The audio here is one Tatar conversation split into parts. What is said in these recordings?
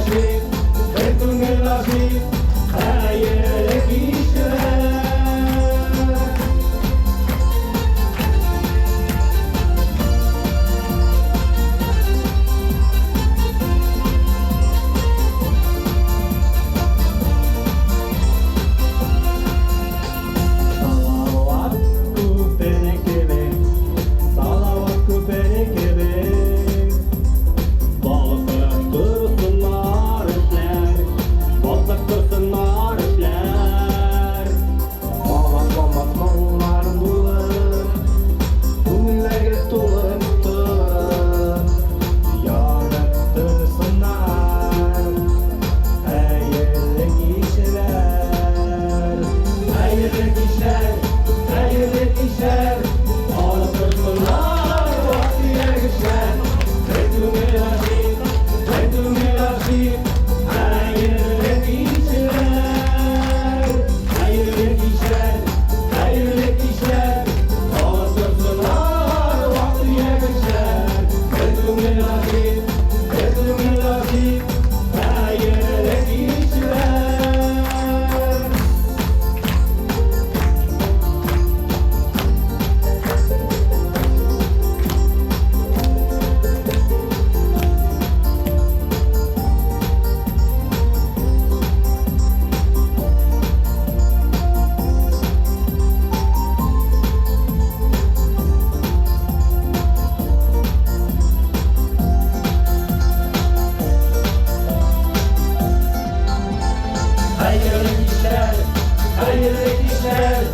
ачыйк, бер күңел ачыйк, хәерле кичләр. Салават күпере кебек, салават күпере кебек. Балкып торсыннар эшләр, балкып торсыннар эшләр. Кабатламас моңнар булып, күңелләргә тулып торып, янып торсыннар. Хәерле кичләр, хәерле кичләр, хәерле кичләр, алып торсыннар вак-төяк эшләр. Бер күңел ачыйк, бер күңел ачыйк, хәерле кичләр, хәерле кичләр, хәерле кичләр, алып торсыннар вак-төяк эшләр. Бер күңел ачыйк, бер күңел ачыйк, хәерле кичләр. Хәерле кичләр, хәерле кичләр,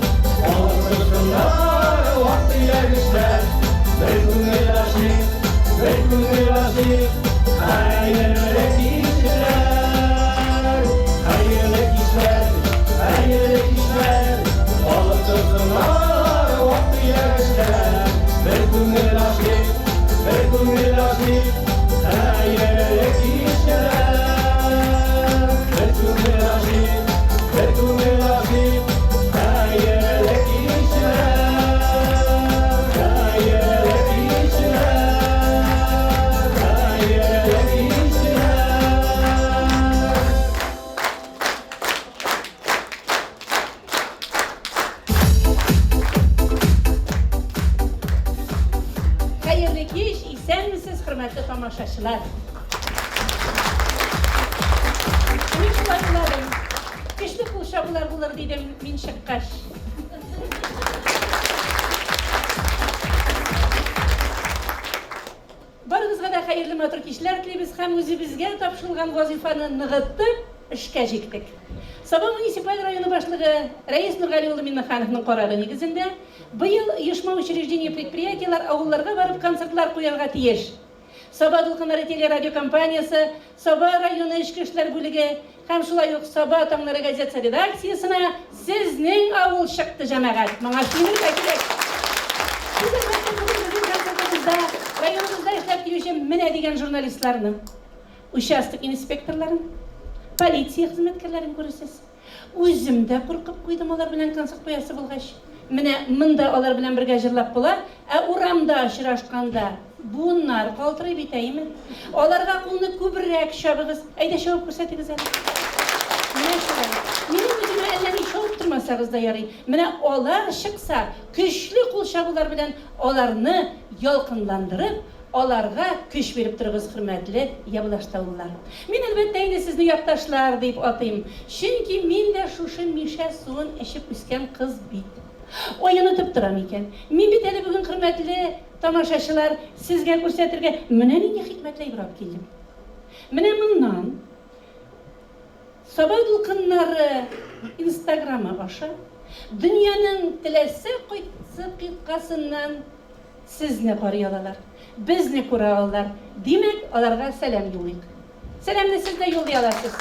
алып торсыннар вак-төяк эшләр. Бер күңел ачыйк, бер күңел ачыйк, хәерле кичләр. Хәерле кичләр, хәерле кичләр, алып торсыннар вак-төяк эшләр. Бер күңел ачыйк, бер күңел ачыйк, хәерле кичләр. Бер күңел ачыйк, бер күңел ачыйк, хәерле кичләр. Хәерле кичләр, хәерле кичләр. Хәерле кич, исәнмесез, хөрмәтле тамашачылар. Мин шулай уйладым. Көчле кул чабулар булыр дидем мин чыккач. Барыгызга да хәерле матур кичләр телибез һәм үзебезгә тапшырылган вазыйфаны ныгытып эшкә җиктек. Саба муниципаль районы башлыгы Рәис Нургали улы Миннехановның карары нигезендә, быел оешма-учреждение, предприятиеләр авылларга барып концертлар куярга тиеш. Саба дулкыннары телерадиокомпаниясе, Саба районы эчке эшләр бүлеге һәм шулай ук Саба таңнары газетасы редакциясенә сезнең авыл чыкты, җәмәгать! Моңа сөенергә кирәк! Сез, әлбәттә, бүген безнең концертыбызда районыбызда эшләп килүче менә дигән журналистларны, участок инспекторларын, полиция хезмәткәрләрен күрерсез. Үзем дә куркып куйдым алар белән концерт куясы булгач. Менә монда алар белән бергә җырлап була, ә урамда очрашканда буыннар калтырый бит, әйеме? Аларга кулны күбрәк чабыгыз. Әйдә, чабып күрсәтегез әле. Менә шулай. Минем үземә әллә ни чабып тормасагыз да ярый. Менә алар чыкса, көчле кул чабулар белән аларны ялкынландырып, Аларга көч биреп торыгыз, хөрмәтле явлаштаулылар. Мин, әлбәттә инде, сезне якташлар дип атыйм, чөнки мин дә шушы Мишә суын эчеп үскән кыз бит. Ой, онытып торам икән. Мин бит әле бүген, хөрмәтле тамашачылар, сезгә күрсәтергә менә нинди хикмәтле әйбер алып килдем. Менә моннан Саба дулкыннары инстаграмы аша дөньяның теләсә кайсы кыйтгасыннан Сезне карый алалар, безне күрә алалар, димәк, аларга сәлам юлыйк. Сәламне сез дә юллый аласыз.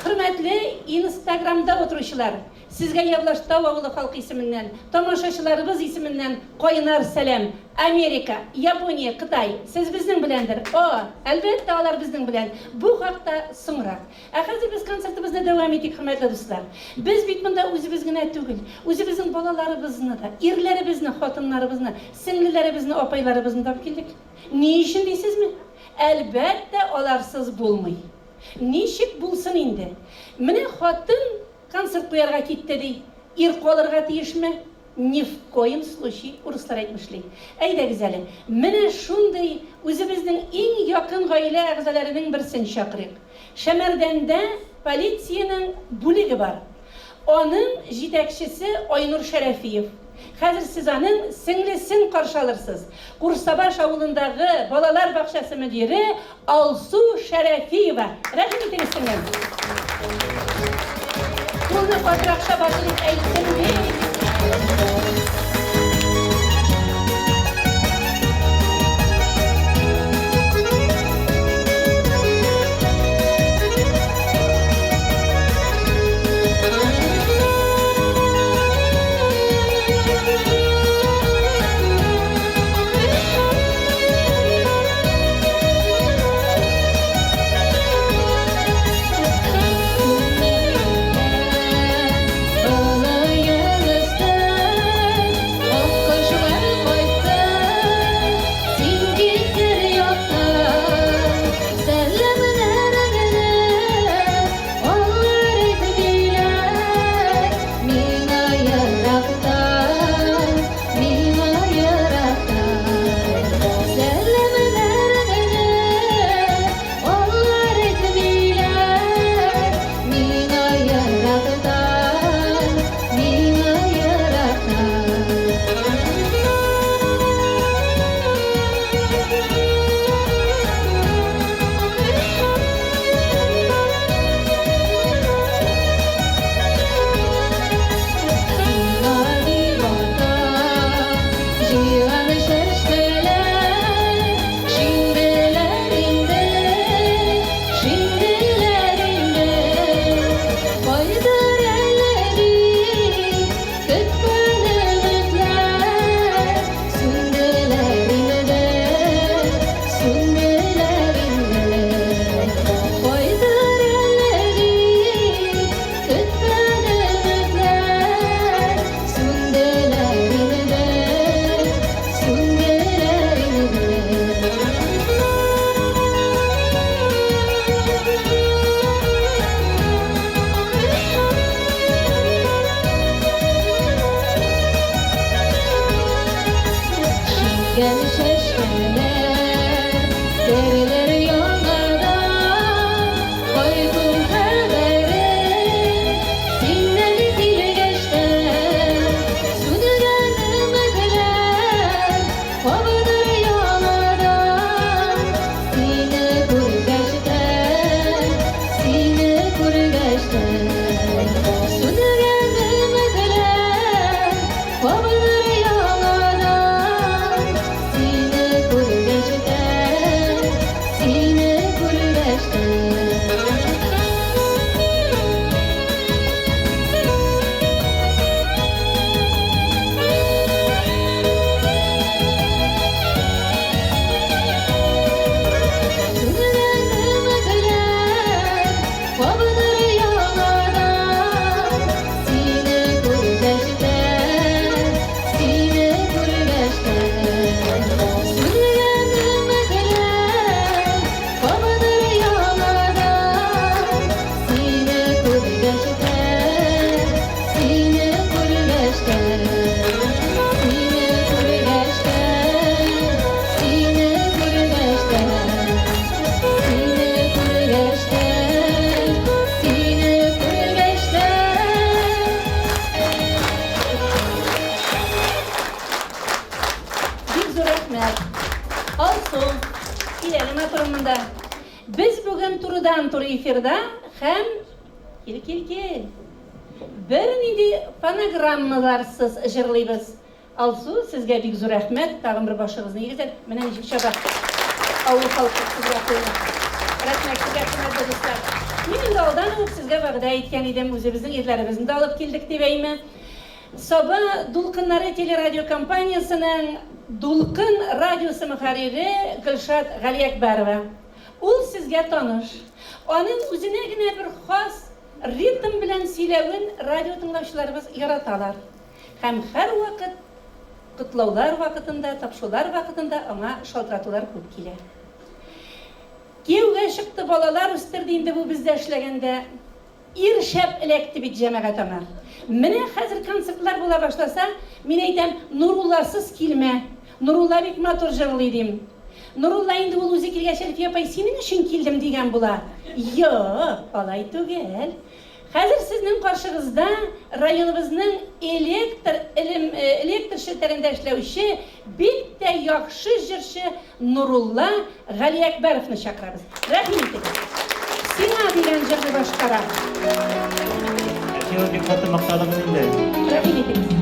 Хөрмәтле инстаграмда утыручылар, Сезгә Явлаштау авылы халкы исеменнән, тамашачыларыбыз исеменнән кайнар сәлам! Америка, Япония, Кытай, сез безнең беләндер? О, әлбәттә, алар безнең белән! Бу хакта соңрак. Ә хәзер без концертыбызны дәвам итик, хөрмәтле дуслар. Без бит монда үзебез генә түгел, үзебезнең балаларыбызны да, ирләребезне, хатыннарыбызны, сеңлеләребезне, апайларыбызны да алып килдек. Ни өчен дисезме? Әлбәттә, аларсыз булмый. Ничек булсын инде? Менә хатын концерт куярга китте, ди. Ир калырга тиешме? Ни в коем случае, урыслар әйтмешли. Әйдәгез әле, менә шундый үзебезнең иң якын гаилә әгъзаләренең берсен чакырыйк. Шәмәрдәндә полициянең бүлеге бар. Аның җитәкчесе Айнур Шәрәфиев. Хәзер сез аның сеңлесен каршы алырсыз. Курсабаш авылындагы балалар бакчасы мөдире Алсу Шәрәфиева. Рәхим итегез, сеңлем. Кулны катырак чабасы дип әйттем бит. Бик зур рәхмәт. Алсу, кил әле матурым монда. Без бүген турыдан-туры эфирда һәм кил, кил, кил. Бернинди фонограммаларсыз җырлыйбыз. Алсу, сезгә бик зур рәхмәт. Тагын бер башыгызны игез әле. Менә ничек чаба авыл халкы сезгә кулны. Рәхмәт сезгә, хөрмәтле дуслар. Мин инде алдан ук сезгә вәгъдә иткән идем, үзебезнең ирләребезне дә алып килдек дип, әйме. Саба дулкыннары телерадиокомпаниясенең Дулкын радиосы мөхәррире Гөлшат Галиәкбәрова. Ул сезгә таныш. Аның үзенә генә бер хас ритм белән сөйләвен радио тыңлаучыларыбыз яраталар. Һәм һәрвакыт котлаулар вакытында, тапшырулар вакытында аңа шалтыратулар күп килә. Кияүгә чыкты, балалар үстерде инде бу бездә эшләгәндә. Ир шәп эләкте бит, җәмәгать аңа. Менә хәзер концертлар була башласа, мин әйтәм, Нурулласыз килмә. Нурулла бик матур җырлый, дим. Нурулла инде ул үзе килгәч, Әлфия апай, синең өчен килдем, дигән була. Юк, алай түгел. Хәзер сезнең каршыгызда районыбызның электр элем электр челтәрендә эшләүче бик тә яхшы җырчы Нурулла Галиәкбәровны чакырабыз. Рәхим итегез. Сиңа дигән җырны башкара. Әлфия бик каты мактадыгыз инде. Рәхим итегез.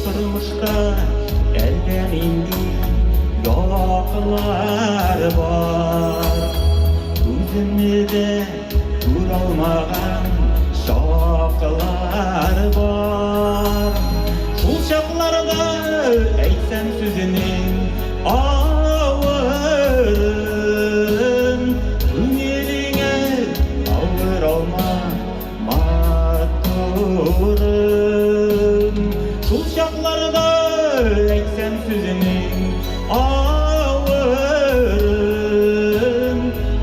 Тормышта әллә нинди яклар бар. Үземне дә күралмаган чаклар бар. Шул чакларда әйтсәм сүзенең авырын, күңелеңә авыр алма. Матурым, шул чакларда әйтсәм сүзенең авырын,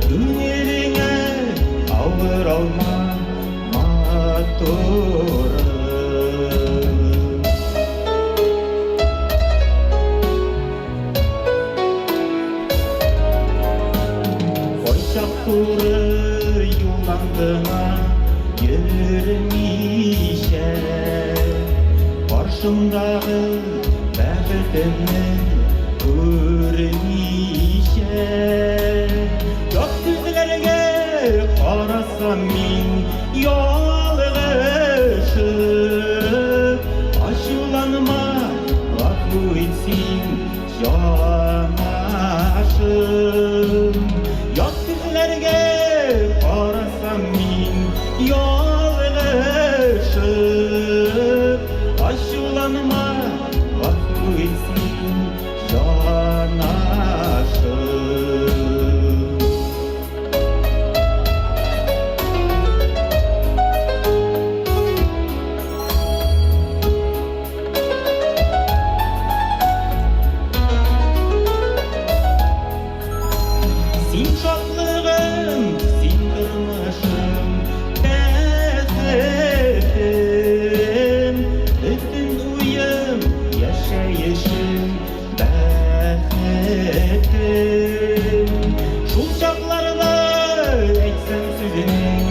күңелеңә авыр алма, матурым. Кайчак туры юлдан гына йөрмичә, Каршымдагы бәхетемне күрмичә. Ят күзләргә карасам мин ялгышып, Ачуланма, гафу ит син, Җанашым, ят күзләргә карасам мин ялгышып, ачуланма, гафу ит син, җанашым. Син шатлыгым, син тормышым, бәхетем, бөтен уем, яшәешем, бәхетем. Шул чакларда әйтсәм сүзеңнең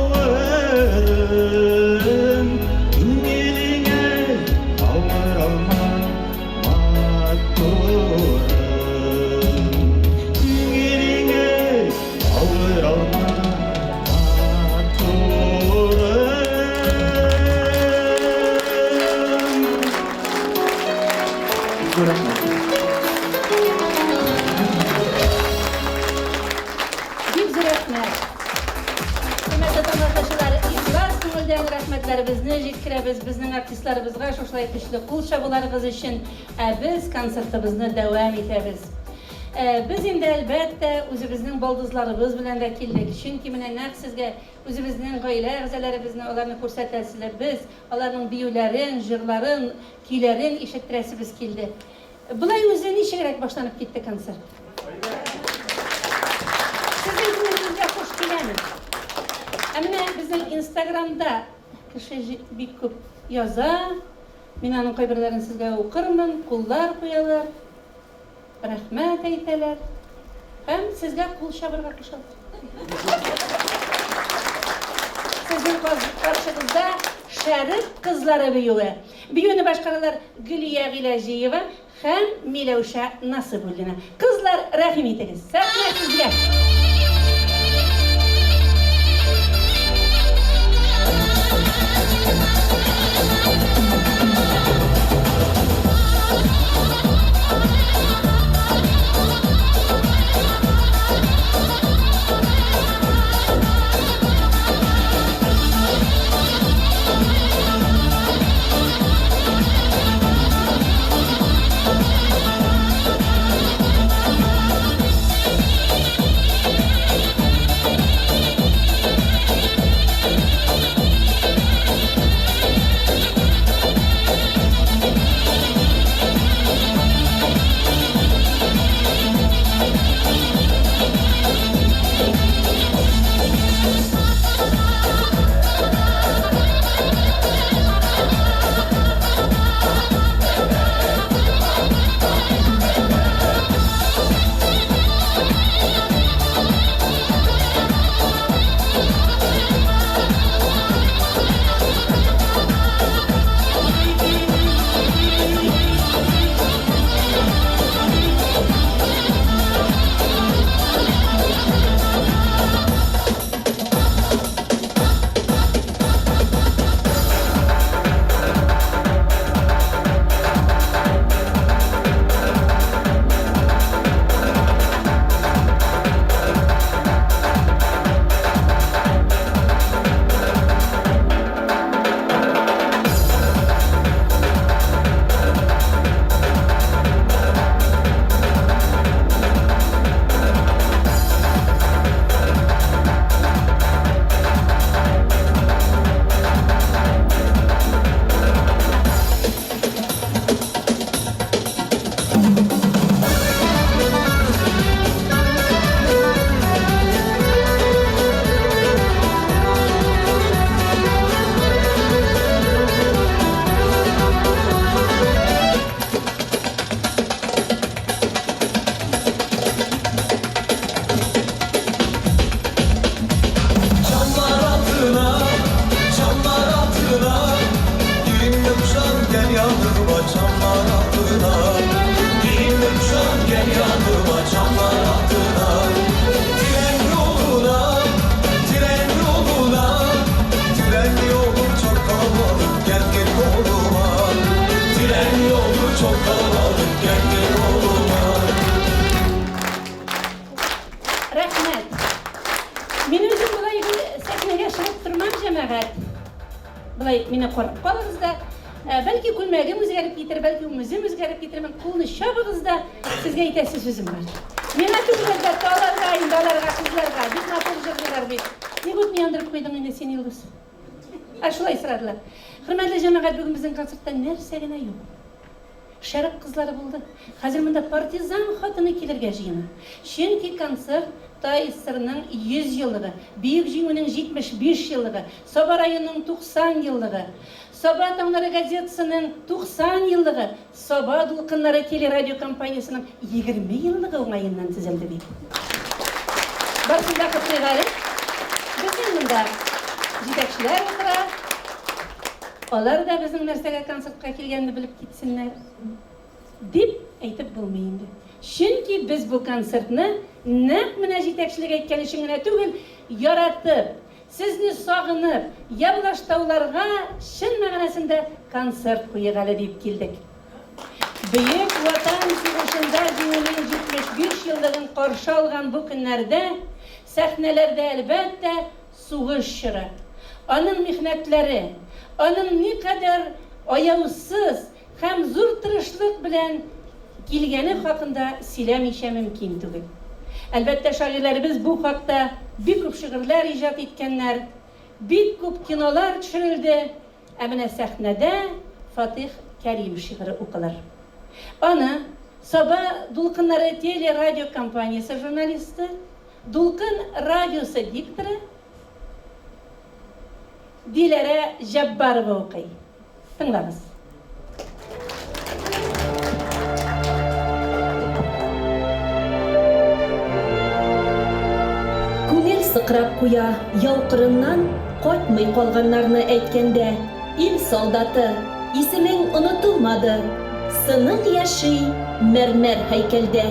авырын, күңелеңә авыр алма, матурым. Күңелеңә авыр алма, матурым. Зур рәхмәт. Бик зур рәхмәт. Хөрмәтле тамашачылар, ихлас күңелдән рәхмәтләребезне җиткерәбез безнең артистларыбызга шушылай көчле кул чабуларыгыз өчен. Ә без концертыбызны дәвам итәбез. Э, без инде әлбәттә үзебезнең балдызларыбыз белән дә килдек. Чөнки менә нәкъ сезгә үзебезнең гаилә әгъзаларыбызны аларны күрсәтәселәр. Без аларның биюләрен, җырларын, Көйләрен ишеттерәсебез килде. Болай үзе ничегрәк башланып китте концерт? Сезнең күңелегезгә хуш киләме? Ә менә безнең Инстаграмда кеше бик күп яза. Мин аның кайберләрен сезгә укырмын, куллар куялар, рәхмәт әйтәләр. Һәм сезгә кул чабырга кушалар. Сезнең каршыгызда Шәрык кызлары биюе. Биюне башкаралар Гөлия Гыйләҗиева һәм Миләүшә Насыйбуллина. Кызлар, рәхим итегез, сәхнә сезгә! Болай мине карап калыгыз да, бәлки күлмәгем үзгәреп китер, бәлки үзем үзгәреп китермен. Кулны чабыгыз да, сезгә әйтәсе сүзем бар. Миңа түгел, әлбәттә, аларга инде, аларга, кызларга. Бик матур җырлыйлар бит. Ник утны яндырып куйдың инде син, Илдус? Ә шулай сорадылар. Хөрмәтле җәмәгать, бүген безнең концертта нәрсә генә юк. Шәрык кызлары булды. Хәзер монда партизан хатыны килергә җыена. Чөнки концерт ТАССРның 100 еллыгы, Бөек Җиңүнең 75 еллыгы, Саба районының 90 еллыгы, Саба таңнары газетасының 90 еллыгы, Саба дулкыннары телерадиокомпаниясенең 20 еллыгы уңаеннан төзелде бит. Барысын да котлыйк әле. Безнең монда җитәкчеләр утыра. Алар да безнең нәрсәгә концертка килгәнне белеп китсеннәр, дип әйтеп булмый инде. Чөнки без бу концертны нәкъ менә җитәкчелек әйткән өчен генә түгел, яратып, сезне сагынып, Явлаштауларга чын мәгънәсендә концерт куйыйк әле дип килдек. Бөек Ватан сугышында Җиңүнең 75 еллыгын каршы алган бу көннәрдә сәхнәләрдә, әлбәттә, Сугыш чоры, аның михнәтләре, аның никадәр аяусыз һәм зур тырышлык белән килгәне хакында сөйләмичә мөмкин түгел. Әлбәттә, шагыйрьләребез бу хакта бик күп шигырьләр иҗат иткәннәр, бик күп кинолар төшерелде, ә менә сәхнәдә Фатыйх Кәрим шигыре укылыр. Аны Саба дулкыннары телерадиокомпаниясе журналисты, Дулкын радиосы дикторы Диләрә Җәббарова укый. Тыңлагыз. Күңел сыкрап куя, яу кырыннан кайтмый калганнарны әйткәндә, Ил солдаты, исемең онытылмады, сының яши мәрмәр һәйкәлдә.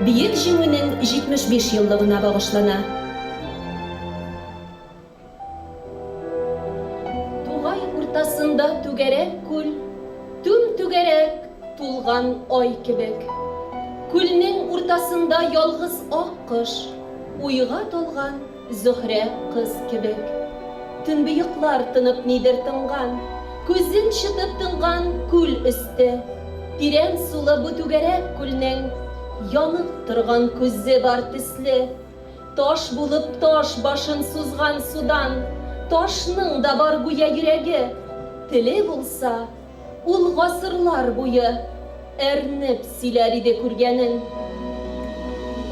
Бөек Җиңүнең 75 еллыгына багышлана. Тугай уртасында түгәрәк күл, Түм-түгәрәк, тулган ай кебек. Күлнең уртасында ялгыз ак кош, Уйга талган Зөһрә кыз кебек. Төнбоеклар тынып нидер тынган, Күзен чытып тынган күл өсте. Тирән сулы бу түгәрәк күлнең Янып торган күзе бар төсле. Таш булып таш башын сузган судан, Ташның да бар гүя йөрәге. Теле булса, ул гасырлар буе Әрнеп сөйләр иде күргәнен.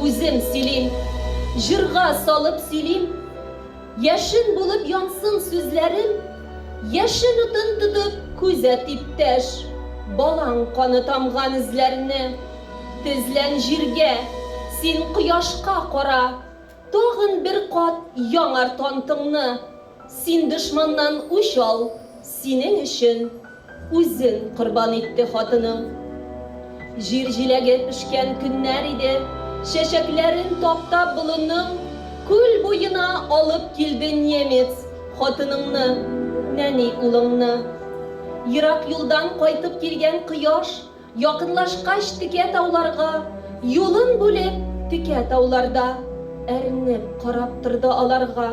Үзем сөйлим, җырга салып сөйлим, Яшен булып янсын сүзләрем, Яшен утын тотып күзәт, иптәш, Балаң каны тамган эзләрне. Тезлән җиргә, син кояшка кара, Тагын бер кат яңарт антыңны. Син дошманнан үч ал, синең өчен Үзен корбан итте хатының. Җир җиләге пешкән көннәр иде, Чәчәкләрен таптап болынның, Күл буена алып килде немец Хатыныңны, нәни улыңны. Ерак юлдан кайтып килгән кояш Якынлашкач текә тауларга, Юлын бүлеп, текә тауларда Әрнеп карап торды аларга.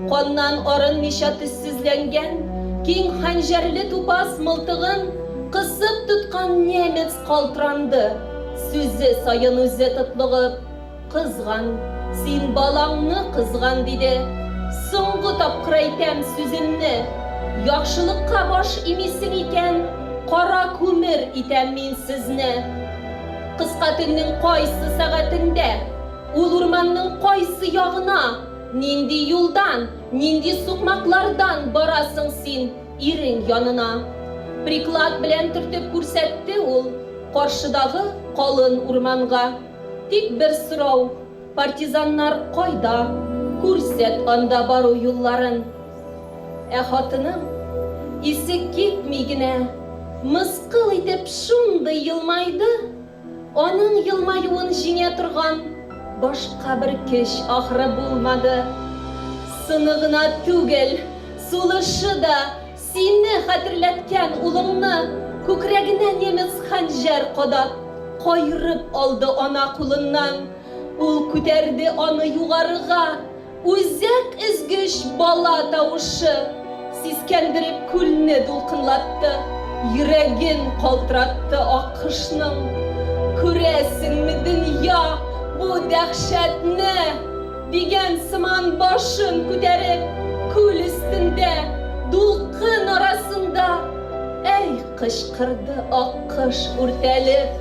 Каннан арынмыйча төссезләнгән, Киң хәнҗәрле тупас мылтыгын Кысып тоткан немец калтыранды, Сүзе саен үзе тотлыгып. Кызган, син балаңны кызган, диде. Соңгы тапкыр әйтәм сүземне. Яхшылыкка баш имисең икән, кара күмер итәм мин сезне. Кыска төннең кайсы сәгатендә, ул урманның кайсы ягына, нинди юлдан, нинди сукмаклардан барасың син ирең янына? Приклад белән төртеп күрсәтте ул каршыдагы калын урманга. Тик бер сорау, партизаннар кайда, күрсәт анда бару юлларын. Ә хатыным, исе китми генә, мыскыл итеп шундый елмайды, аның елмаюын җиңә торган башка бер көч ахры булмады. Сыны гына түгел, сулышы да Сине хәтерләткән улыңны күкрәгенә немец хәнҗәр кадап, каерып алды ана кулыннан. Ул күтәрде аны югарыга, үзәк өзгеч бала тавышы. Сискәндереп күлне дулкынлатты, Йөрәген калтыратты аккошның. Күрәсеңме, дөнья, бу дәһшәтне? Дигән сыман башын күтәреп, Күл өстендә, дулкын арасында, Әй, кычкырды аккош үртәлеп.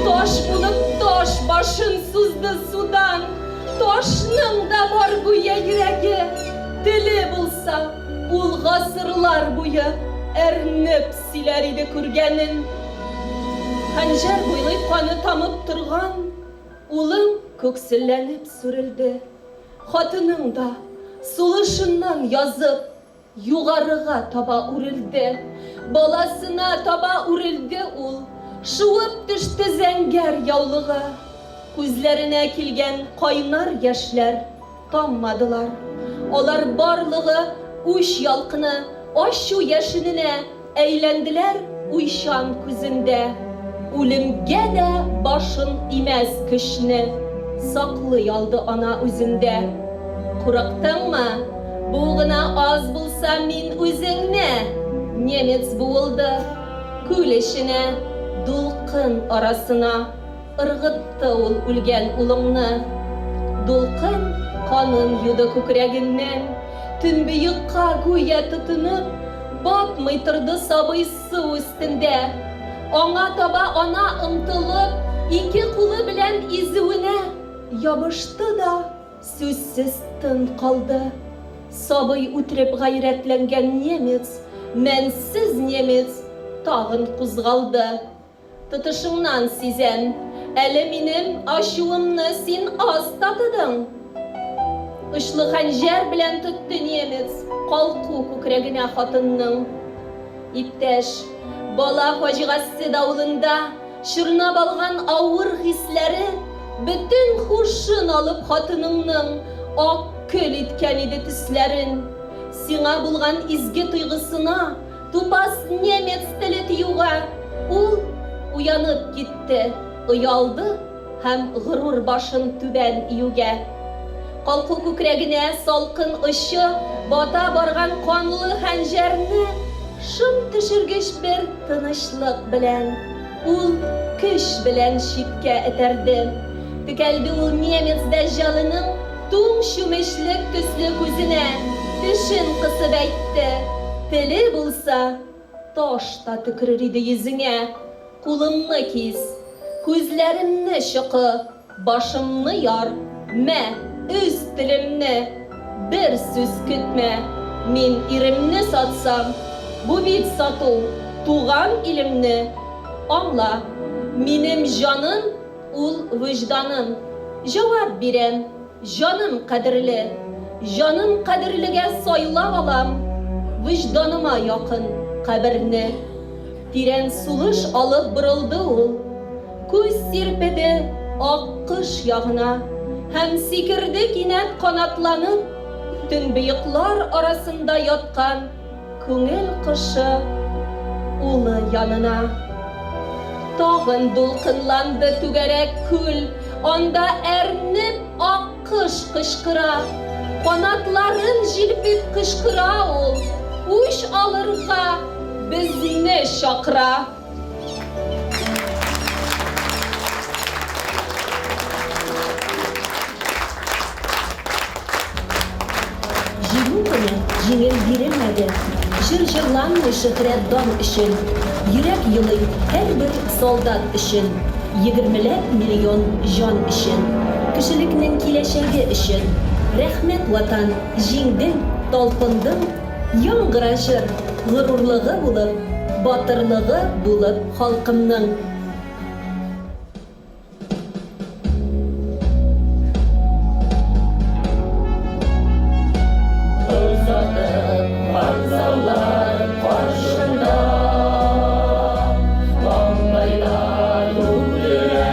Таш булып таш башын сузды судан, Ташның да бар гүя йөрәге, Теле булса, ул гасырлар буе Әрнеп сөйләр иде күргәнен. Хәнҗәр буйлый каны тамып торган Улың күкселләнеп сүрелде. Хатының да, сулышыннан язып, Югарыга таба үрелде. Баласына таба үрелде ул. Шуып төште зәңгәр яулыгы. Күзләренә килгән кайнар яшьләр таммадылар. Алар барлыгы үч ялкыны, ачу яшененә Әйләнделәр уйчан күзендә. Үлемгә дә башын имәс көчне Саклый алды ана үзендә. Курыктыңмы? Бу гына аз булса, мин үзеңне! Немец буылды. Күл эченә, дулкын арасына. Ыргытты ул үлгән улыңны. Дулкын канын юды күкрәгеннән. Төнбоекка гүя тотынып, батмый торды сабый су өстендә. Аңа таба ана омтылып, ике кулы белән изүенә ябышты да сүзсез тын калды. Сабый үтереп гайрәтләнгән немец, мәнсез немец тагын кузгалды. Тотышыңнан сизәм, әле минем ачуымны син аз татыдың. Очлы хәнҗәр белән тотты немец калку күкрәгенә хатынның. Иптәш, бала фаҗигасе давылында чорнап алган авыр хисләре бөтен һушын алып хатыныңның ак көл иткән иде төсләрен. Сиңа булган изге тойгысына Тупас немец теле тиюгә, ул уянып китте, оялды һәм горур башын түбән июгә. Калку күкрәгенә салкын очы бата барган канлы хәнҗәрне шом төшергеч бер тынычлык белән, ул көч белән читкә этәрде. Текәлде ул немец дәҗҗалының Туң чүмечлек төсле күзенә тешен кысып әйтте, Теле булса, таш та төкерер иде йөзеңә. Кулымны кис, күзләремне чокы, башымны яр, мә, өз телемне! Бер сүз көтмә, мин иремне сатсам, бу бит сату, туган илемне! Аңла, минем җаным Ул вөҗданым. Җавап бирәм, җаным кадерле. Җаным кадерлегә сайлап алам Вөҗданыма якын каберне. Тирән сулыш алып борылды ул. Күз сирпеде аккош ягына Һәм сикерде кинәт канатланып Төнбоеклар арасында яткан Күңел кошы улы янына. Тагын дулкынланды түгәрәк күл, Анда әрнеп аккош кычкыра. Канатларын җилпеп кычкыра ул, Үч алырга безне чакыра. Җиңү көне җиңел бирелмәде. Җыр җырланмый шөһрәт дан өчен. Йөрәк елый һәрбер солдат өчен. Егермеләп миллион җан өчен. Кешелекнең киләчәге өчен. Рәхмәт, Ватан, җиңдең, талпындың. Яңгыра җыр, горурлыгы булып, батырлыгы булып халкымның. Озатып вокзаллар каршында Маңгайлар үкерә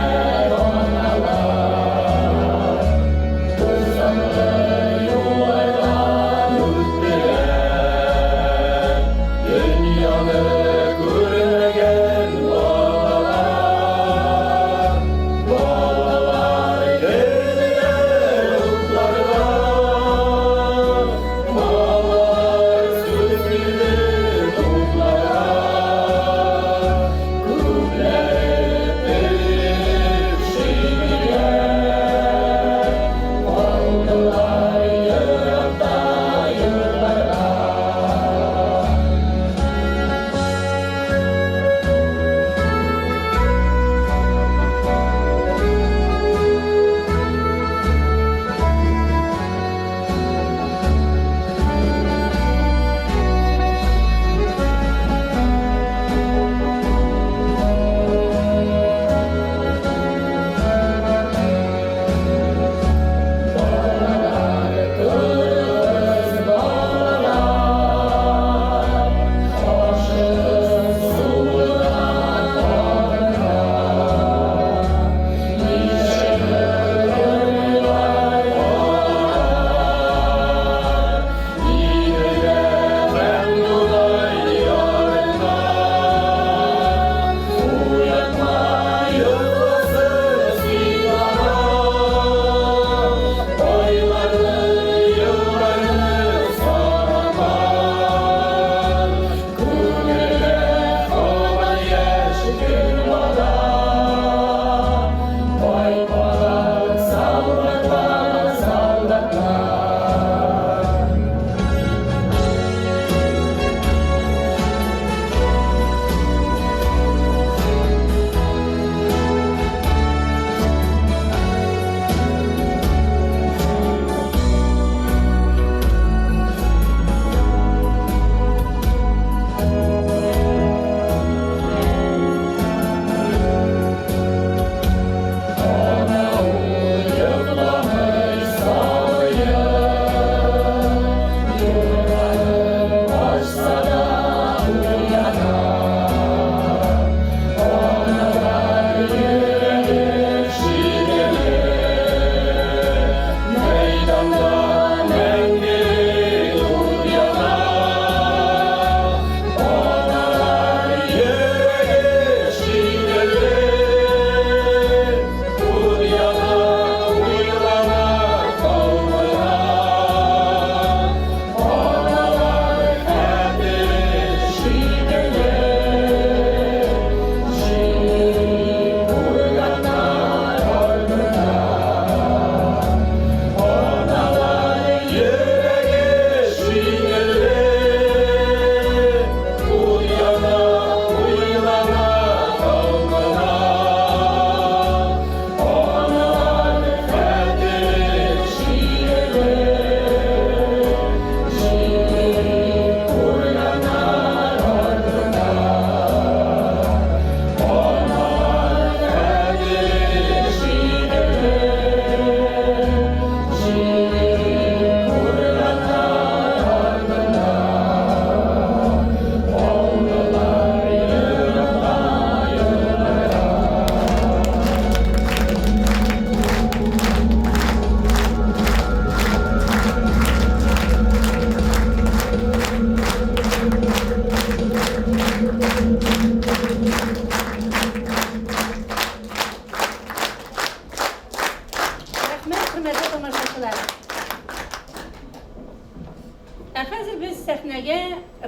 аналар. Тузанлы юллардан үттеләр, Дөньяны күрмәгән балалар.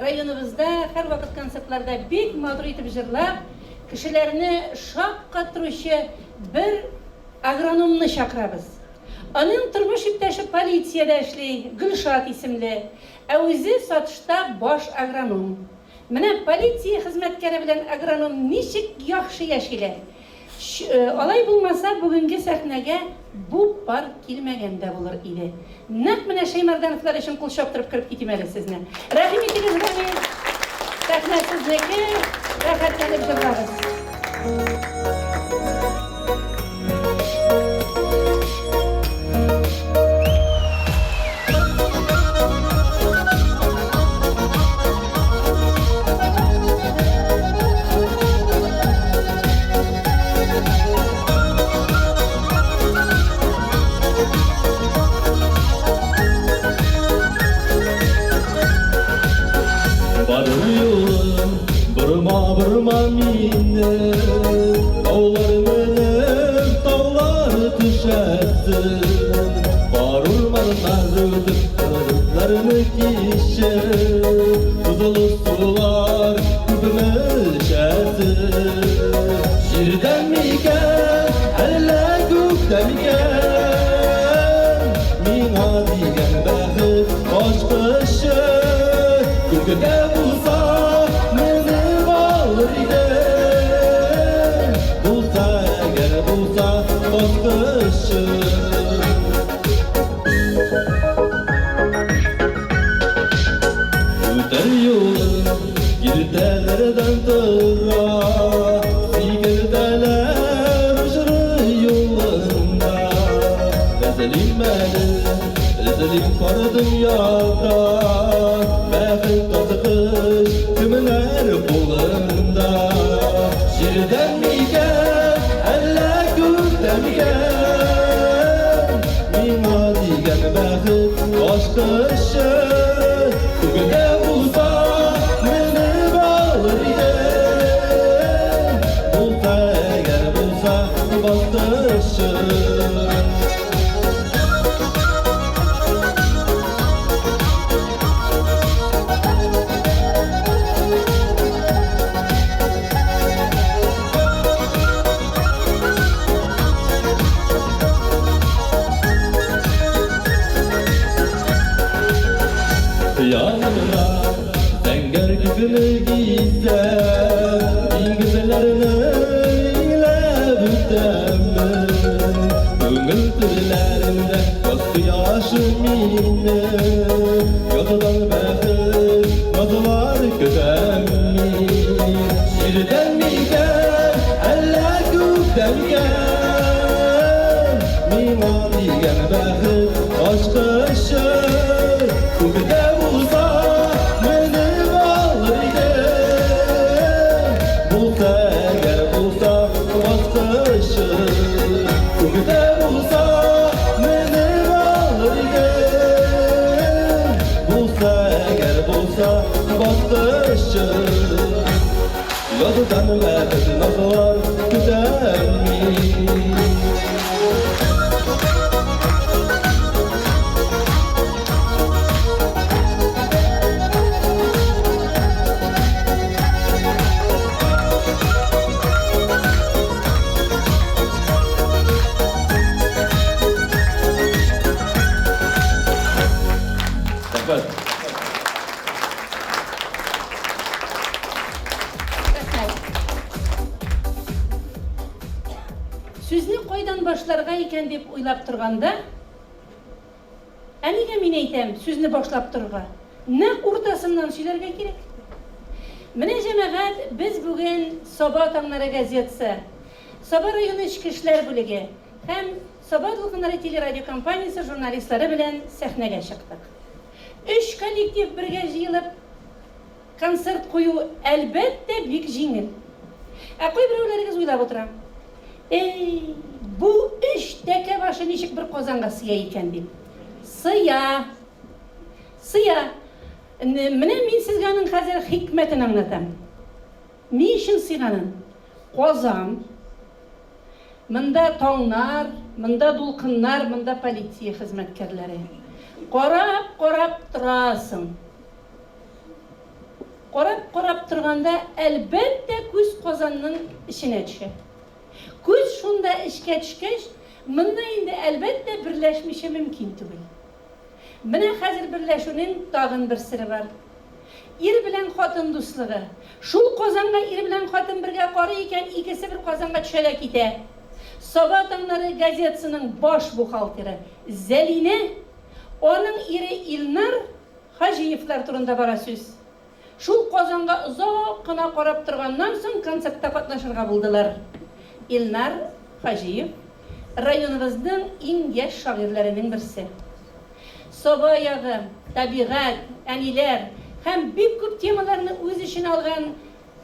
районыбызда һәрвакыт концертларда бик матур итеп җырлап, кешеләрне шаккатыручы бер агрономны чакырабыз. Аның тормыш иптәше полициядә эшли, Гөлшат исемле, ә үзе Сатышта баш агроном. Менә полиция хезмәткәре белән агроном ничек яхшы яшиләр! Алай булмаса, бүгенге сәхнәгә бу пар килмәгән дә булыр иде. Нәкъ менә Шәймәрдановлар өчен кул чаптырып кереп китим әле сезне. Рәхим итегез, Рамил! Сәхнә сезнеке, рәхәтләнеп җырлагыз. Барыр юлым борма борма мине Таулар менеп, таулар төшәсен Бар урманнар үтеп, кырларны кичеп Кызыл сулар күпме эчәсен Җирдән микән, әллә күктән микән Миңа дигән бәхет ачкычы Күктә булса, менеп алыр идем Булса әгәр булса баскычы Үтәр юлым киртәләрдән тора Сикертәләр очрый юлында Эзлим әле, эзлим бар дөньяда Бәхет таткыч кемнәр кулында Җирдән микән, әллә күктән микән Миңа дигән бәхет ачкычы Күктә булса, менеп алыр идем Булса әгәр булса баскычы Янымда зәңгәр күкне гизәм, Диңгезләрне иңләп үтәмен. Күңел түрләрендә яз кояшы минем, Яздан бәхет, назлар көтәм мин. Җирдән микән, әллә күктән микән, Миңа дигән бәхет ачкычы Күктә булса, менеп алыр идем. Булса әгәр булса баскычы Күктә булса, менеп алыр идем. Булса әгәр булса баскычы Яздан бәхет назлар көтәм мин. Рәхмәт. Рәхмәт. Сүзне кайдан башларга икән дип уйлап торганда, ә нигә мин әйтәм сүзне башлап торырга? Нәкъ уртасыннан сөйләргә кирәк. Менә, җәмәгать, без бүген Саба таңнары газетасы, Саба районы эчке эшләр бүлеге һәм Саба дулкыннары телерадиокомпаниясе журналистлары белән сәхнәгә чыктык. Өч коллектив бергә җыелып концерт кую, әлбәттә, бик җиңел. Ә кайберәүләрегез уйлап утыра, Эй, бу өч тәкә башы ничек бер казанга сыя икән, дип. Сыя! Сыя! Менә мин сезгә аның хәзер хикмәтен аңлатам. Ни өчен сыйганын? Казан. Монда таңнар, монда дулкыннар, монда полиция хезмәткәрләре. Карап-карап торасың. Карап-карап торганда, әлбәттә, күз казанның эченә төшә. Күз шунда эчкә төшкәч, монда инде, әлбәттә, берләшмичә мөмкин түгел. Менә хәзер берләшүнең тагын бер сере бар. Ир белән хатын дуслыгы. Шул казанга ир белән хатын бергә карый икән, икесе бер казанга төшә дә китә. Саба таңнары газетасының баш бухгалтеры Зәлинә, аның ире Илнар Хаҗиевлар турында бара сүз. Шул казанга озак кына карап торганнан соң концертта катнашырга булдылар. Илнар Хаҗиев, районыбызның иң яшь шагыйрьләренең берсе. Саба ягы, табигать, әниләр һәм бик күп темаларны үз эченә алган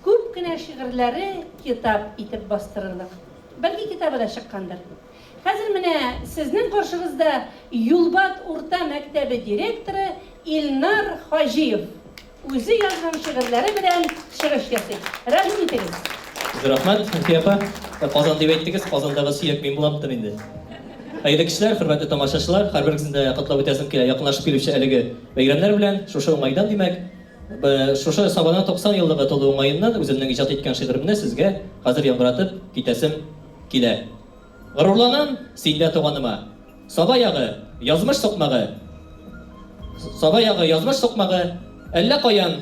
күп кенә шигырьләре китап итеп бастырырлык. Бәлки китабы да чыккандыр. Хәзер менә сезнең каршыгызда Юлбат урта мәктәбе директоры Илнар Хаҗиев үзе язган шигырьләре белән чыгыш ясый. Рәхим итегез. Зур рәхмәт, Әлфия апа. Казан дип әйттегез, Казандагы сөяк мин буламдыр инде. Хәерле кичләр, хөрмәтле тамашачылар, һәрберегезне дә котлап үтәсем килә якынлашып килүче әлеге бәйрәмнәр белән. Шушы уңайдан, димәк, шушы Сабаның 90 еллыгы тулу уңаеннан үземнең иҗат иткән шигыремне сезгә хәзер яңгыратып китәсем килә. Горурланам синдә туганыма. Саба ягы, язмыш сукмагы. Саба ягы, язмыш сукмагы, әллә каян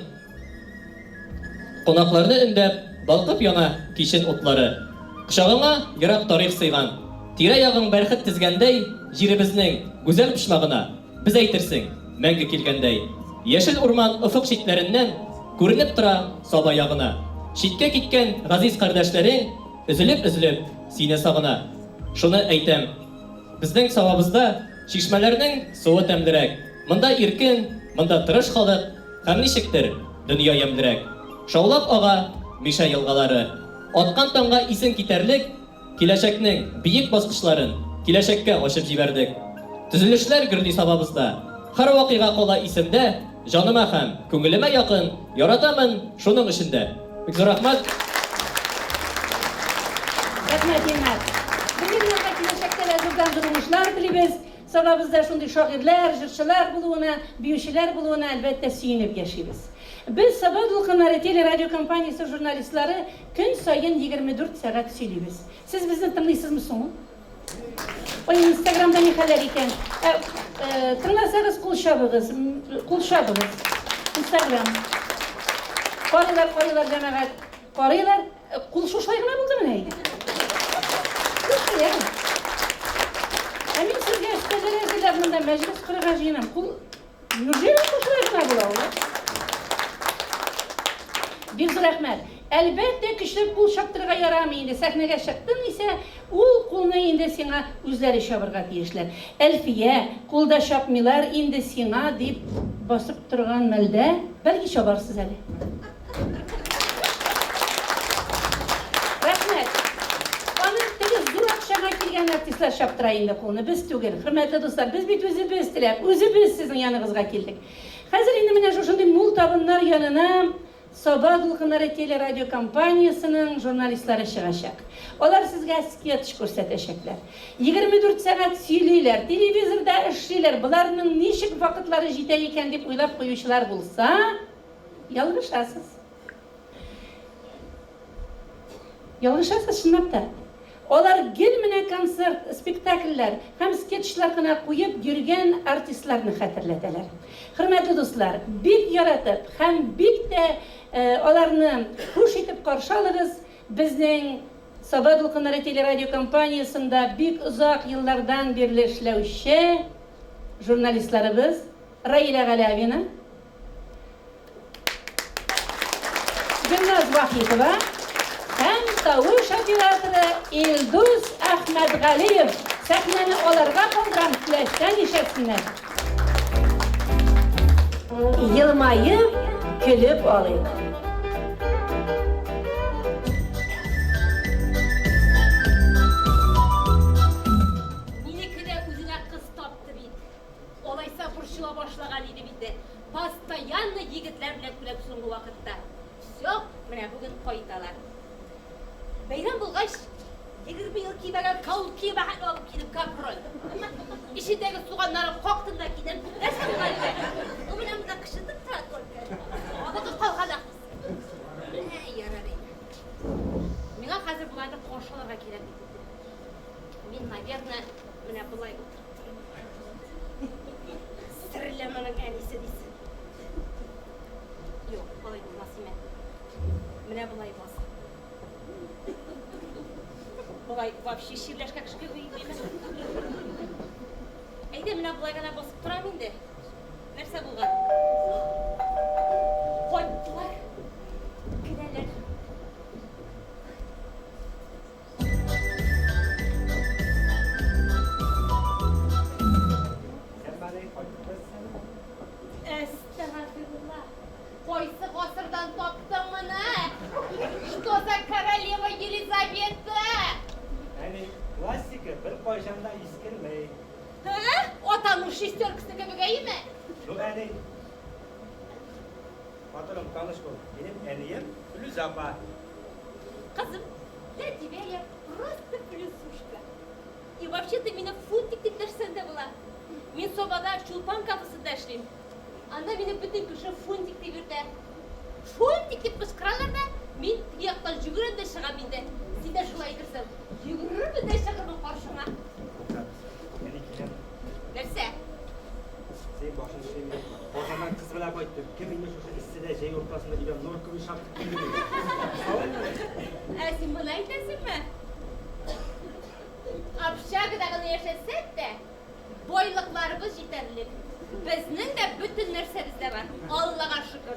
кунакларны өндәп, балкып яна кичен утлары. Кочагыңа ерак тарих сыйган, тирә-ягың бәрхет тезгәндәй, җиребезнең гүзәл почмагына без әйтерсең, мәңге килгәндәй. Яшел урман офык читләреннән күренеп тора Саба ягына. Читкә киткән газиз кардәшләрең Өзелеп-өзелеп сине сагына. Шуны әйтәм, безнең Сабабызда чишмәләрнең суы тәмлерәк, монда иркен, монда тырыш халык һәм ничектер дөнья ямьлерәк. Шаулап ага Мишә елгалары. Аткан таңга исең китәрлек киләчәкнең биек баскычларын киләчәккә ачып җибәрдек. Төзелешләр гөрли Сабабызда. Һәр вакыйга кала исемдә, җаныма һәм күңелемә якын, яратамын шуның өчен дә. Бик зур рәхмәт. Рәхмәт, Илнар. Без Илнарга киләчәктә дә зурдан зур уңышлар телибез. Сабабызда шундый шагыйрьләр, җырчылар булуына, биючеләр булуына, әлбәттә, сөенеп яшибез. Без, Саба дулкыннары телерадиокомпаниясе журналистлары, көн саен 24 сәгать сөйлибез. Сез безне тыңлыйсызмы соң ул? Ой, Инстаграмда ни хәлләр икән? Ә, э, тыңласагыз, кул чабыгыз, кул чабыгыз. Инстаграм. Карыйлар, карыйлар, җәмәгать. Карыйлар. Э, кул шушылай гына булды менә. Шушылай. Ә мин сезгә өстәлләр әзерләп монда мәҗлес корырга җыенам. Кул Неужели шушылай гына була ул? Бик зур рәхмәт. Әлбәттә, көчләп кул чаптырырга ярамый инде. Сәхнәгә чыктың исә, ул кулны инде сиңа үзләре чабырга тиешләр. Әлфия, кул да чапмыйлар инде сиңа, дип басып торган мәлдә, бәлки чабарсыз әле. Рәхмәт. Аны теге зур акчага килгән артистлар чаптыра инде кулны, без түгел. Хөрмәтле дуслар, без бит үзебез теләп, үзебез сезнең яныгызга килдек. Хәзер инде менә шушындый мул табыннар янына Саба дулкыннары телерадиокомпаниясенең журналистлары чыгачак. Алар сезгә скетч күрсәтәчәкләр. 24 сәгать сөйлиләр, телевизорда эшлиләр, боларның ничек вакытлары җитә икән дип уйлап куючылар булса, Ялгышасыз. Ялгышасыз, чынлап та. Алар гел менә концерт, спектакльләр һәм скетчлар гына куеп йөргән артистларны хәтерләтәләр. Хөрмәтле дуслар, бик яратып һәм бик тә аларны хуш итеп каршы алыгыз, безнең Саба дулкыннары телерадиокомпаниясендә бик озак еллардан бирле эшләүче журналистларыбыз Раилә Галәвина, Гөлназ Вахитова һәм тавыш операторы Илдус Әхмәтгалиев. Сәхнәне аларга калдырам, теләсә нишләтсеннәр. Елмаеп, көлеп алыйк. Минеке дә үзенә кыз тапты бит. Алайса борчыла башлаган идем инде. Постоянно егетләр белән күрәм соңгы вакытта. Всё, менә бүген кайталар. Бәйрәм булгач, 20 ел кимәгән каурки мәхәллә алып килдем, капрон. Эчендәге суганнарын кактым да кидем. Нәрсә була инде? Ну, менә монда кычытып тора только. Аныкы калган ахрысы. Каршы алырга кирәк бит инде. Мин, наверное, менә болай утырып торыйм. Серле моның әнисе дисен. Юк, алай булмас име. Менә болай бас. Болай вообще чирләшкән кеше кебек димме? Әйдә, менә болай гына басып торам инде. Нәрсә булган? Кайттылар. Керәләр. Әстәгъфирулла. Кайсы гасырдан таптың моны? Что за королева Елизавета? Әни, классика беркайчан да искерми. Ә? Атаның шестеркасы кебек әйеме? Ну, әни. Матурым, таныш бул. Минем әнием Флүзә апа. Кызым, для тебя я просто Флюсушка. И вообще ты мине Фунтик дип дәшсәң дә була. Мин Сабада Чулпан кафесында эшлим. Анда мине бөтен кеше Фунтик дип йөртә. Фунтик дип кычкыралар да, мин теге яктан йөгерәм дә чыгам инде. Син дә шулай әйтерсең. Йөгерермен дә чыгырмын каршыңа. Әни, киләм. Нәрсә? Син башың эшләми. Казаннан кыз белән кайттым. Кем инде шушы эсседә җәй уртасында өйдә норковый шапка киде? Ә син моны әйтәсеңме? Общагада гына яшәсәк тә, байлыкларыбыз җитәрлек. Безнең дә бөтен нәрсәбез дә бар. Аллага шөкер.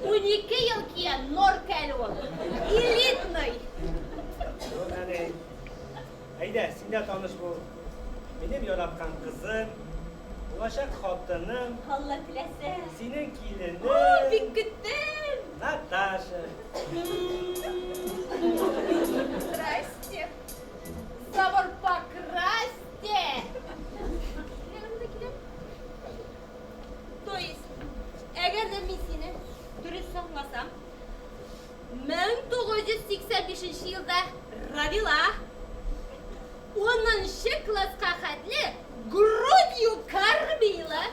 12 ел кигән норка әле ул. Элитный. Ну, әни. Әйдә, син дә таныш бул. Минем яраткан кызым, булачак хатыным, Алла теләсә. синең киленең. Ой, бик көттем. Наташа. Здрасте. Забор покрасьте. То есть, әгәр дә мин сине дөрес аңласам, 1985 елда родила, 10 класска хәтле грудью кормила.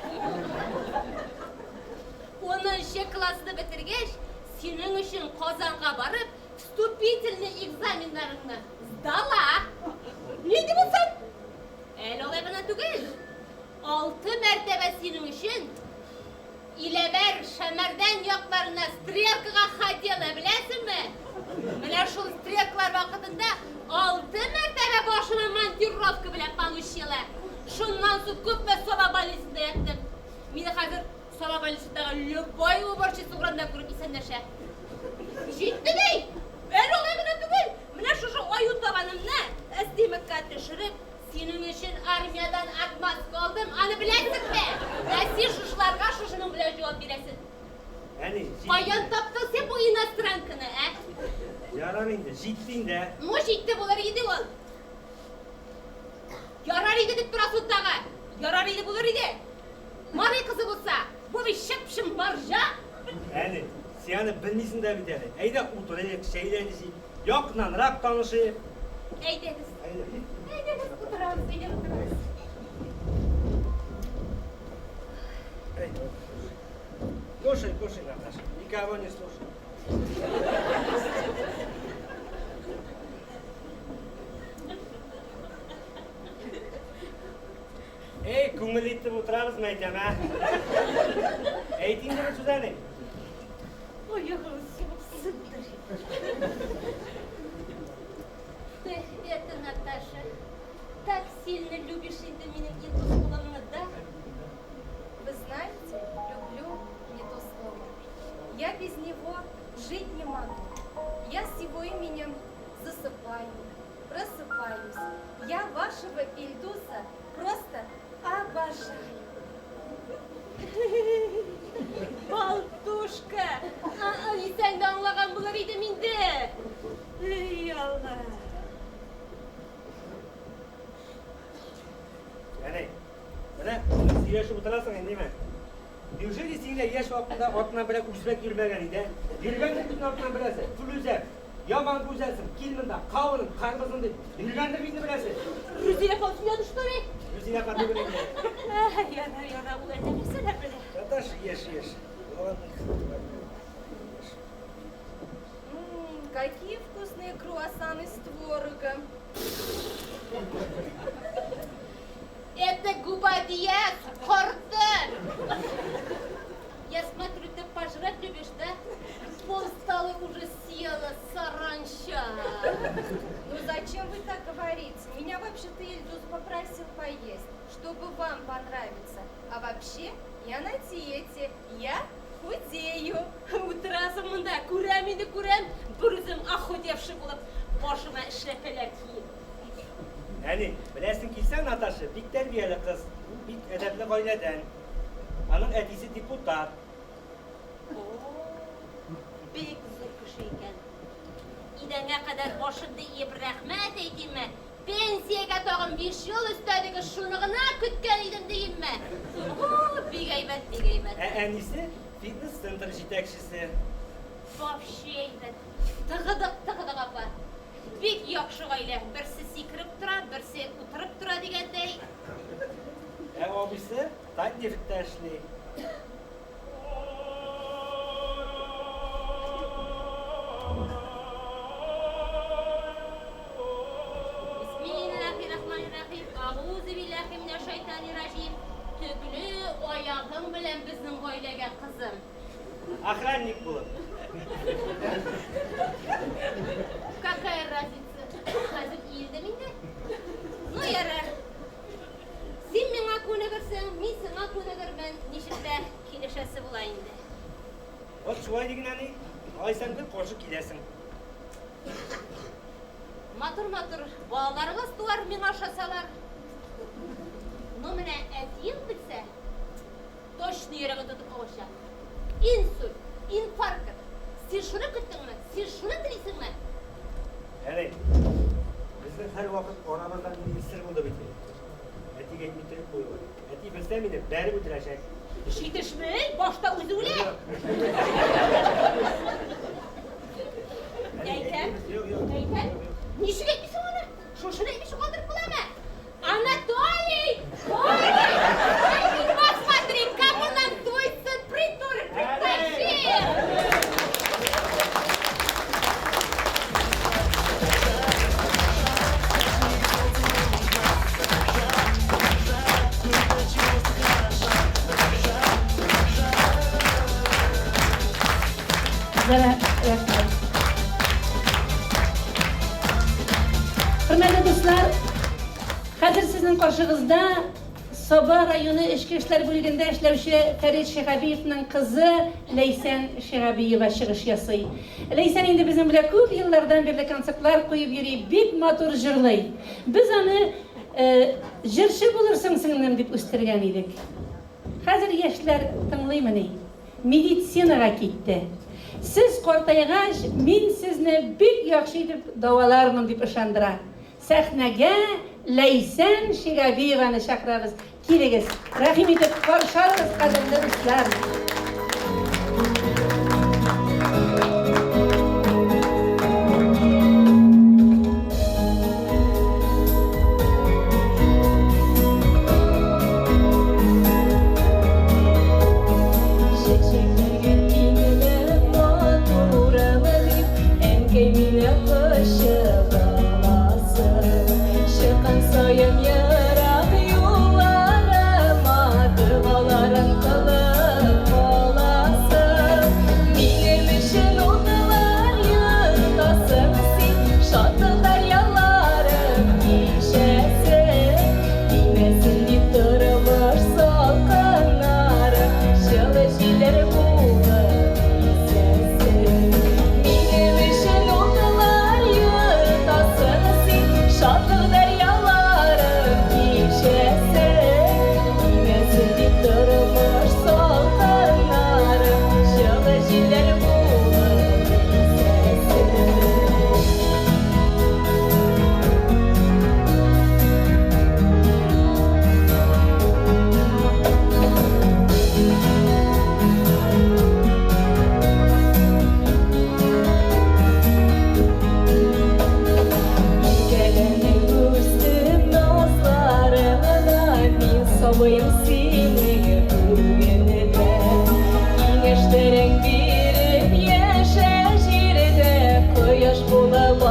10 классны бетергәч, синең өчен Казанга барып, вступительный экзаменнарыңны сдала. Нинди булсын? Әле алай гына түгел. 6 мәртәбә синең өчен Иләбәр, Шәмәрдән якларына стрелкага ходила, беләсеңме? Менә шул стрелкалар вакытында 6 мәртәбә башыма монтировка белән получила. Шуннан соң күпме Саба больницасында яттым. Мине хәзер Саба больницасындагы любой уборщица урамда күреп исәнләшә. Җитте ди! Әле алай гына түгел. Менә шушы аю табанымны снимкка төшереп, синең өчен армиядан отмазка алдым, аны беләсеңме? Ә син шушыларга шушының белән җавап бирәсең. Әни, җитте. Каян таптың син бу иностранканы, ә? Ярар инде, җитте инде. Ну, җитте булыр иде ул. Ярар иде дип торасың тагы. Ярар иде булыр иде. Мари кызы булса, бу бит чып-чын марҗа. Әни, син аны белмисең дә бит әле. Әйдә утырыйк, чәйләнешик, якыннанрак танышыйк. Әйдәгез. Әйдә. Әйдәгез утырабыз, әйдә утырабыз. Әйдә. Кушай, кушай, Наташа. Никого не слушай. Эй, күңел итеп утырабыз ме әйтәм, ә? Әйт инде бер сүз әле. Аягың суыксындыр. Ты это, Наташа, так сильно любишь инде минем Илдус улымны, да? Вы знаете, люблю не то слово. Я без него жить не могу. Я с его именем засыпаю, просыпаюсь. Я вашего Ильдуса просто обожаю. Болтушка! Әйтсәң дә аңлаган булыр идем инде. Эй, Алла. Әни, менә сөйләшеп утырасың инде, ме? Неужели син дә яшь вакытында артыннан берәр үзбәк йөрмәгән иде? Йөргәндер бит артыннан берәрсе. Флүзә, яман гүзәлсең, кил монда, кавының, карбызың дип. Йөргәндер бит берәрсе. Рүзилә апа сөйләде, что ли? Рүзилә апа түгел инде. Ай, яра, яра, ул әллә нәрсәләр белә. Наташа, ешь, ешь. Ладно. Какие вкусные. Вкусные круассаны с творогом. Это губадия с кортом. Я смотрю, ты пожрать любишь, да? Пол стола уже съела, саранча. Ну зачем вы так говорите? Меня вообще-то Ильдус попросил поесть, чтобы вам понравиться. А вообще, я на диете, я худею. Утырасың монда, күрәм инде, күрәм. Бер үзең охудевший булып, башыңа эшләпәләр киеп. Әни, беләсең килсә, Наташа бик тәрбияле кыз. Ул бик әдәпле гаиләдән. Аның әтисе депутат. О, бик зур кеше икән. Идәнгә кадәр башымны иеп рәхмәт әйтимме? Пенсиягә тагын 5 ел өстәдегез, шуны гына көткән идем диимме? О, бик әйбәт, бик әйбәт. Ә әнисе фитнес-центр җитәкчесе. Вообще әйбәт. Тыгыдык, тыгыдык апа. Бик яхшы гаилә. Берсе сикереп тора, берсе утырып тора дигәндәй. Ә абыйсы Татнефтьтә эшли. Бисмиллахиррахманиррахим. Агузу биллахи минәш шайтанир-раҗим. Төкле аягың белән безнең гаиләгә, кызым. Охранник булып. Какая разница? Хәзер иелдем инде. Ну, ярар. Син миңа күнегерсең, мин сиңа күнегермен. Ничек тә килешәсе була инде. Вот шулай диген, әни. Алайсаң гел каршы киләсең. Матур-матур балаларыгыз туар миңа ошасалар. Ну, менә әтиең белсә, точно йөрәген тотып авачак. Инсульт, инфаркт. Син шуны көттеңме? Син шуны телисеңме? Әни, безнең һәрвакыт арабызда ниндидер сер булды бит. Әтигә әйтми торып куюы. Әти белсә мине бәреп үтерәчәк. Җитешми, башта үзе үлә. Әни, Әйтәм. әйтмибез, юк, юк. Әйтәм. Ничек әйтмисең аны? Шушыны әйтмичә калдырып буламы? Анатолий! Ой! Посмотри, кому нам твой сын придурок притащил! Зара, рәхмәт. Хөрмәтле дуслар, хәзер сезнең каршыгызда Саба районы эчке эшләр бүлегендә эшләүче Фәрит Шиһабиевның кызы Ләйсән Шиһабиева чыгыш ясый. Ләйсән инде безнең белән күп еллардан бирле концертлар куеп йөри, бик матур җырлый. Без аны җырчы булырсың, сеңлем, дип үстергән идек. Хәзер яшьләр тыңлыймыни? Медицинага китте. Сез картайгач, мин сезне бик яхшы итеп дәвалармын, дип ышандыра. Сәхнәгә Ләйсән Шигабиеваны чакырабыз. Килегез, рәхим итеп каршы алыгыз, кадерле дуслар. Чәчәкләргә тиңләп матурымы дип, әнкәй мине кочып аласың. Чыккан саен ерак юлларыма догаларын кылып каласың. Минем өчен утлар йотасың син, шатлык дәрьяларын кичәсең. Тимәсен дип тормыш салкыннары, җылы җилләр булып исәсең. Минем өчен утлар йотасың син, шатлык дәрьяларын кичәсең. Тимәсен дип тормыш салкыннары, җылы җилләр булып исәсең. Иркәләнеп үстем назларыңа, мин сабыем синең бүгенедә. Киңәшләрең биреп яшә җирдә, кояш булып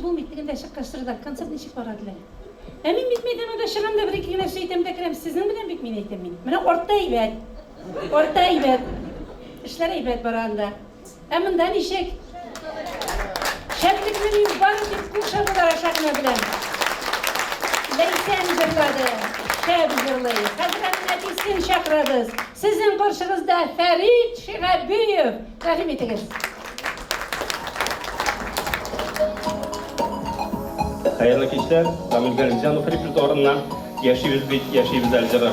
булмый, тегендә чыккач сорыйлар, концерт ничек бара, диләр. Ә мин бит мәйдан анда чыгам да бер-ике генә сүз әйтәм дә керәм. Сезнең белән бит мин әйтәм мин. Менә артта әйбәт. Артта әйбәт. Эшләр әйбәт бара анда. Ә монда ничек? Шәплекне мин бары тик кул чабулар аша гына беләм. Ләйсән җырлады, шәп җырлый. Хәзер аның әтисен чакырабыз. Сезнең каршыгызда Фәрит Шиһабиев. Рәхим итегез. Хәерле кичләр, Рамил Галимзянов репертуарыннан Яшибез бит, яшибез әле җыры.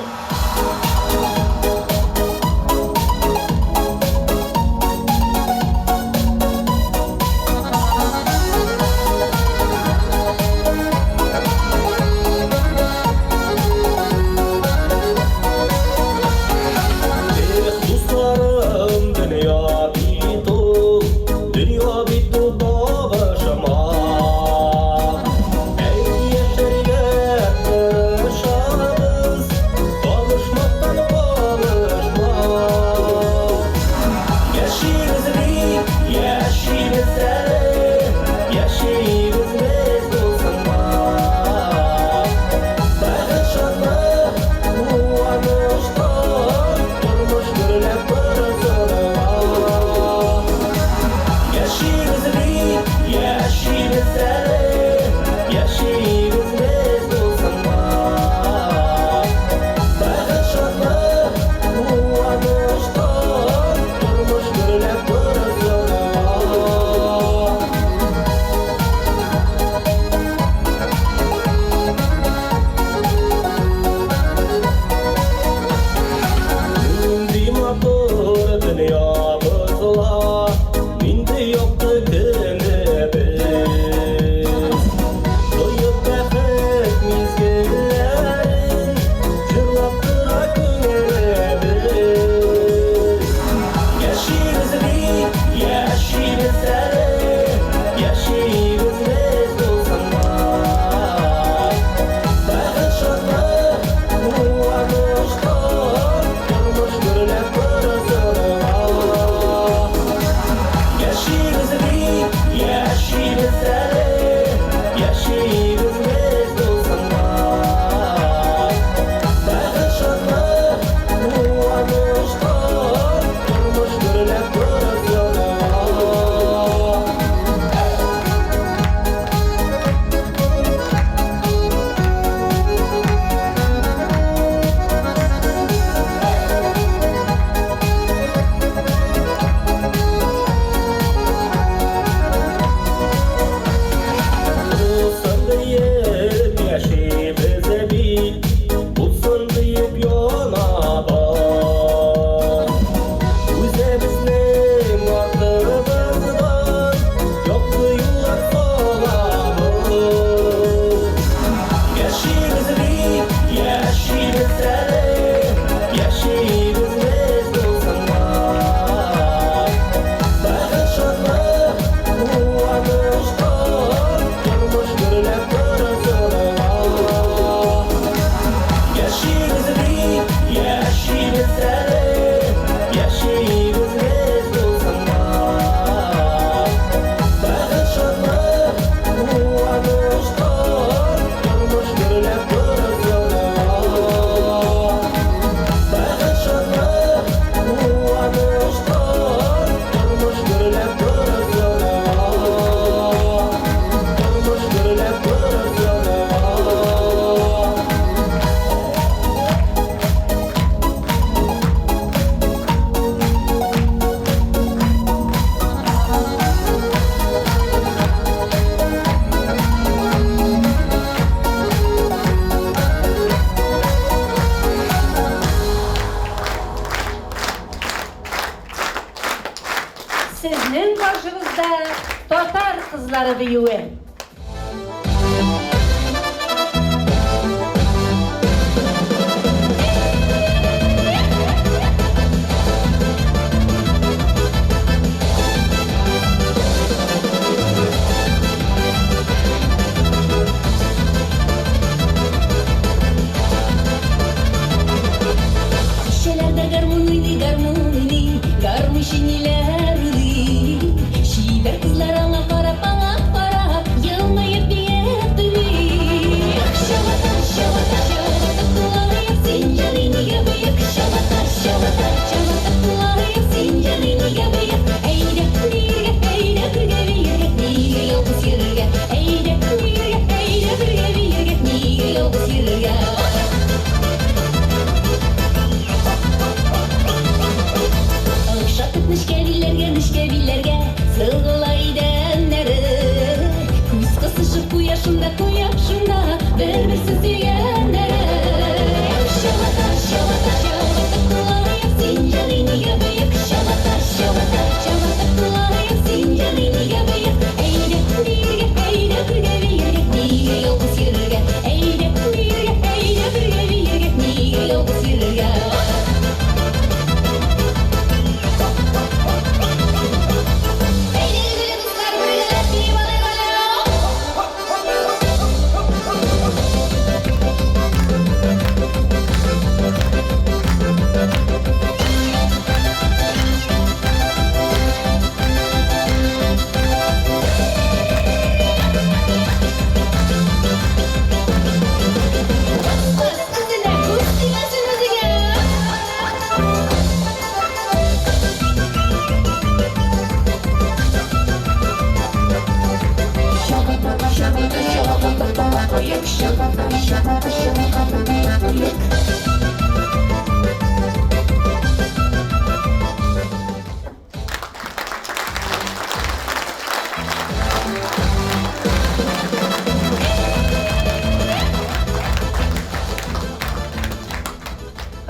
Эх, дусларым, дөнья бит ул, дөнья бит ул табышмак. Әй, яшәргә тырышабыз, табышмактан калышмак. Яшибез бит, яшибез әле, яшибез без булсынмак. Бәхет, шатлык, куаныштан тормыш гөрләп торсын. Яшибез бит, яшибез әле, яшибез без булсынмак. Бәхет, шатлык, куаныштан тормыш гөрләп торсын. Нинди матур дөньябыз ла, нинди якты көнебез. Тоеп бәхет мизгелләрен, җырлап тора күңелебез. Яшибез бит, яшибез әле, яшибез без булсынмак. Бәхет, шатлык, куаныштан тормыш гөрләп торсын. Яшибез бит, яшибез әле, яшибез без булсынмак. Бәхет, шатлык, куаныштан тормыш гөрләп торсын. Булсын диеп яшибез бит, булсын диеп янабыз. Үзебезнең артыбыздан якты юллар салабыз. Яшибез бит, яшибез әле, яшибез без булсынмак. Бәхет, шатлык, куаныштан тормыш гөрләп торсын. Яшибез бит, яшибез әле, яшибез без булсынмак. Бәхет, шатлык, куаныштан тормыш гөрләп торсын. Бәхет, шатлык, куаныштан тормыш гөрләп торсын. Тормыш гөрләп торсын. Сезнең каршыгызда татар кызлары биюе. Кичәләрдә гармун уйный, гармун уйный, гармунчы ниләр уйлый. Чибәр кызлар аңа карап, аңа карап, елмаеп.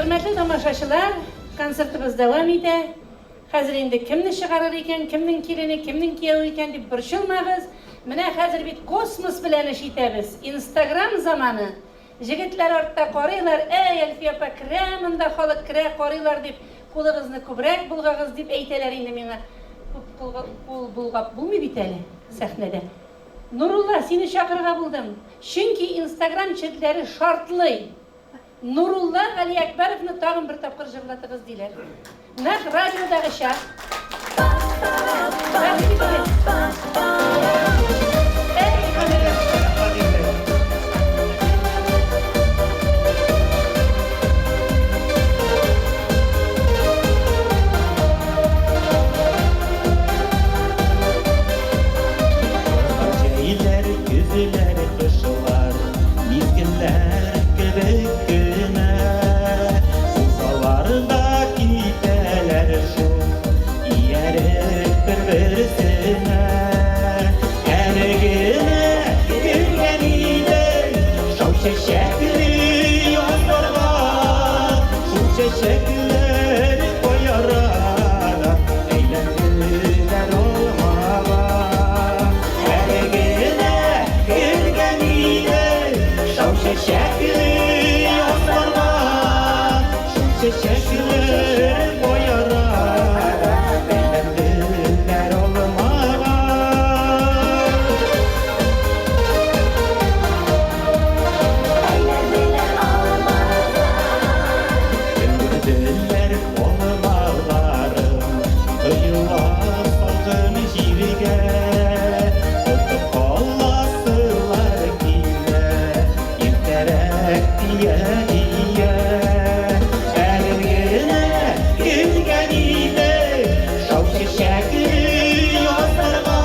Хөрмәтле тамашачылар, концертыбыз дәвам итә. Хәзер инде кемне чыгарыр икән, кемнең килене, кемнең кияве икән дип борчылмагыз. Менә хәзер бит космос белән эш итәбез. Инстаграм заманы. Җегетләр артта карыйлар, әй, Әлфия апа, керә монда халык, керә, карыйлар дип, кулыгызны күбрәк болгагыз дип әйтәләр инде миңа. Күп кул болгап булмый бит әле сәхнәдә. Нурулла, сине чакырырга булдым. Чөнки инстаграм челтләре шартлый. Нурулла Галиәкбәровны тагын бер тапкыр җырлатыгыз, диләр. Нәкъ радиодагыча. Рәхим итегез. Әй, гомерем. Җәйләр, көзләр, кышлар, мизгелләр кебек кенә. Узалар да китәләр шул, ияреп бер-берсенә. Әле генә кергән идем, шау чәчәкле язларга. Шул чәчәкләр каярада әйләнделәр алмага. Әле генә кергән идем, шау чәчәкле язларга. Шул чәчәкләр каярада әйләнделәр алмага. Өлгерделәр алмаларым, коела салкын җиргә. Тотып каласылар килә, иртәрәк дия-дия. Әле генә килгән иде, шау чәчәкле язларга.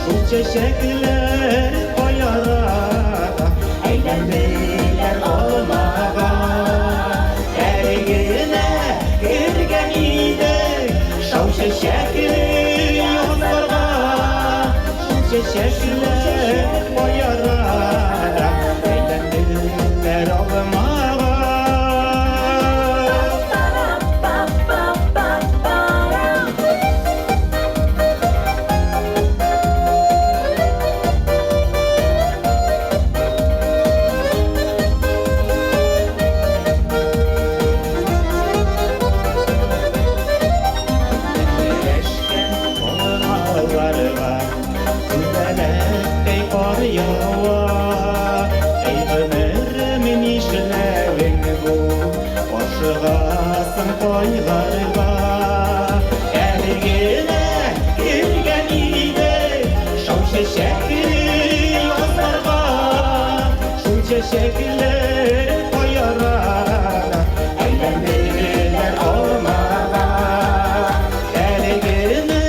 Шул чәчәкләр каярага әйләнделәр алмага. Әле генә кергән иде, шау чәчәкле язларга. Шул чәчәкләр каярага әйләнделәр алмага. Яшькән алмаларга күбәләктәй кар ява. Әй, гомерем, нишләвең бу? Ашыгасың кайларга? Әле генә кергән иде, шау чәчәкле язларга. Шул чәчәкләр каярага әйләнделәр алмага. Әле генә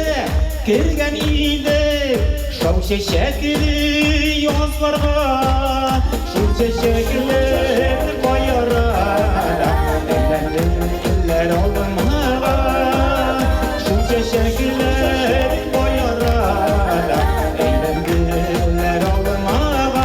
кергән иде, шау чәчәкле язларга. Шул чәчәкләр каярага әйләнделәр алмага. Шул чәчәкләр каярага әйләнделәр алмага.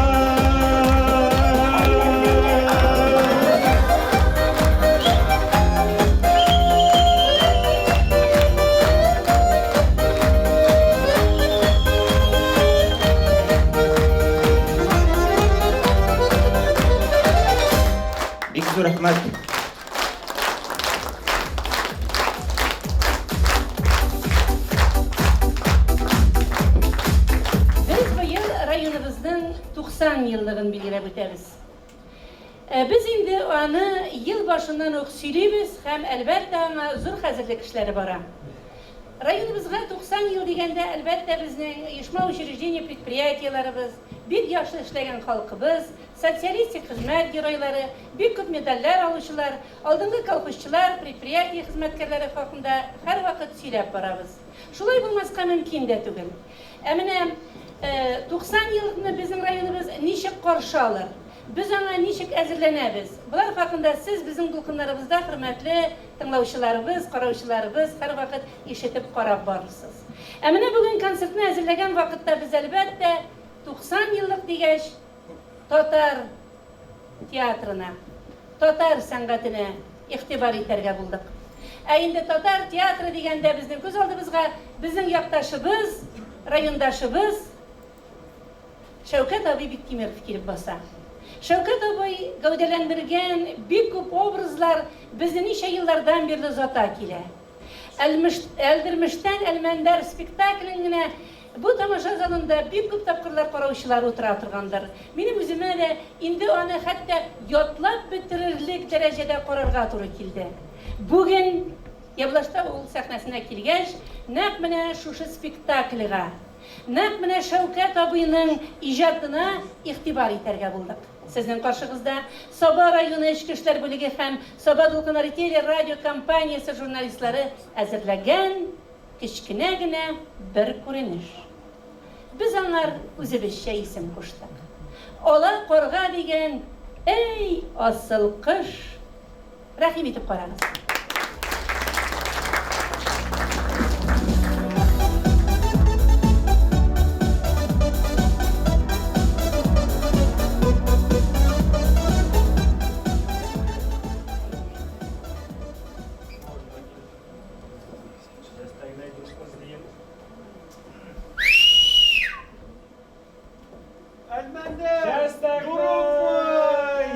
Бик зур рәхмәт. Без быел районыбызның 90 еллыгын билгеләп үтәбез. Без инде аны ел башыннан ук сөйлибез һәм, әлбәттә, аңа зур хәзерлек эшләре бара. Районыбызга 90 ел дигәндә, әлбәттә, безнең оешма-учреждение, предприятиеләребез, бик яхшы эшләгән халкыбыз, социалистик хезмәт геройлары, бик күп медальләр алучылар, алдынгы колхозчылар, предприятие хезмәткәрләре хакында һәрвакыт сөйләп барабыз. Шулай булмаска мөмкин дә түгел. Ә менә 90 еллыкны безнең районыбыз ничек каршы алыр? Без аңа ничек әзерләнәбез? Болар хакында сез безнең дулкыннарыбызда, хөрмәтле тыңлаучыларыбыз, караучыларыбыз, һәрвакыт ишетеп карап барырсыз. Ә менә бүген концертны әзерләгән вакытта без, әлбәттә, 90 еллык дигәч, татар театрына, татар сәнгатенә игътибар итәргә булдык. Ә инде татар театры дигәндә безнең күз алдыбызга безнең якташыбыз, райондашыбыз Шәүкәт абый Биктимеров килеп баса. Шәүкәт абый гәүдәләндергән бик күп образлар безне ничә еллардан бирле озата килә. Әлмеш, Әлдермештән Әлмәндәр спектаклен генә бу тамаша залында бик күп тапкырлар караучылар утыра торгандыр. Минем үземә дә инде аны хәтта ятлап бетерерлек дәрәҗәдә карарга туры килде. Бүген Явлаштау авыл сәхнәсенә килгәч, нәкъ менә шушы спектакльгә, нәкъ менә Шәүкәт абыйның иҗатына игътибар итәргә булдык. Сезнең каршыгызда Саба районы эчке эшләр бүлеге һәм Саба дулкыннары телерадиокомпаниясе журналистлары әзерләгән кечкенә генә бер күренеш. Без аңар үзебезчә исем куштык. Ала карга дигән, әй, асыл кош! Рәхим итеп карагыз. Әлмәндәр, друг мой!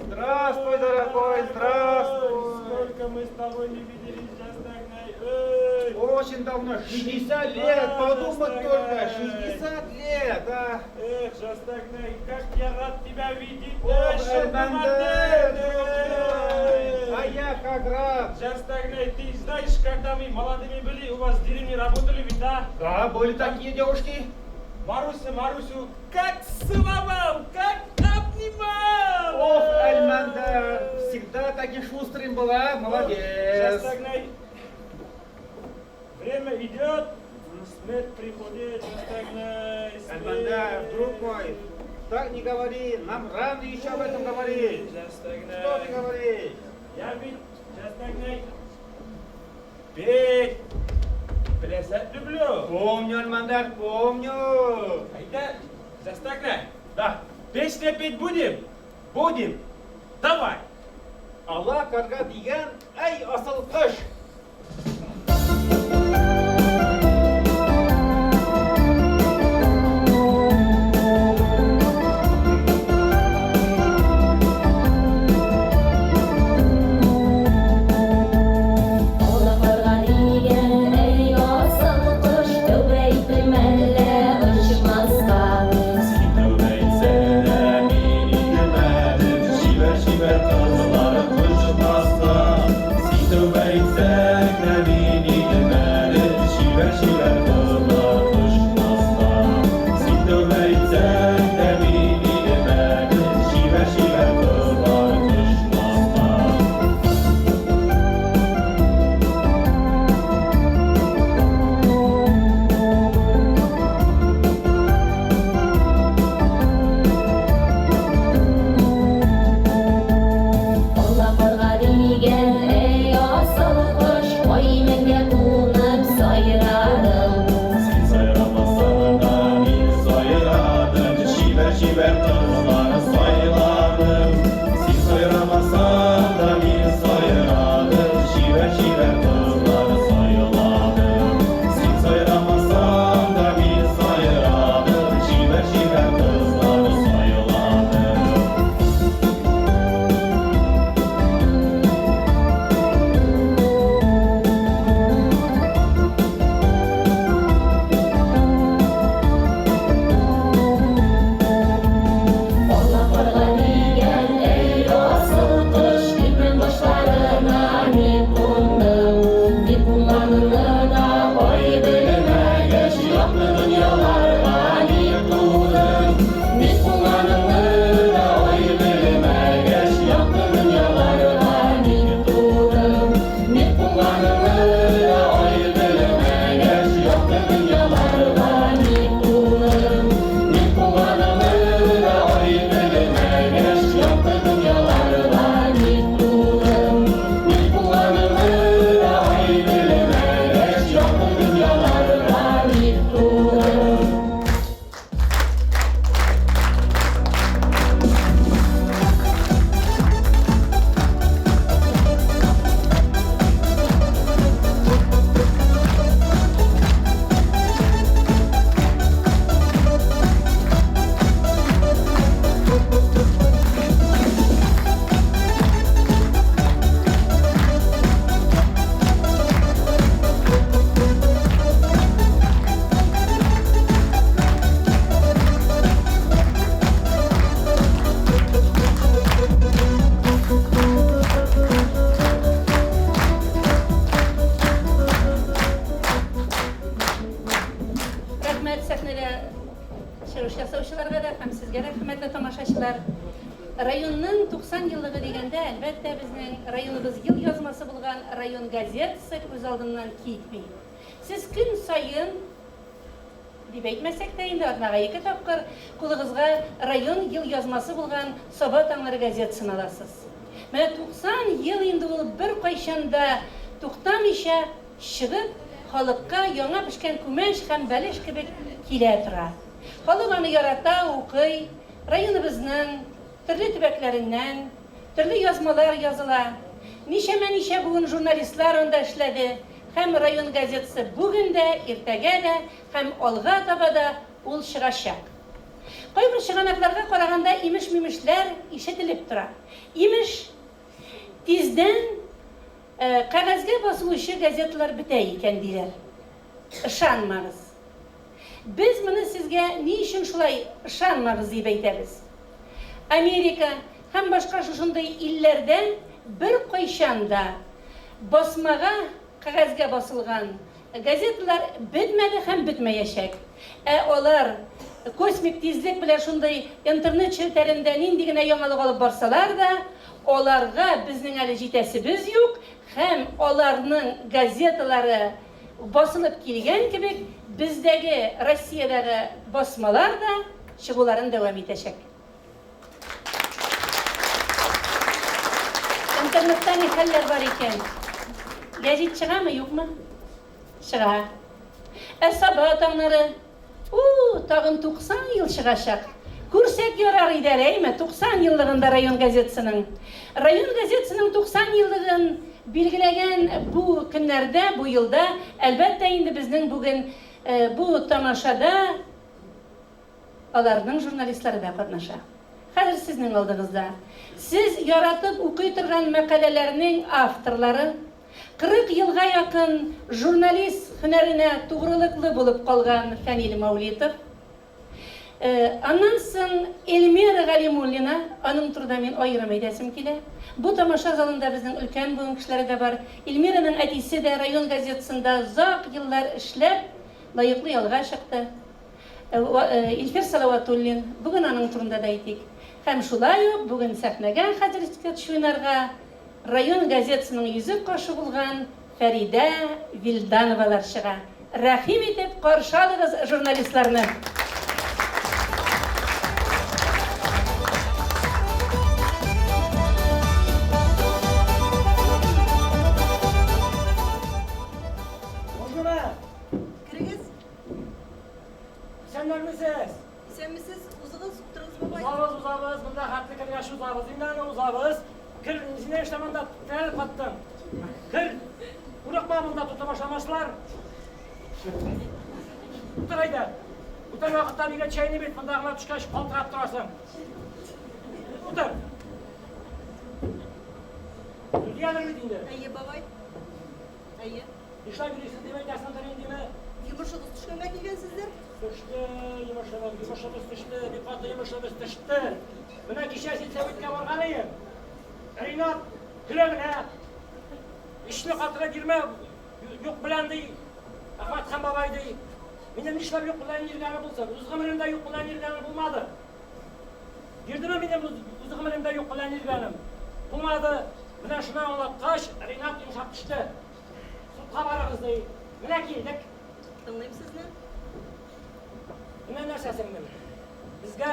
Здравствуй, дорогой, здравствуй! Сколько мы с тобой не виделись, Жастагнай! Очень давно, 60 лет, подумать только, 60 лет, а! Эх, Жастагнай, как я рад тебя видеть! Ох, Әлмәндәр, друг мой! А я как рад! Жастагнай, ты знаешь, когда мы молодыми были, у вас в деревне работали ведь, да? Да, были такие девушки. Маруся, Марусю, как целовал, как обнимал! Ох, Әлмәндәр, всегда таким шустрым была, молодец! Жастагнай, время идет, смерть приходит, Жастагнай, смерть. Әлмәндәр, друг мой, так не говори, нам рано еще об этом говорить. Жастагнай. Что ты говоришь? Я ведь, Жастагнай, петь, плясать люблю. Помню, Әлмәндәр, помню. Айда, Жастагнай. Да. Песня петь будем? Будем. Давай. Ала карга дигән, әй, асыл кош! Ала карга дигән, әй, асыл кош, тәүбә иттем әллә очмаска. Син тәүбә итсәң дә, мин итмәдем, чибәр-чибәр кызлар кочмаска. Син тәүбә итсәң Районның 90 еллыгы дигәндә, әлбәттә, безнең районыбыз ел язмасы булган район газетасы күз алдыннан китми. Сез көн саен дип әйтмәсәк тә инде, атнага ике тапкыр кулыгызга район ел язмасы булган Саба таңнары газетасын аласыз. Менә 90 ел инде ул беркайчан да туктамыйча чыгып, халыкка яңа пешкән күмәч һәм бәлеш кебек килә тора. Халык аны ярата, укый, районыбызның төрле төбәкләреннән төрле язмалар языла. Ничәмә-ничә буын журналистлар анда эшләде һәм район газетасы бүген дә, иртәгә дә һәм алга таба да ул чыгачак. Кайбер чыганакларга караганда имеш-мимешләр ишетелеп тора. Имеш, тиздән кәгазьгә басылучы газеталар бетә икән, диләр. Ышанмагыз. Без моны сезгә ни өчен шулай ышанмагыз диеп әйтәбез. Америка һәм башка шушындый илләрдә беркайчан да басмага, кәгазьгә басылган газеталар бетмәде һәм бетмәячәк. Ә алар космик тизлек белән шундый интернет челтәрендә нинди генә яңалык алып барсалар да, аларга безнең әле җитәсебез юк һәм аларның газеталары басылып килгән кебек, бездәге, Россиядәге басмалар да чыгуларын дәвам итәчәк. Интернетта ни хәлләр бар икән? Гәзит чыгамы, юкмы? Чыга. Ә Саба таңнары? У, тагын 90 ел чыгачак. Күрсәк ярар иде әле, әйме, 90 еллыгында район газетасының. Район газетасының 90 еллыгын билгеләгән бу көннәрдә, бу елда, әлбәттә инде, безнең бүген бу тамашада аларның журналистлары да катнаша. Хәзер сезнең алдыгызда сез яратып укый торган мәкаләләрнең авторлары, 40 елга якын журналист һөнәренә тугрылыклы булып калган Фәнил Мәүлитов, аннан соң Эльмира Галимуллина, аның турында мин аерым әйтәсем килә. Бу тамаша залында безнең өлкән буын кешеләре дә бар. Эльмираның әтисе дә район газетасында озак еллар эшләп, лаеклы ялга чыкты. Илфир Салаватуллин, бүген аның турында да әйтик. Һәм шулай ук бүген сәхнәгә хәзер скетч уйнарга район газетасының йөзек кашы булган Фәридә Вилдановалар чыга. Рәхим итеп каршы алыгыз журналистларны! Можно? Керегез. Исәннәрмесез? Исәнмесез, узыгыз, утырыгыз, бабай. Узабыз, узабыз, монда хәтле кергәч узабыз. Инде аны узабыз. Кер, син нәрсә монда терәлеп каттың? Кер. Курыкма, монда тота башламаслар. Утыр әйдә. Бүтән вакытта нигә чәйне бит монда гына төшкәч калтырап торасың. Утыр. Судьядыр бит инде. Әйе, бабай. Әйе. Нишләп йөрисез дип әйтәсеңдер индеме? Йомышыгыз төшкәнгә килгәнсездер? Төште йомышыбыз, йомышыбыз төште, бик каты йомышыбыз төште. Менә кичә сельсоветка барган идем. Ринат көлә генә. Эшне катырып йөрмә, юк белән ди. Әхмәтхан бабай ди. Минем нишләп юк белән йөргәне булсын? Үз гомеремдә юк белән йөргәнем булмады. Йөрдеме минем үз гомеремдә юк белән йөргәнем? Булмады. Менә шуны аңлаткач, Ринат йомшап төште. Судка барыгыз, ди. Менә килдек. Тыңлыйм сезне. Менә нәрсә, сеңлем. Безгә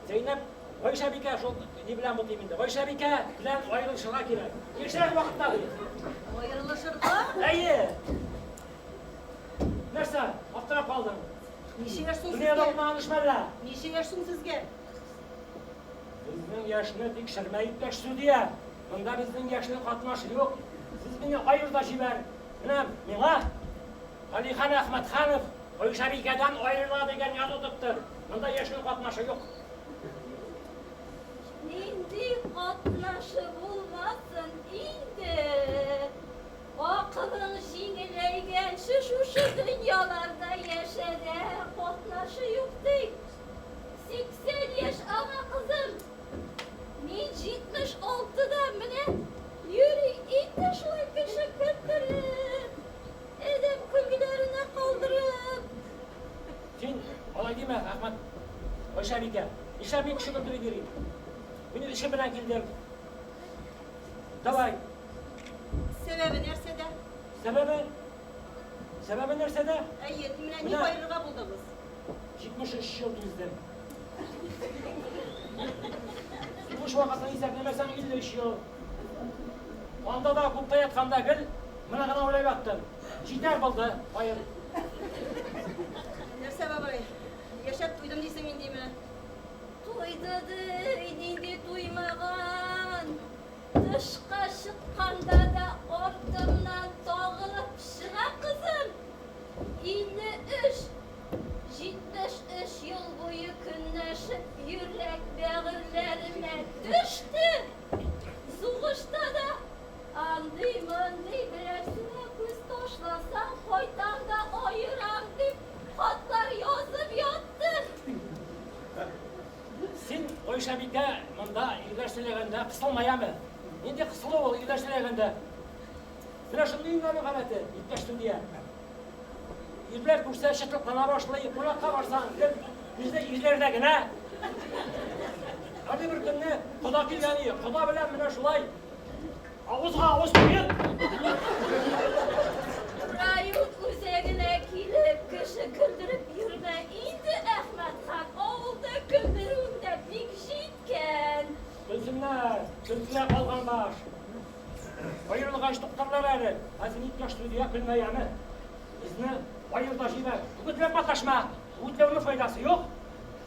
Зәйнәп Гайшәбикә шул ни белән бутыйм инде. Гайшәбикә белән аерылышырга кирәк. Яшьрәк вакытта ди. Аерылышырга? Әйе. Нәрсә, аптырап калдың? Ничә яшь соң сезгә? Дөньяда булмаган эшме әллә? Ничә яшь соң сезгә? Безнең яшьне тикшермә, иптәш судья. Монда безнең яшьнең катнашы юк. Сез мине аер да җибәр. Менә миңа Галихан Әхмәтханов Гайшәбикәдән аерыла дигән язу тоттыр. Монда яшьнең катнашы юк. Нинди катнашы булмасын инде. Акылың җиңеләйгәнче шушы дөньяларда яшә дә, катнашы юк ди. 80 яшь аңа, кызым. Мин 76 да менә йөри инде шулай кеше көлдереп, адәм көлгеләренә калдырып. Син алай димә, Әхмәт. Гайшә. Гайшәбикә, нишләп мин кеше көлдереп йөрим? Мин үз эшем белән килдем. Давай. Сәбәбе нәрсәдә? Сәбәбе? Сәбәбе нәрсәдә? Әйе, менә ник аерырга булдыгыз? 73 ел түздем. Сугыш вакытын исәпләмәсәң 53 ел. Анда да күктә ятканда гел моны гына уйлап яттым. Җитәр булды, аер. Нәрсә, бабай, яшәп туйдым дисең индеме? Туйды ди, нинди туймаган. Тышка чыкканда да артымнан тагылып чыга кызым. 53, 73 ел буе көнләшеп йөрәк бәгырьләремә төште. Сугышта да андый-мондый берәрсенә күз ташласаң, кайтам да аерам дип хатлар язып ятты. Син, Гайшәбикә, монда ирләр сөйләгәндә кысылма, яме. Нинди кысылу ул ирләр сөйләгәндә? Менә шундый инде аның гадәте, иптәш судья. Ирләр күрсә чытлыклана башлый, кунакка барсаң, гел күзе ирләрдә генә. Әле бер көнне кода килгән иде. Кода белән менә шулай авызга авыз куеп. Район үзәгенә килеп, кеше көлдереп йөрмә инде, Әхмәтхан. Авылда көлдерүең дә бик җиткән. Көлсеннәр, көлсеннәр калган баш. Аерылгач туктарлар әле. Ә син иптәш судья көлмә яме. Безне аер да җибәр. Үгетләп маташма. Үгетләүнең файдасы юк.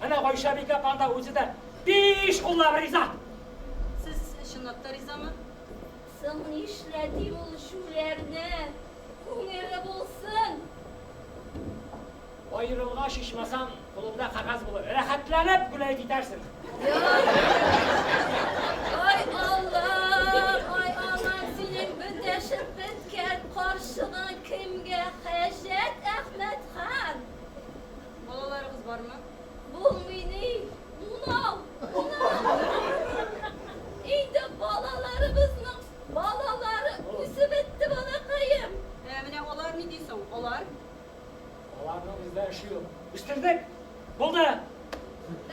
Әнә Гайшәбикә апаң да үзе дә биш куллап риза. Сез чынлап та ризамы? Соң нишләтим ул җүләрне? Күңеле булсын. Аерылгач, ичмасам, кулыңда кәгазь булыр. Рәхәтләнеп гүләйт итәрсең. Ай Аллам, ай анам, синең бөтәшеп беткән карчыгың кемгә хаҗәт, Әхмәтхан? Балаларыгыз бармы? Булмый ни, унау, унау. Инде балаларыбызның балалары үсеп бетте, балакаем. Ә менә алар ни ди соң? Алар? Аларның бездә эше юк. Үстердек! Булды!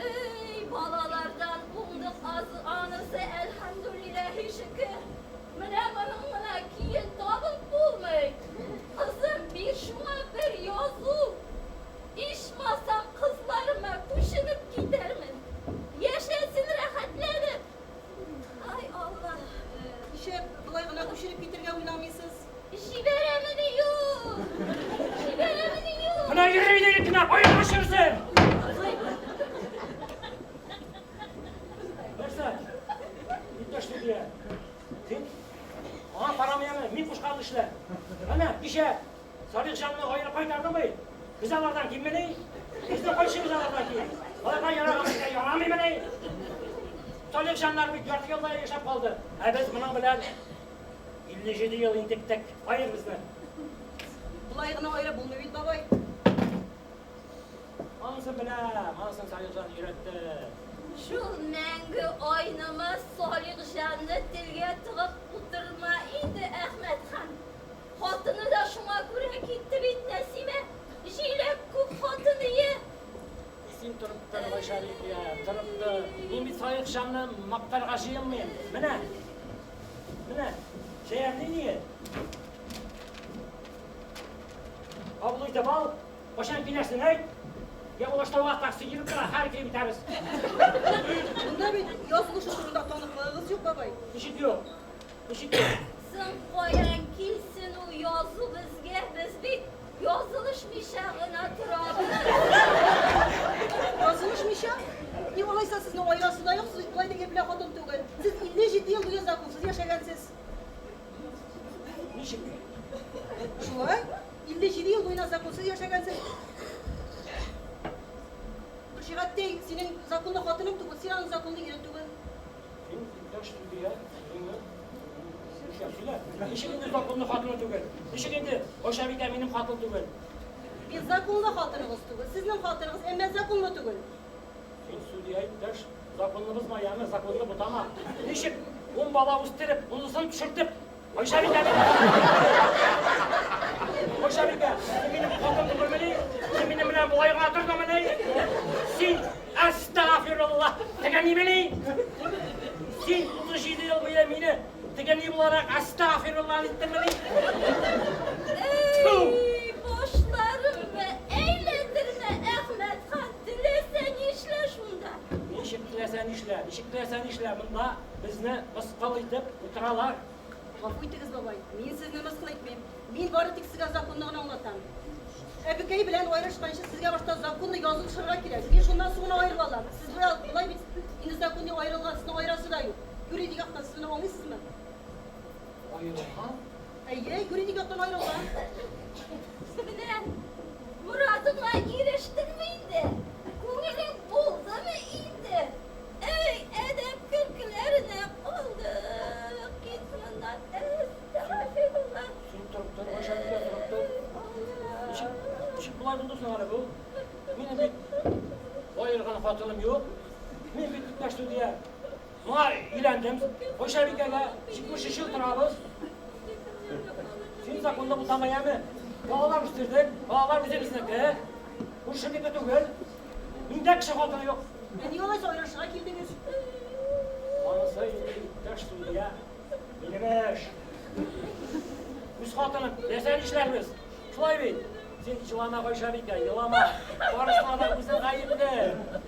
Эй, балалардан уңдык аз, анысы әлхәмдүлилләһи шөкер. Менә моның гына киен табып булмый. Кызым, бир шуңа бер язу. Ичмасам, кызларыма күченеп китәрмен. Яшәсен рәхәтләнеп. Ай, Алла. Нишләп болай гына күченеп китергә уйламыйсыз? Җибәрәмени юк! Җибәрәмени юк! Менә йөри дә кенә, аерылыш йөрсен! Нәрсә? Иптәш судья. Син аңа карамыймы? Мин кушканны эшлә. Әнә, кичә Салихҗанны аерып кайтардың бит. Без алардан киммени? Безнең кайсыбыз алардан ким? Аларга яраган безгә ярамыймыни? Салихҗаннар бит ярты елда яшәп калды. Ә без моның белән 57 ел интектек. Аер безне. Болай гына аерып булмый бит, бабай. Анысын беләм, анысын Салихҗан өйрәтте. Шул мәңге айнымас Салихҗанны телгә тыгып утырма инде, Әхмәтхан. Хатыны да шуңа күрә китте бит, Нәсимә. Җиләк күк хатын ие. Син торып тор, Гайшәбикә, торып тор. Мин бит Салихҗанны мактарга җыенмыйм. Менә, менә, чәярни ни? Кабул итеп ал, кайчан киләсен әйт. Я Улаштауга такси йөреп тора, хәл килеп итәбез. Монда бит язылышу турында таныклыгыгыз юк, бабай. Ничек юк? Ничек юк? Соң каян килсен ул язу безгә? Без бит язылышмыйча гына торабыз. Язылышмыйча? Ни алайса сезнең аерасы да юк, сез бит болай да ир белән хатын түгел. Сез 57 ел буе законсыз яшәгәнсез. Ничек? Шулай? 57 ел буена законсыз яшәгәнсез. Гөлшигаттәй, синең законлы хатының түгел, син аның законлы ирең түгел. Син иптәш судья, сүзеңне нишләп сөйлә? Ничек инде законлы хатыны түгел? Ничек инде Гайшәбикә минем хатын түгел? Мин законлы хатыныгыз түгел, сезнең хатыныгыз, әмма законлы түгел. Син судья иптәш, законны бозма, яме, законны бутама. Ничек ун бала үстереп, унысын төшертеп, Гайшәбикә минем. Гайшәбикә, син минем хатын түгелмени? Син минем белән белән болай гына тордыңмыни? Син, әстәгафирулла, теге нимени? Син 37 ел буе мине теге ни буларак әстәгафирулла иттеңмени? Эй, башларымны әйләндермә, Әхмәтхан, теләсә нишлә шунда. Ничек теләсә нишлә, ничек теләсә нишлә, монда безне мыскыл итеп утыралар. Гафу итегез, бабай, мин сезне мыскыл итмим. Мин бары тик сезгә законны гына аңлатам. Әбекәй белән аерышканчы сезгә башта законны язылышырга кирәк. Мин шуннан соң гына аерыла алам. Сез болай, болай бит инде законный аерылган, сезне аерасы да юк. Юридик яктан сез моны аңлыйсызмы? Аерылган? Әйе, юридик яктан аерылган. Менә морадыңа ирештеңме инде? Күңелең булдымы инде? Әй, адәм көлкеләренә калдык. Кит моннан, әстәгъфирулла. Син торып тор, Гайшәбикә, торып тор. Ничек, ничек болай булды соң әле бу? Минем бит аерылган хатыным юк. Мин бит иптәш судья. Моңа өйләндем. Гайшәбикәгә 73 ел торабыз. Син законны бутама, яме. Балалар үстердек, балалар үзебезнеке. Күршенеке түгел. Миндә кеше хатыны юк. Ә нигә алайса аерылышырга килдегез? Анысы инде иптәш судья. Минем эш. Үз хатыным, теләсә нишләрбез. Шулай бит. Син елама, Гайшәбикә, елама. Барысына да үзең гаепле.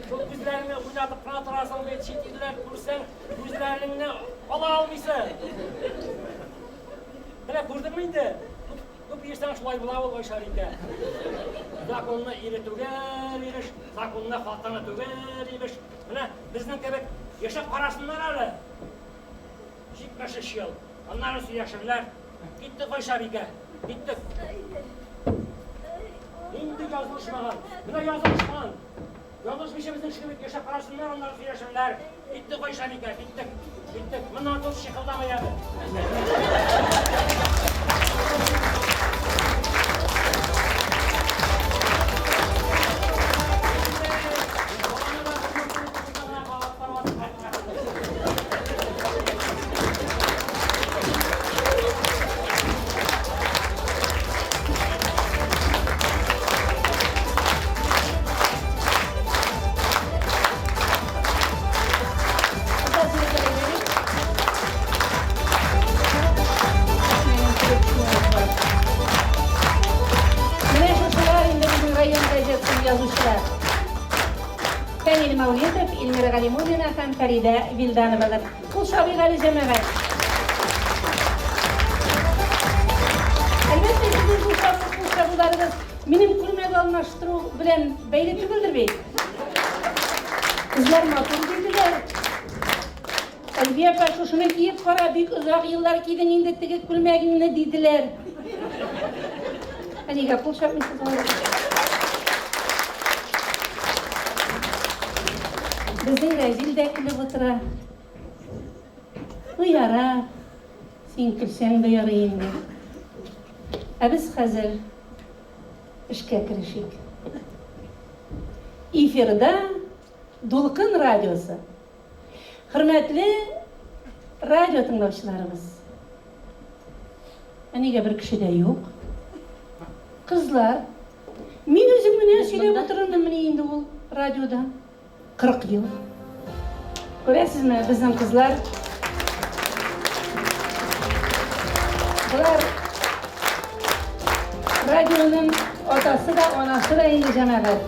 Шул күзләреңне уйнатып кына торасың бит. Чит ирләр күрсәң, күзләреңне ала алмыйсың. Менә күрдеңме инде? Күп йөрсәң шулай була ул, Гайшәбикә. Законны ире түгел, имеш, законны хатыны түгел, имеш. Менә безнең кебек яшәп карасыннар әле. 73 ел. Аннары сөйләшерләр. Киттек, Гайшәбикә, киттек. Нинди язылышмаган? Менә язылышкан. Язылышмыйча безнең кебек яшәп карасыннар, аннары сөйләшерләр. Киттек, Гайшәбикә, киттек. Киттек. Моннан соң чикылдамый әле. Менә шушылар инде безнең район газетасын язучылар. Фәнил Мәүлетов, Эльмира Галимуллина һәм Фәридә Вилдановалар. Кул чабыйк әле, җәмәгать. Әлбәттә, сезнең кул чабу, кул чабуларыгыз минем күлмәк алмаштыру белән бәйле түгелдер бит. Кызлар матур диделәр. Әлфия апа, шушыны киеп кара, бик озак еллар кидең инде теге күлмәгеңне, диделәр. Ә нигә кул чапмыйсыз алай? Безнең Рәзил дә көлеп утыра. Ну, ярар, син көлсәң дә ярый инде. Ә без хәзер эшкә керешик. Эфирда Дулкын радиосы. Хөрмәтле радио тыңлаучыларыбыз! Ә нигә бер кеше дә юк? Кызлар, мин үзем генә сөйләп утырдыммыни инде ул радиода? 40 ел. Күрәсезме, безнең кызлар Болар радионың атасы да, анасы да инде җәмәгать.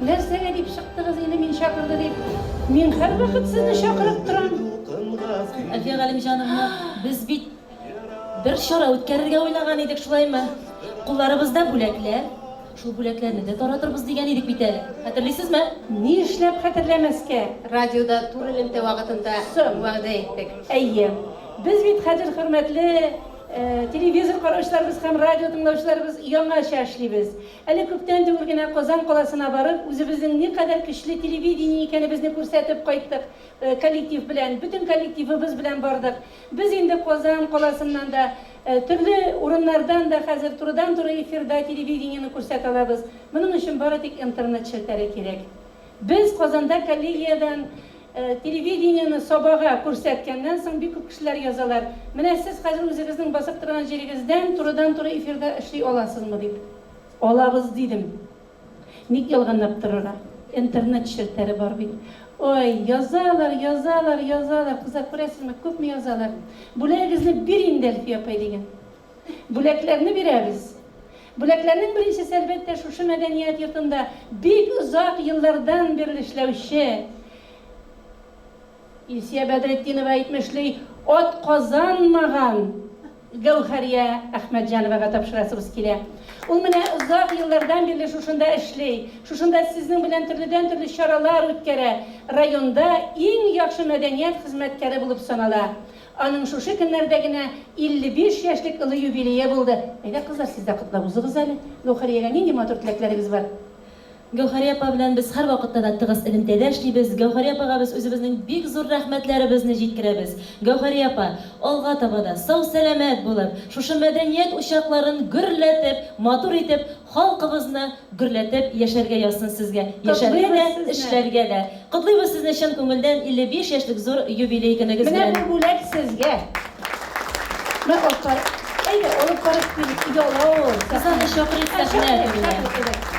Нәрсәгә дип чыктыгыз инде мин чакырды дип? Мин һәрвакыт сезне чакырып торам. Әлфия Галимҗановна, без бит бер чара үткәрергә уйлаган идек, шулаймы? Кулларыбызда бүләкләр. Шул бүләкләрне дә таратырбыз дигән идек бит әле. Хәтерлисезме? Ни эшләп хәтерләмәскә? Радиода туры элемтә вакытында вәгъдә иттек. Әйе. Без бит хәзер, хөрмәтле телевизор караучыларыбыз һәм радио тыңлаучыларыбыз, яңача эшлибез. Әле күптән түгел генә Казан каласына барып, үзебезнең никадәр көчле телевидение икәнебезне күрсәтеп кайттык. Коллектив белән, бөтен коллективыбыз белән бардык. Без инде Казан каласыннан да, төрле урыннардан да хәзер турыдан-туры эфирда телевидениене күрсәтә алабыз. Моның өчен бары тик интернет челтәре кирәк. Без Казанда коллегиядән телевидениене Сабага күрсәткәннән соң бик күп кешеләр язалар, Менә сез хәзер үзегезнең басып торган җирегездән турыдан-туры эфирда эшли аласызмы? дип. Алабыз, дидем. Ник ялганлап торырга? Интернет челтәре бар бит. Ой, язалар, язалар, язалар. Кызлар, күрәсезме, күпме язалар. Бүләгегезне бир инде, Әлфия апай, дигән. Бүләкләрне бирәбез. Бүләкләрнең беренчесе, әлбәттә, шушы мәдәният йортында бик озак еллардан бирле эшләүче Илсөя Бәдретдинова әйтмешли, ат казанмаган Гәүһәрия Әхмәтҗановага тапшырасыбыз килә. Ул менә озак еллардан бирле шушында эшли, шушында сезнең белән төрледән-төрле чаралар үткәрә, районда иң яхшы мәдәният хезмәткәре булып санала. Аның шушы көннәрдә генә 55 яшьлек олы юбилее булды. Әйдә, кызлар, сез дә котлап узыгыз әле. Гәүһәриягә нинди матур теләкләрегез бар? Гәүһәрия апа белән без һәрвакытта да тыгыз элемтәдә эшлибез. Гәүһәрия апага без үзебезнең бик зур рәхмәтләребезне җиткерәбез. Гәүһәрия апа, алга таба да сау-сәламәт булып, шушы мәдәният учакларын гөрләтеп, матур итеп, халкыбызны гөрләтеп яшәргә язсын сезгә. Яшәргә дә, эшләргә дә. Котлыйбыз сезне чын күңелдән 55 яшьлек зур юбилей көнегез Менә белән. бу бүләк сезгә. Мә, алып бар. Әйдә, алып барып кил, ояла ул. Без аны чакырыйк сәхнә түренә.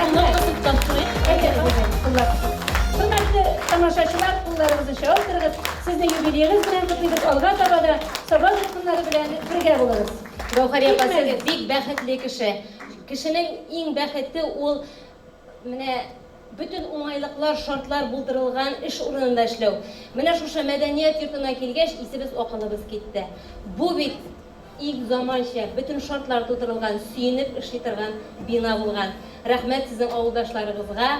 Куллар кысып тапшырыйк. Әйдә, әйдә, куллар кысып. Хөрмәтле тамашачылар, кулларыгызны чабып торыгыз. Сезне юбилеегыз белән котлыйбыз. Алга таба да Саба дулкыннары белән бергә булыгыз. Гәүһәрия апа, сез бик бәхетле кеше. Кешенең иң бәхете ул менә Бөтен уңайлыклар, шартлар булдырылган эш урынында эшләү. Менә шушы мәдәният йортына килгәч, исебез, акылыбыз китте. Бу бит иң заманча, бөтен шартлар тудырылган, сөенеп эшли торган бина булган. Рәхмәт сезнең авылдашларыгызга,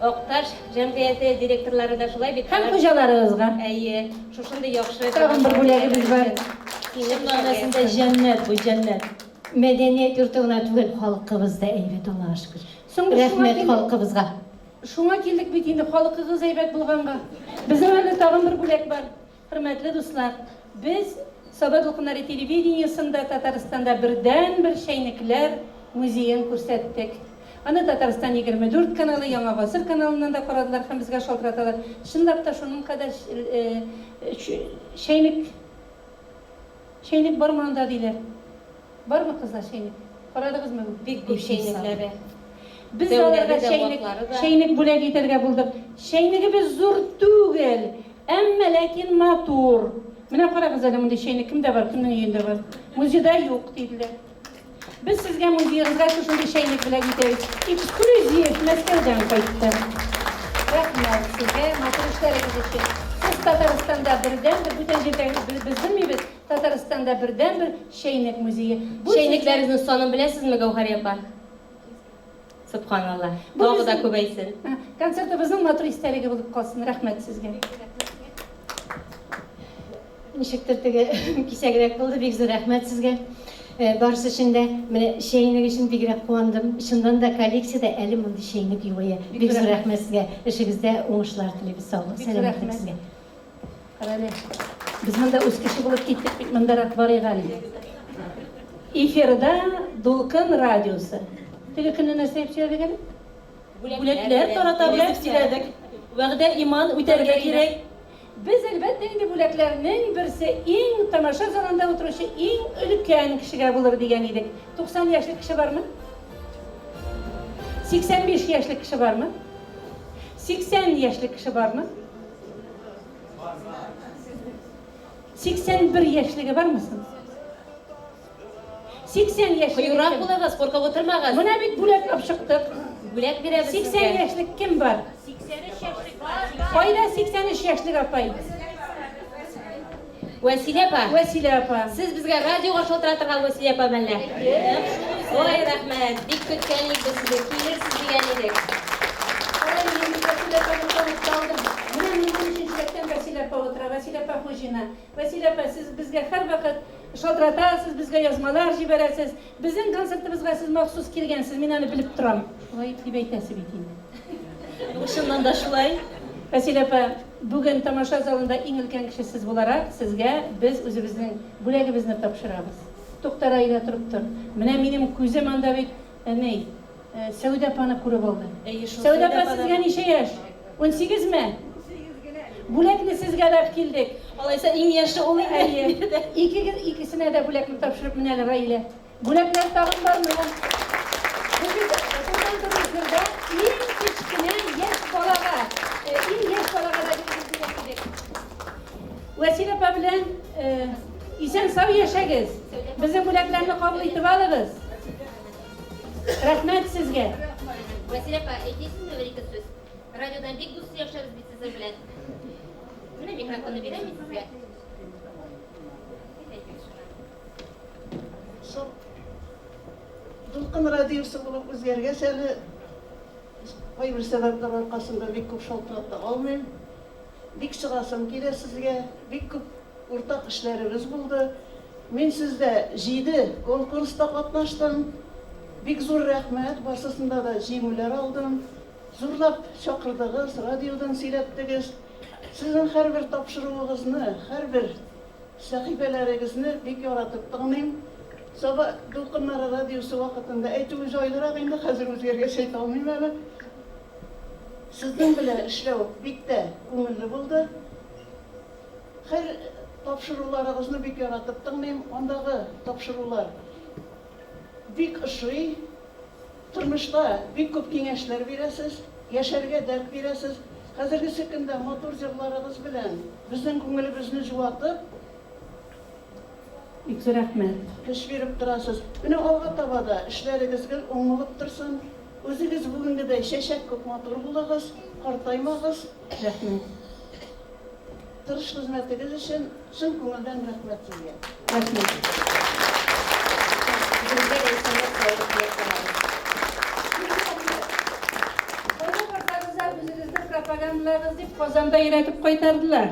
Акташ җәмгыяте директорлары да шулай бит. Һәм хуҗаларыгызга. Әйе, шушындый яхшы. Тагын бер бүләгебез бар. Чын мәгънәсендә җәннәт бу, җәннәт. Мәдәният йорты гына түгел, халкыбыз да әйбәт, Аллага шөкер. Соң без шуңа Рәхмәт килдек. халкыбызга. Шуңа килдек бит инде, халкыгыз әйбәт булганга. Безнең әле тагын бер бүләк бар. Хөрмәтле дуслар, без Саба дулкыннары телевидениесында Татарстанда бердәнбер чәйнекләр музеен күрсәттек. Аны Татарстан 24 каналы, Яңа гасыр каналыннан да карадылар һәм безгә шалтыраталар. Чынлап та шуның кадәр чәйнек чәйнек бармы анда диләр. Бармы кызлар чәйнек? Карадыгызмы? Бик күп чәйнекләре. Без дә аларга чәйнек, чәйнек бүләк итәргә булдык. Чәйнегебез зур түгел, әмма ләкин матур. Менә карагыз әле, мондый чәйнек кемдә бар, кемнең өендә бар? Музейда юк, диделәр. Без сезгә музеегызга шушындый чәйнек бүләк итәбез. Эксклюзив Мәскәүдән кайтты. Рәхмәт сезгә матур эшләрегез өчен. Сез Татарстанда бердәнбер, бүтән җирдә без белмибез, Татарстанда бердәнбер чәйнек музее. Бу сезгә. Чәйнекләрегезнең санын беләсезме, Гәүһәрия апа? Сөбханалла. Бу Тагы да безнең күбәйсен. концертыбызның матур истәлеге булып калсын. Рәхмәт сезгә. Ничектер теге кисәгрәк булды. Бик зур рәхмәт сезгә. Барысы өчен дә. Менә чәйнек өчен бигрәк куандым. Чыннан да коллекциядә әле мондый чәйнек юк ие. Бик зур рәхмәт сезгә. Эшегездә уңышлар телибез. Саулык, Бик зур сәламәтлек рәхмәт. сезгә. Карале, без монда үз кеше булып киттек бит, мондарак барыйк әле. Эфирда Дулкын радиосы. Теге көнне нәрсә дип сөйләдек әле? Бүләкләр таратабыз дип сөйләдек. Вәгъдә иман, үтәргә кирәк. Без, әлбәттә инде, бүләкләрнең берсе иң тамаша залында утыручы иң өлкән кешегә булыр дигән идек. 90 яшьлек кеше бармы? 85 яшьлек кеше бармы? 80 яшьлек кеше бармы? 81 яшьлеге бармы соң? 80 яшьлеге. Кыюрак булыгыз, куркып утырмагыз. Менә бит бүләк алып чыктык. Бүләк бирәбез 80 сезгә. яшьлек кем бар? 83 яшьлек бар. Кайда 83 яшьлек апай? Вәсилә апа. Вәсилә апа. Сез безгә радиога шалтыратырга Вәсилә апа мәллә? Ой, рәхмәт. Бик көткән идек без сезне. Килерсез дигән идек. Карале, мин бит Вәсилә апаны танып та алдым. Менә минем өченче рәттән Вәсилә апа утыра. Вәсилә апа Хуҗина. Вәсилә апа, сез безгә һәрвакыт шалтыратасыз, безгә язмалар җибәрәсез. Безнең концертыбызга сез махсус килгәнсез, мин аны белеп торам. Шулай дип әйтәсе бит инде. Юк, чыннан да шулай. Вәсилә апа, бүген тамаша залында иң өлкән кеше сез буларак, сезгә без үзебезнең бүләгебезне тапшырабыз. Тукта, Раилә, торып тор. Менә минем күзем анда бит, ни, Сәүдә апаны күреп алды. Әйе шул, Сәүдә Сәүдә апа, апа да. сезгә ничә яшь? Унсигезме? Бүләкне сезгә дә килдек. Алайса иң яше ул инде. Әйе. Икегез, икесенә дә бүләкне тапшырып менә әле, Раилә. Бүләкләр тагын бармы? Бу бит. кайчандыр эфирда иң кечкенә яшь балага, иң яшь балага да бирелде дигән идек. Вәсилә апа белән исән-сау яшәгез. Безнең бүләкләрне кабул итеп алыгыз. Рәхмәт сезгә. Вәсилә апа, әйтәсезме бер-ике сүз? Радиодан бик дус сөйләшәбез бит сезнең белән. Менә микрофонны бирәм мин сезгә. Дулкын радиосы булып үзгәргәч әле кайбер сәбәпләр аркасында бик күп шалтырата алмыйм. Бик чыгасым килә сезгә, бик күп уртак эшләребез булды. Мин сездә җиде конкурста катнаштым. Бик зур рәхмәт, барсысында да җиңүләр алдым. Зурлап чакырдыгыз, радиодан сөйләттегез. Сезнең һәрбер тапшыруыгызны, һәрбер сәхифәләрегезне бик яратып тыңлыйм. Саба дулкыннары радиосы вакытында әйтүе җайлырак инде, хәзер үзгәргәч әйтә алмыйм әле. Сезнең белән эшләү бик тә күңелле булды. Һәр тапшыруларыгызны бик яратып тыңлыйм. Андагы тапшырулар бик ошый. Тормышта бик күп киңәшләр бирәсез, яшәргә дәрт бирәсез. Хәзергесе көндә матур җырларыгыз белән безнең күңелебезне җуатып, Бик зур рәхмәт. Көч биреп торасыз. Менә алга таба да эшләрегез гел уң булып торсын. Үзегез бүгенгедәй чәчәк күк матур булыгыз, картаймагыз. Рәхмәт. Тырыш хезмәтегез өчен чын күңелдән рәхмәт сезгә. Рәхмәт. Үзегезгә дә исәнлек, саулык теләп калабыз. Кайда барсагыз да үзегезне пропагандалагыз дип Казанда өйрәтеп кайтардылар.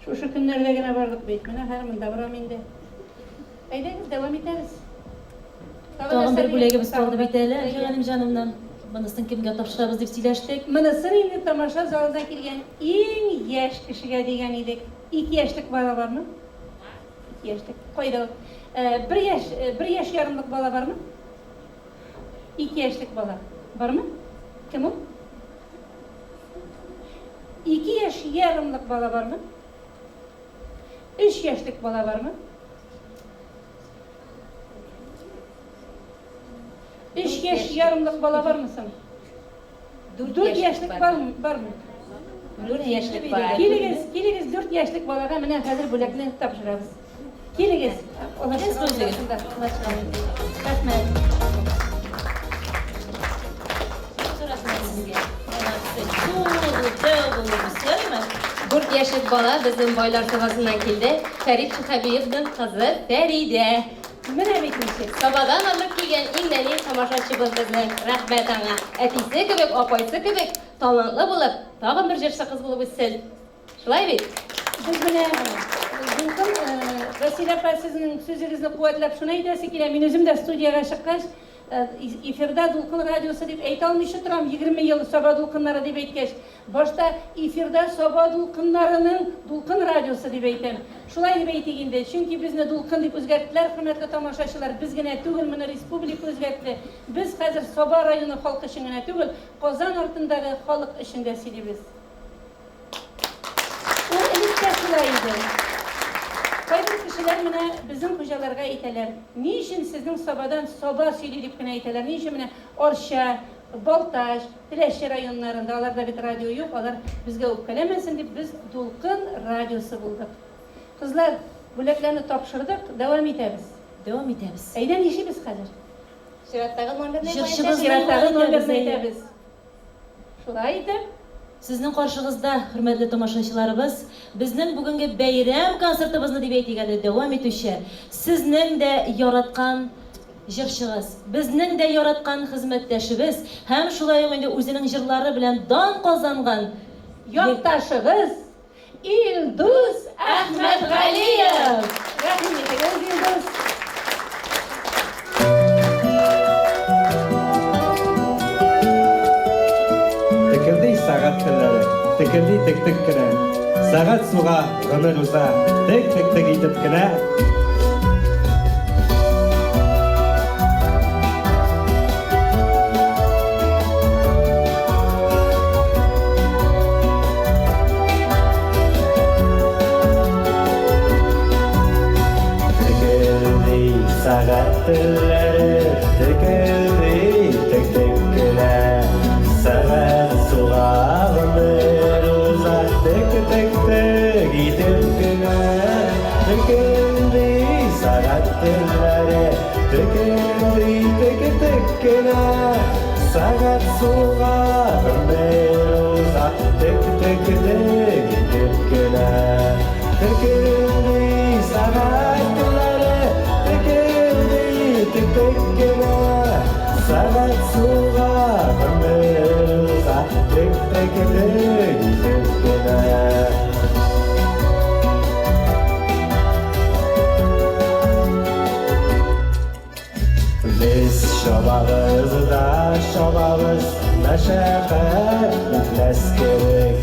Шушы көннәрдә генә бардык бит. Менә хәзер монда барам инде. Әйдәгез, дәвам итәбез. Тагын бер бүләгебез калды бит әле, Әлфия Галимҗановна. Монысын кемгә тапшырабыз дип сөйләштек. Монысын инде тамаша залына килгән иң яшь кешегә дигән идек. Ике яшьлек бала бармы? Ике яшьлек. Кайда ул? Бер яшь, бер яшь ярымлык бала бармы? Ике яшьлек бала бармы? Кем ул? Ике яшь ярымлык бала бармы? Өч яшьлек бала бармы? Өч яшь ярымлык бала бармы соң? Дүрт яшьлек бармы? Дүрт яшьлек бар. Килегез, килегез, дүрт яшьлек балага менә хәзер бүләкне тапшырабыз. Килегез. Рәхмәт. Дүрт яшьлек бала безнең Байлар Сабасыннан килде. Фәрит Шиһабиевның кызы Фәридә. Менә бит ничек. Сабадан алып килгән иң нәни тамашачыбыз безнең. Рәхмәт аңа. Әтисе кебек, апайсы кебек талантлы булып, тагын бер җырчы кыз булып үссен. Шулай бит? Без менә Дулкын, Вәсилә апа, сезнең сүзегезне куәтләп шуны әйтәсе килә. Мин үзем дә студиягә чыккач, эфирда Дулкын радиосы дип әйтә алмыйча торам, 20 ел Саба дулкыннары дип әйткәч. Башта эфирда Саба дулкыннарының Дулкын радиосы дип әйтәм. Шулай дип әйтик инде, чөнки безне Дулкын дип үзгәрттеләр, хөрмәтле тамашачылар, без генә түгел, моны республика үзгәртте. Без хәзер Саба районы халкы өчен генә түгел, Казан артындагы халык өчен дә сөйлибез. Ул элек тә шулай иде. Кайбер кешеләр менә безнең хуҗаларга әйтәләр, ни өчен сезнең Сабадан Саба сөйли дип кенә әйтәләр, ни өчен менә Арча, Балтач, Теләче районнарында, аларда бит радио юк, алар безгә үпкәләмәсен дип без Дулкын радиосы булдык. Кызлар, бүләкләрне тапшырдык, дәвам итәбез. Дәвам итәбез. Әйдә, нишлибез хәзер? Чираттагы номерны Җырчыбызны Чираттагы номерны әйтәбез. әйтәбез. Шулай итеп. Сезнең каршыгызда, хөрмәтле тамашачыларыбыз, безнең бүгенге бәйрәм концертыбызны дип әйтик әле, дәвам итүче, сезнең дә яраткан җырчыгыз, безнең дә яраткан хезмәттәшебез һәм шулай ук инде үзенең җырлары белән дан казанган Якташыгыз Илдус Әхмәтгалиев! Рәхим итегез, Илдус! Текелди сәгать телләре, текелди тек-тек кенә. Сәгать суга, гомер уза, тек-тек-тек итеп кенә. Текелди сәгать телләре, текелди тек-тек. итеп кенә. Текелди сәгать телләре, текелди тек-тек кенә. Сәгать суга гомер уза, тек-тек-тек итеп кенә. Текелди сәгать телләре, текелди тек-тек кенә. Сәгать суга гомер уза, тек-тек-тек итеп кенә. Без чабабыз да чабабыз, мәшәкать бетмәс кебек.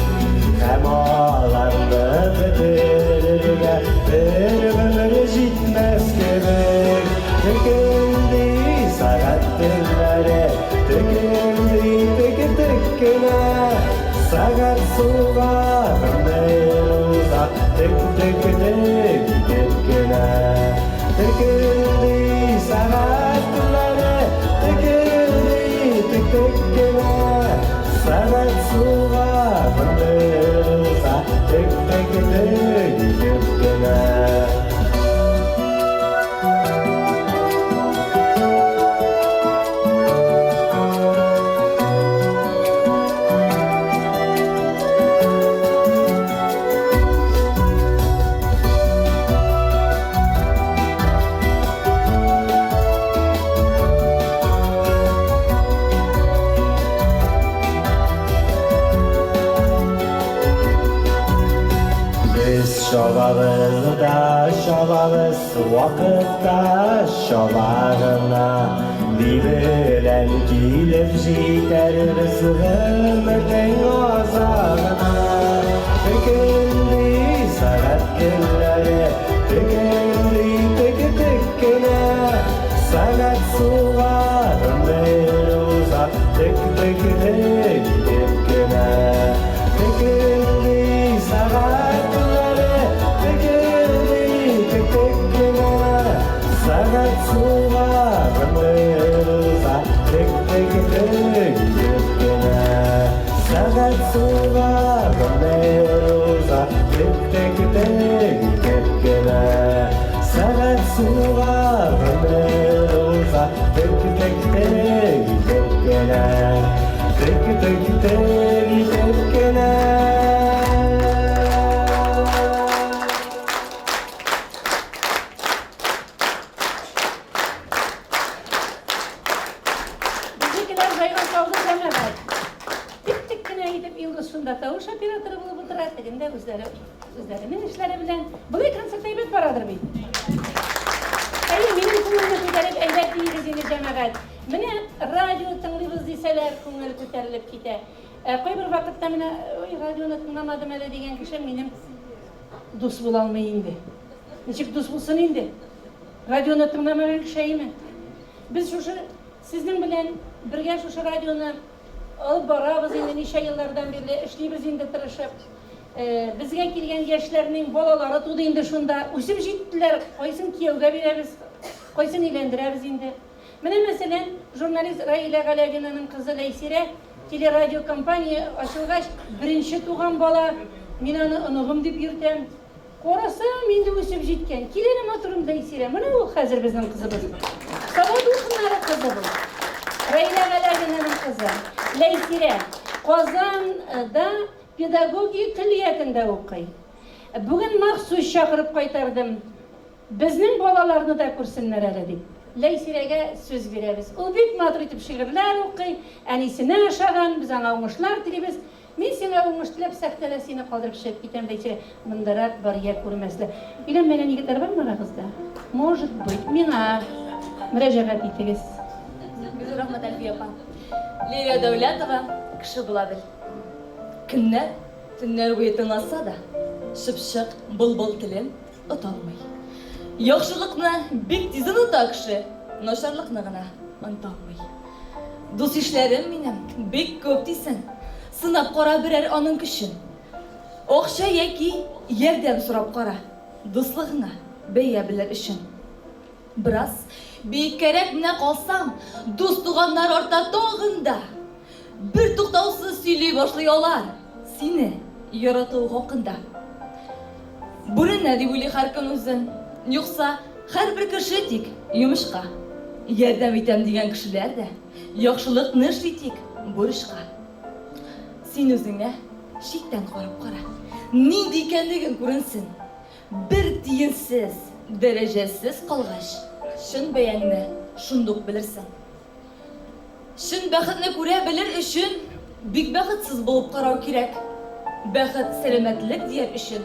Һәм аларны бетерергә бер гомер җитмәс кебек. Текелди сәгать телләре, текелди тек-тек кенә. Сәгать суга гомер уза, тек-тек-тек итеп кенә. Текелди сәгать телләре, текелди тек-тек кенә. Сәгать суга гомер уза, тек-тек-тек итеп кенә. Без чабабыз да чабабыз, вакытта чаба гына. Ни белән килеп җитәрбез гомернең азагына. Текелди сәгать телләре, текелди тек-тек кенә. Сәгать суга гомер уза, тек-тек-тек итеп кенә. Текелди сәгать телләре, текелди тек-тек кенә. Сәгать суга гомер уза, тек-тек-тек итеп кенә. Сәгать суга гомер уза, тек-тек-тек итеп кенә. Сәгать суга гомер уза, тек-тек-тек итеп кенә. Тек-тек-тек итеп кенә. Безнекеләр җайга салды җәмәгать. Тек-тек кенә итеп Илдус шунда тавыш операторы булып утыра, тегендә үзләре үзләренең эшләре белән. Болай концерт әйбәт барадыр бит. Әйе, минем күңелне күтәреп әйбәт диегез инде, җәмәгать. Менә радио тыңлыйбыз дисәләр, күңел күтәрелеп китә. Ә кайбер вакытта менә, ой, радионы тыңламадым әле дигән кеше минем дус була алмый инде. Ничек дус булсын инде? Радионы тыңламаган кеше әйеме? Без шушы сезнең белән бергә шушы радионы алып барабыз инде ничә еллардан бирле, эшлибез инде тырышып. Безгә килгән яшьләрнең балалары туды инде шунда, үсеп җиттеләр, кайсын кияүгә бирәбез, кайсын өйләндерәбез инде. Менә, мәсәлән, журналист Раилә Галәвинаның кызы Ләйсирә телерадиокомпания ачылгач, беренче туган бала, мин аны оныгым дип йөртәм. Карасам, инде үсеп җиткән. Кил әле, матурым Ләйсирә, менә ул хәзер безнең кызыбыз. Саба дулкыннары кызы бу. Раилә Галәвинаның кызы. Ләйсирә Казанда педагогия көллиятендә укый. Бүген махсус чакырып кайтардым. Безнең балаларны да күрсеннәр әле дип. Ләйсирәгә сүз бирәбез. Ул бик матур итеп шигырьләр укый, әнисенә ошаган, без аңа уңышлар телибез. Мин сиңа уңыш теләп, сәхнәдә сине калдырып чыгып китәм, Ләйсирә. Мондарак бар, я күрмәсләр. Өйләнмәгән егетләр бармы арагызда? Может быть, миңа мөрәҗәгать итегез. Бик зур рәхмәт, Әлфия апа. Лилия Дәүләтова, Кеше була бел. Көннәр, төннәр буе тыңласа да, чыпчык, былбыл телен оталмый. Яхшылыкны бик тиз оныта кеше, начарлыкны гына оныталмый. Дус-ишләрем минем бик күп дисең, сынап кара берәр аның көчен. Акча яки ярдәм сорап кара, дуслыгыңа бәя белер өчен. Бераз биеккәрәк менә калсам, дус-туганнар арта тагын да. Бертуктаусыз сөйли башлый алар сине яратуы хакында. Бүренә дип уйлый һәркем үзен. Юкса, һәрбер кеше тик йомычка. Ярдәм итәм дигән кешеләр дә яхшылыкны эшли тик бурычка. Син үзеңә читтән карап кара. Нинди икәнлегең күренсен. Бер тиенсез, дәрәҗәсез калгач, чын бәяңне шундук белерсең. Чын бәхетне күрә белер өчен, бик бәхетсез булып карау кирәк. Бәхет, сәламәтлек дияр өчен,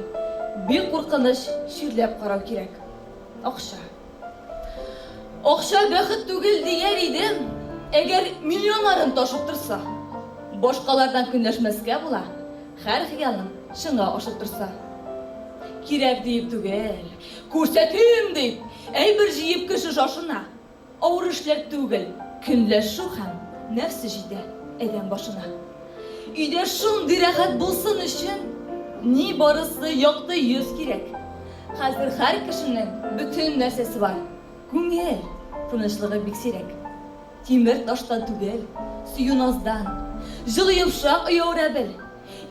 бик куркыныч чирләп карау кирәк. Акча. Акча бәхет түгел дияр идем, әгәр миллионнарын ташып торса. Башкалардан көнләшмәскә була, һәр хыялың чынга ашып торса. Кирәк диеп түгел, күрсәтим дип, әйбер җыеп кеше шашына. Авыр эшләр түгел, көнләшү һәм нәфсе җитә адәм башына. Өйдә шундый рәхәт булсын өчен, ни барысы якты йөз кирәк. Хәзер һәр кешенең бөтен нәрсәсе бар, күңел тынычлыгы бик сирәк. Тимер таштан түгел, сөю наздан, җылы йомшак оя үрә бел.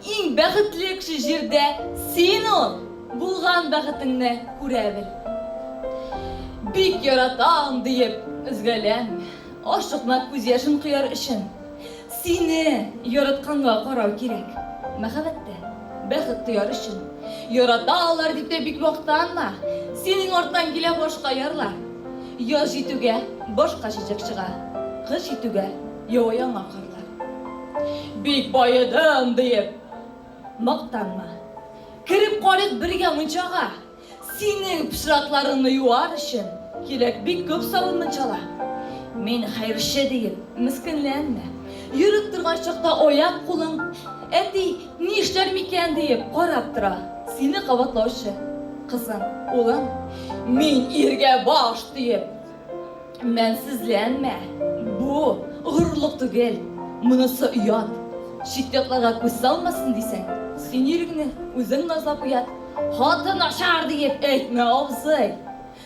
Иң бәхетле кеше җирдә син ул, булган бәхетеңне күрә бел. Бик яратам, диеп өзгәләнмә, ашыкма күз яшен кояр өчен. Сине яратканга карау кирәк, мәхәббәттә бәхет тояр өчен. Яраталар дип тә бик мактанма, синең арттан килә башка ярлар. Яз җитүгә башка чәчәк чыга, кыш җитүгә ява яңа карлар. Бик баедым, диеп мактанма. Кереп карыйк бергә мунчага. Синең пычракларыңны юар өчен кирәк бик күп сабын мунчала. Мин хәерче диеп мескенләнмә. Йөреп торган чакта аяк-кулың, әти, ни эшләр микән диеп карап тора. Сине кабатлаучы кызың, улың. Мин иргә баш диеп Мәнсезләнмә, бу, горурлык түгел, монысы оят. Чит-ятларга күз салмасын дисәң, син иреңне үзең назлап уят. Хатын начар диеп әйтмә, абзый.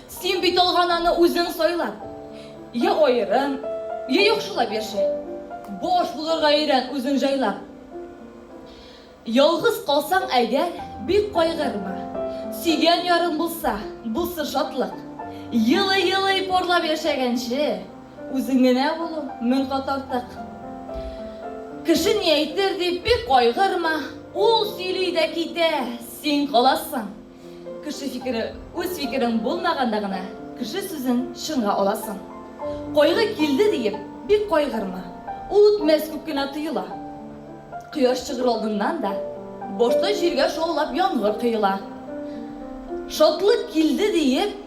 Син бит алган аны үзең сайлап. Йә аерым, йә яхшылап яшә. Баш булырга өйрән үзең җайлап. Ялгыз калсаң әгәр, бик кайгырма. Сөйгән ярың булса, булсын шатлык. Елый-елый парлап яшәгәнче, үзең генә булу мең кат артык. Кеше ни әйтер дип бик кайгырма, ул сөйли дә китә, син каласың. Кеше фикере үз фикерең булмаганда гына кеше сүзен чынга аласың. Кайгы килде диеп, бик кайгырма, ул үтмәс күк кенә тоела. Кояш чыгыр алдыннан да башта җиргә шаулап яңгыр коела. Шатлык килде диеп,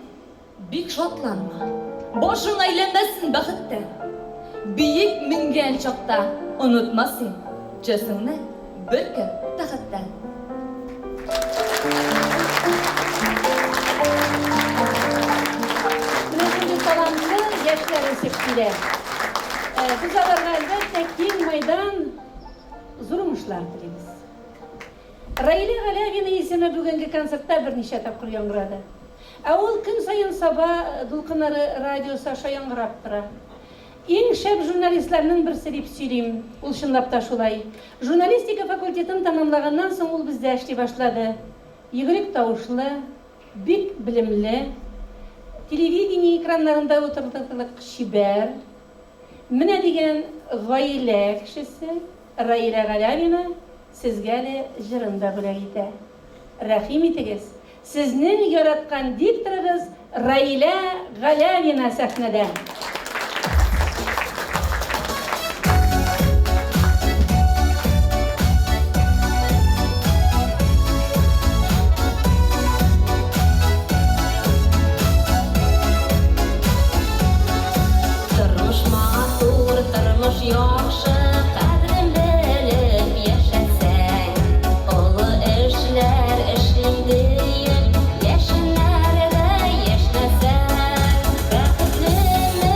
Бик шатланма, башың әйләнмәсен бәхеттән. Биек менгән чакта онытма син, төшәсеңне бер көн тәхеттән. Менә шундый талантлы яшьләр үсеп килә. Без аларга, әлбәттә, киң мәйдан, зур уңышлар телибез. Раилә Галәвина исеме бүгенге концертта берничә тапкыр яңгырады. Ә ул көн саен Саба дулкыннары радиосы аша яңгырап тора. Иң шәп журналистларның берсе дип сөйлим, ул чынлап та шулай. Журналистика факультетын тәмамлаганнан соң ул бездә эшли башлады. Йөгерек тавышлы, бик белемле, телевидение экраннарында утыртырлык чибәр, менә дигән гаилә кешесе Раилә Галәвина сезгә әле җырын да бүләк итә. Рәхим итегез, сезнең яраткан дикторыгыз Раилә Галәвина сәхнәдә! Тормыш матур, тормыш яхшы, кадерен белеп яшәсәң. Олы эшләр эшлим диеп, яшеннәрдә яшьнәсәң. Бәхетлеме?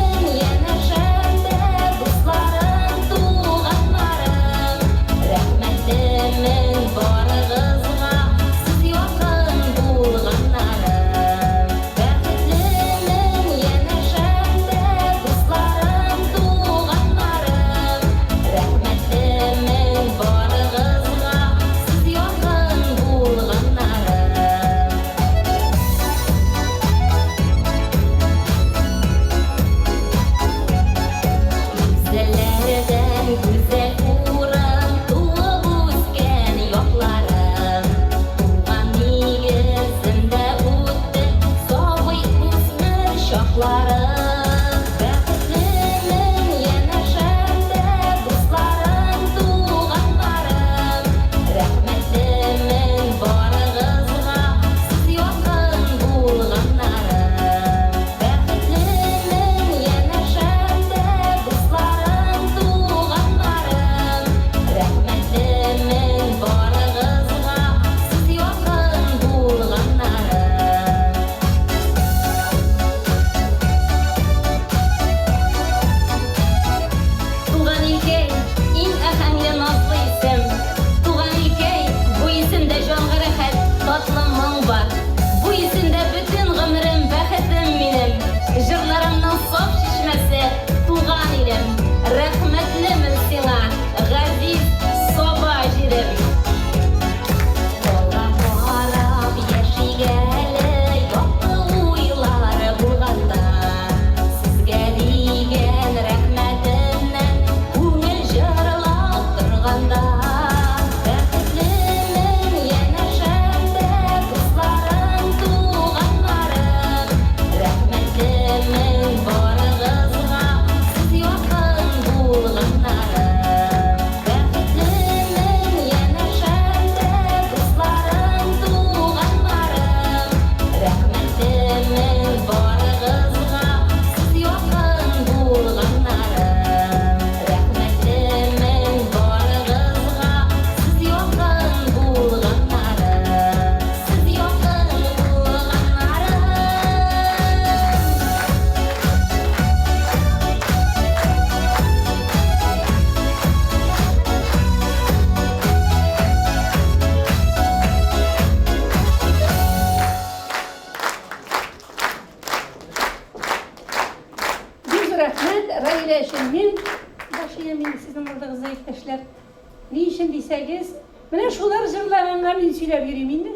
дисәгез, менә шулар җырлаганга мин сөйләп йөрим инде.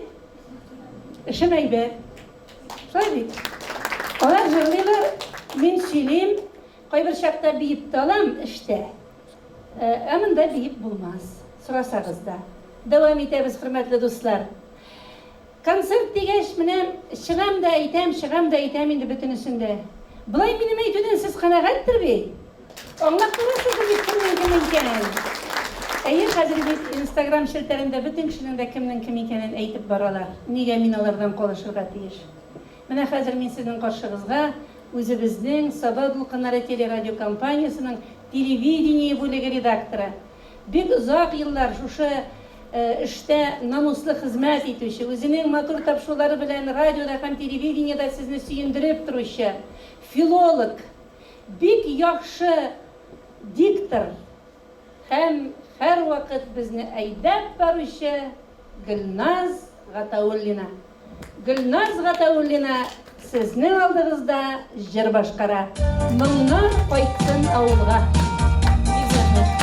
Эшем әйбәт. Шулай бит. Алар җырлыйлар, мин сөйлим. Кайбер чакта биеп тә алам эштә. Ә монда биеп булмас, сорасагыз да. Дәвам итәбез, хөрмәтле дуслар. Концерт дигәч, менә чыгам да әйтәм, чыгам да әйтәм инде бөтенесен дә. Болай минем әйтүдән сез канәгатьтер бит? Аңлап торасыздыр бит кемнең кем икәнен? Әйе, хәзер бит Инстаграм челтәрендә бөтен кешенең дә кемнең кем икәнен әйтеп баралар. Нигә мин алардан калышырга тиеш? Менә хәзер мин сезнең каршыгызга үзебезнең Саба дулкыннары телерадиокомпаниясенең телевидение бүлеге редакторы, Бик озак еллар шушы эштә намуслы хезмәт итүче, үзенең матур тапшырулары белән радиода һәм телевидениедә сезне сөендереп торучы, филолог, бик яхшы диктор һәм һәрвакыт безне әйдәп баручы Гөлназ Гатауллина. Гөлназ Гатауллина сезнең алдыгызда җыр башкара. Моңнар кайтсын авылга. Бик рәхмәт.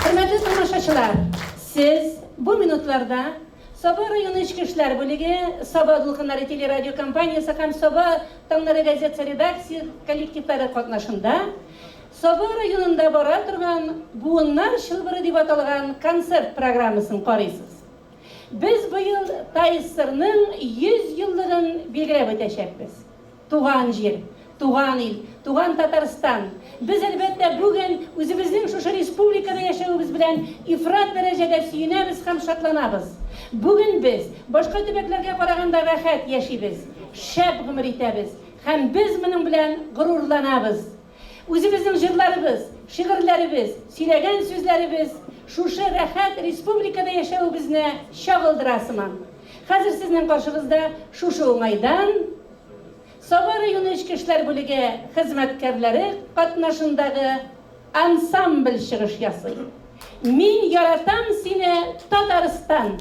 Хөрмәтле тамашачылар, сез бу минутларда Саба районы эчке эшләр бүлеге, Саба дулкыннары телерадиокомпаниясе һәм Саба таңнары газетасы редакция коллективлары катнашында Саба районында бара торган Буыннар чылбыры дип аталган концерт программасын карыйсыз. Без быел ТАССРның 100 еллыгын билгеләп үтәчәкбез. Туган җир. Туган ил, туган Татарстан. Без, әлбәттә, бүген үзебезнең шушы республикада яшәвебез белән ифрат дәрәҗәдә сөенәбез һәм шатланабыз. Бүген без, башка төбәкләргә караганда рәхәт яшибез, шәп гомер итәбез һәм без моның белән горурланабыз. Үзебезнең җырларыбыз, шигырьләребез, сөйләгән сүзләребез шушы рәхәт республикада яшәвебезне чагылдыра сыман. Хәзер сезнең каршыгызда шушы уңайдан Саба районы эчке эшләр бүлеге хезмәткәрләре катнашындагы ансамбль чыгыш ясый. Мин яратам сине, Татарстан!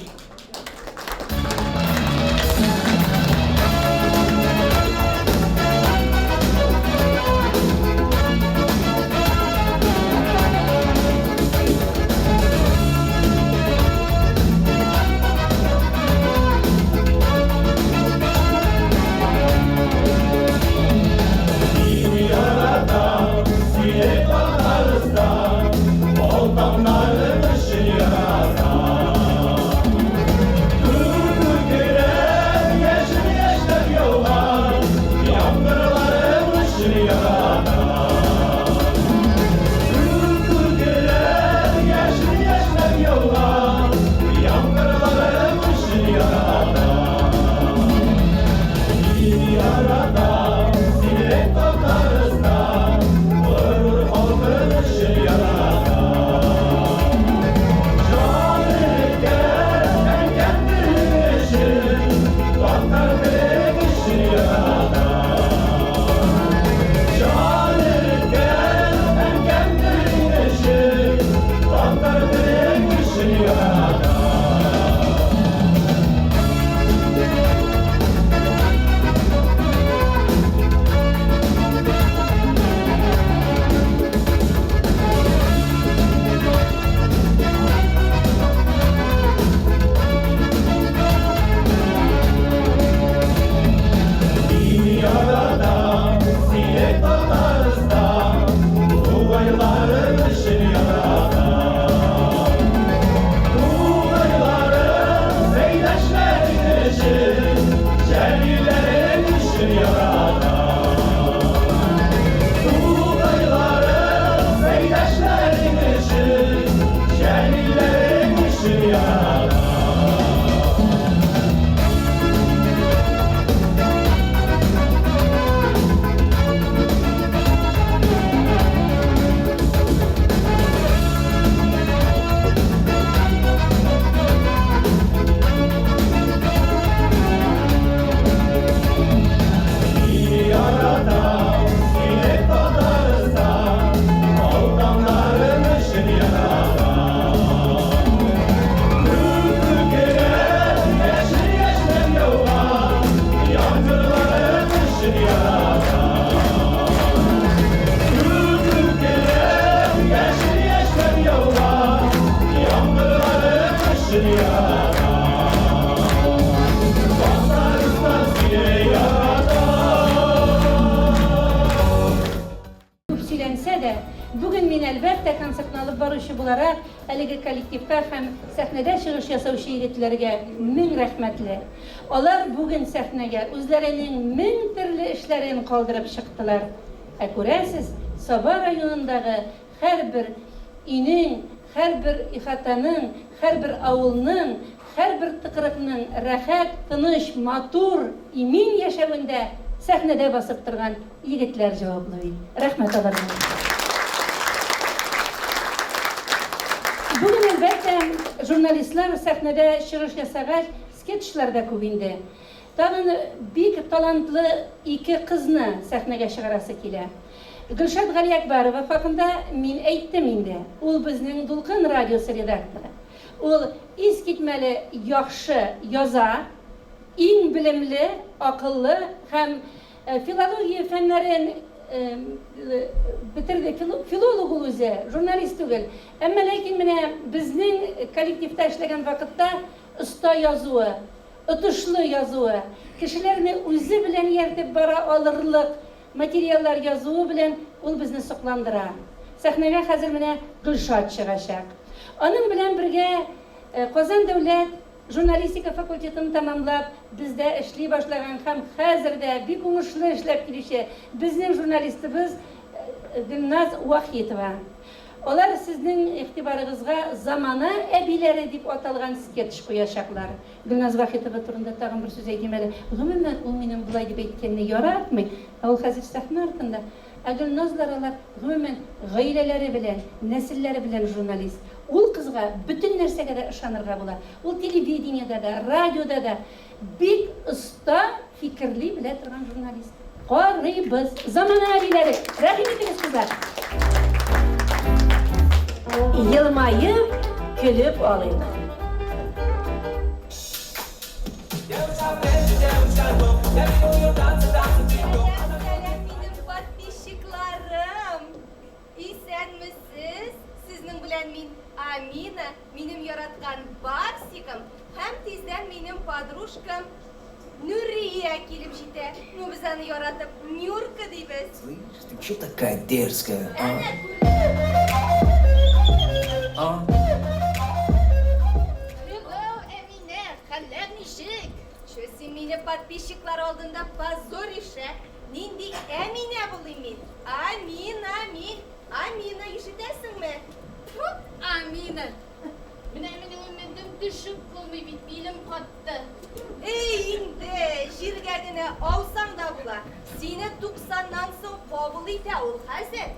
Мин яратам сине, Татарстан, Ал таңнарың өчен яратам. Күкрәп, яшен яшьнәп яуган Яңгырларың өчен яратам. Күкрәп, яшен яшьнәп яуган Яңгырларың өчен яратам. Мин яратам сине, Татарстан, Горур халкың өчен яратам. Җан иркәм, әнкәм телең өчен, Татар телең өчен яратам. Җан иркәм, әнкәм телең өчен, Татар телең өчен яратам. Мин яратам сине, Татарстан, Тугайларың өчен яратам. Тугайларың, Сәйдәшләрең өчен, Җәлилләрең өчен яратам. Тугайларың, Сәйдәшләрең өчен, Җәлилләрең өчен яратам. Мин яратам сине, Татарстан, Ал таңнарың өчен яратам. Күкрәп, яшен яшьнәп яуган Яңгырларың өчен яратам. Күкрәп, яшен яшьнәп яуган Яңгырларың өчен яратам. Татарстан, сине яратам. Күп сөйләнсә дә, бүген мин, әлбәттә, концертны алып баручы буларак, әлеге коллективка һәм сәхнәдә чыгыш ясаучы егетләргә мең рәхмәтле. Алар бүген сәхнәгә үзләренең мең төрле эшләрен калдырып чыктылар. Ә күрәсез, Саба районындагы һәрбер өйнең, һәрбер ихатаның, һәрбер авылның, һәрбер тыкрыкның рәхәт, тыныч, матур, имин яшәвендә сәхнәдә басып торган егетләр җаваплы бит. Рәхмәт аларга. Бүген, әлбәттә, журналистлар сәхнәдә чыгыш ясагач, скетчлар да күп инде. Тагын бик талантлы ике кызны сәхнәгә чыгарасы килә. Гөлшат Галиәкбәрова хакында мин әйттем инде. Ул безнең Дулкын радиосы редакторы. Ул искитмәле яхшы яза, иң белемле, акыллы һәм филология фәннәрен бетерде. Филолог ул үзе, журналист түгел. Әмма ләкин менә безнең коллективта эшләгән вакытта оста язуы, отышлы язуы, кешеләрне үзе белән ияртеп бара алырлык материаллар язуы белән ул безне сокландыра. Сәхнәгә хәзер менә Гөлшат чыгачак. Аның белән бергә Казан дәүләт. Журналистика факультетын тәмамлап, бездә эшли башлаган һәм хәзер дә бик уңышлы эшләп килүче безнең журналистыбыз Гөлназ Вахитова. Алар сезнең игътибарыгызга Замана әбиләре дип аталган скетч куячаклар. Гөлназ Вахитова турында тагын бер сүз әйтим әле. Гомумән, ул минем болай дип әйткәнне яратмый, ә ул хәзер сәхнә артында. Ә Гөлназлар алар, гомумән, гаиләләре белән, нәселләре белән журналист. Ул кызга бөтен нәрсәгә дә ышанырга була. Ул телевидениедә дә, радиода да бик оста фикерли белә торган журналист. Карыйбыз! Замана әбиләре! Рәхим итегез, кызлар! Елмаеп, көлеп алыйк. Сәлам, минем подписчикларым! Исәнмесез! Сезнең белән мин, Амина, минем яраткан Барсикым һәм тиздән минем подружкам Нурия килеп җитә. Ну, без аны яратып Нюрка дибез. Слышь, ты че такая дерзкая, а? Әнә күрдем. А? Hello, Әминә, хәлләр ничек? Че син мине подписчиклар алдында позоришь, ә? Нинди Әминә булыйм мин? Амина мин. Амина, ишетәсеңме? Тфү, Амина. Менә минем өмендем төшеп булмый бит, билем катты. Эй, инде, җиргә генә аусаң да була. Сине туксаннан соң кабул итә ул хәзер.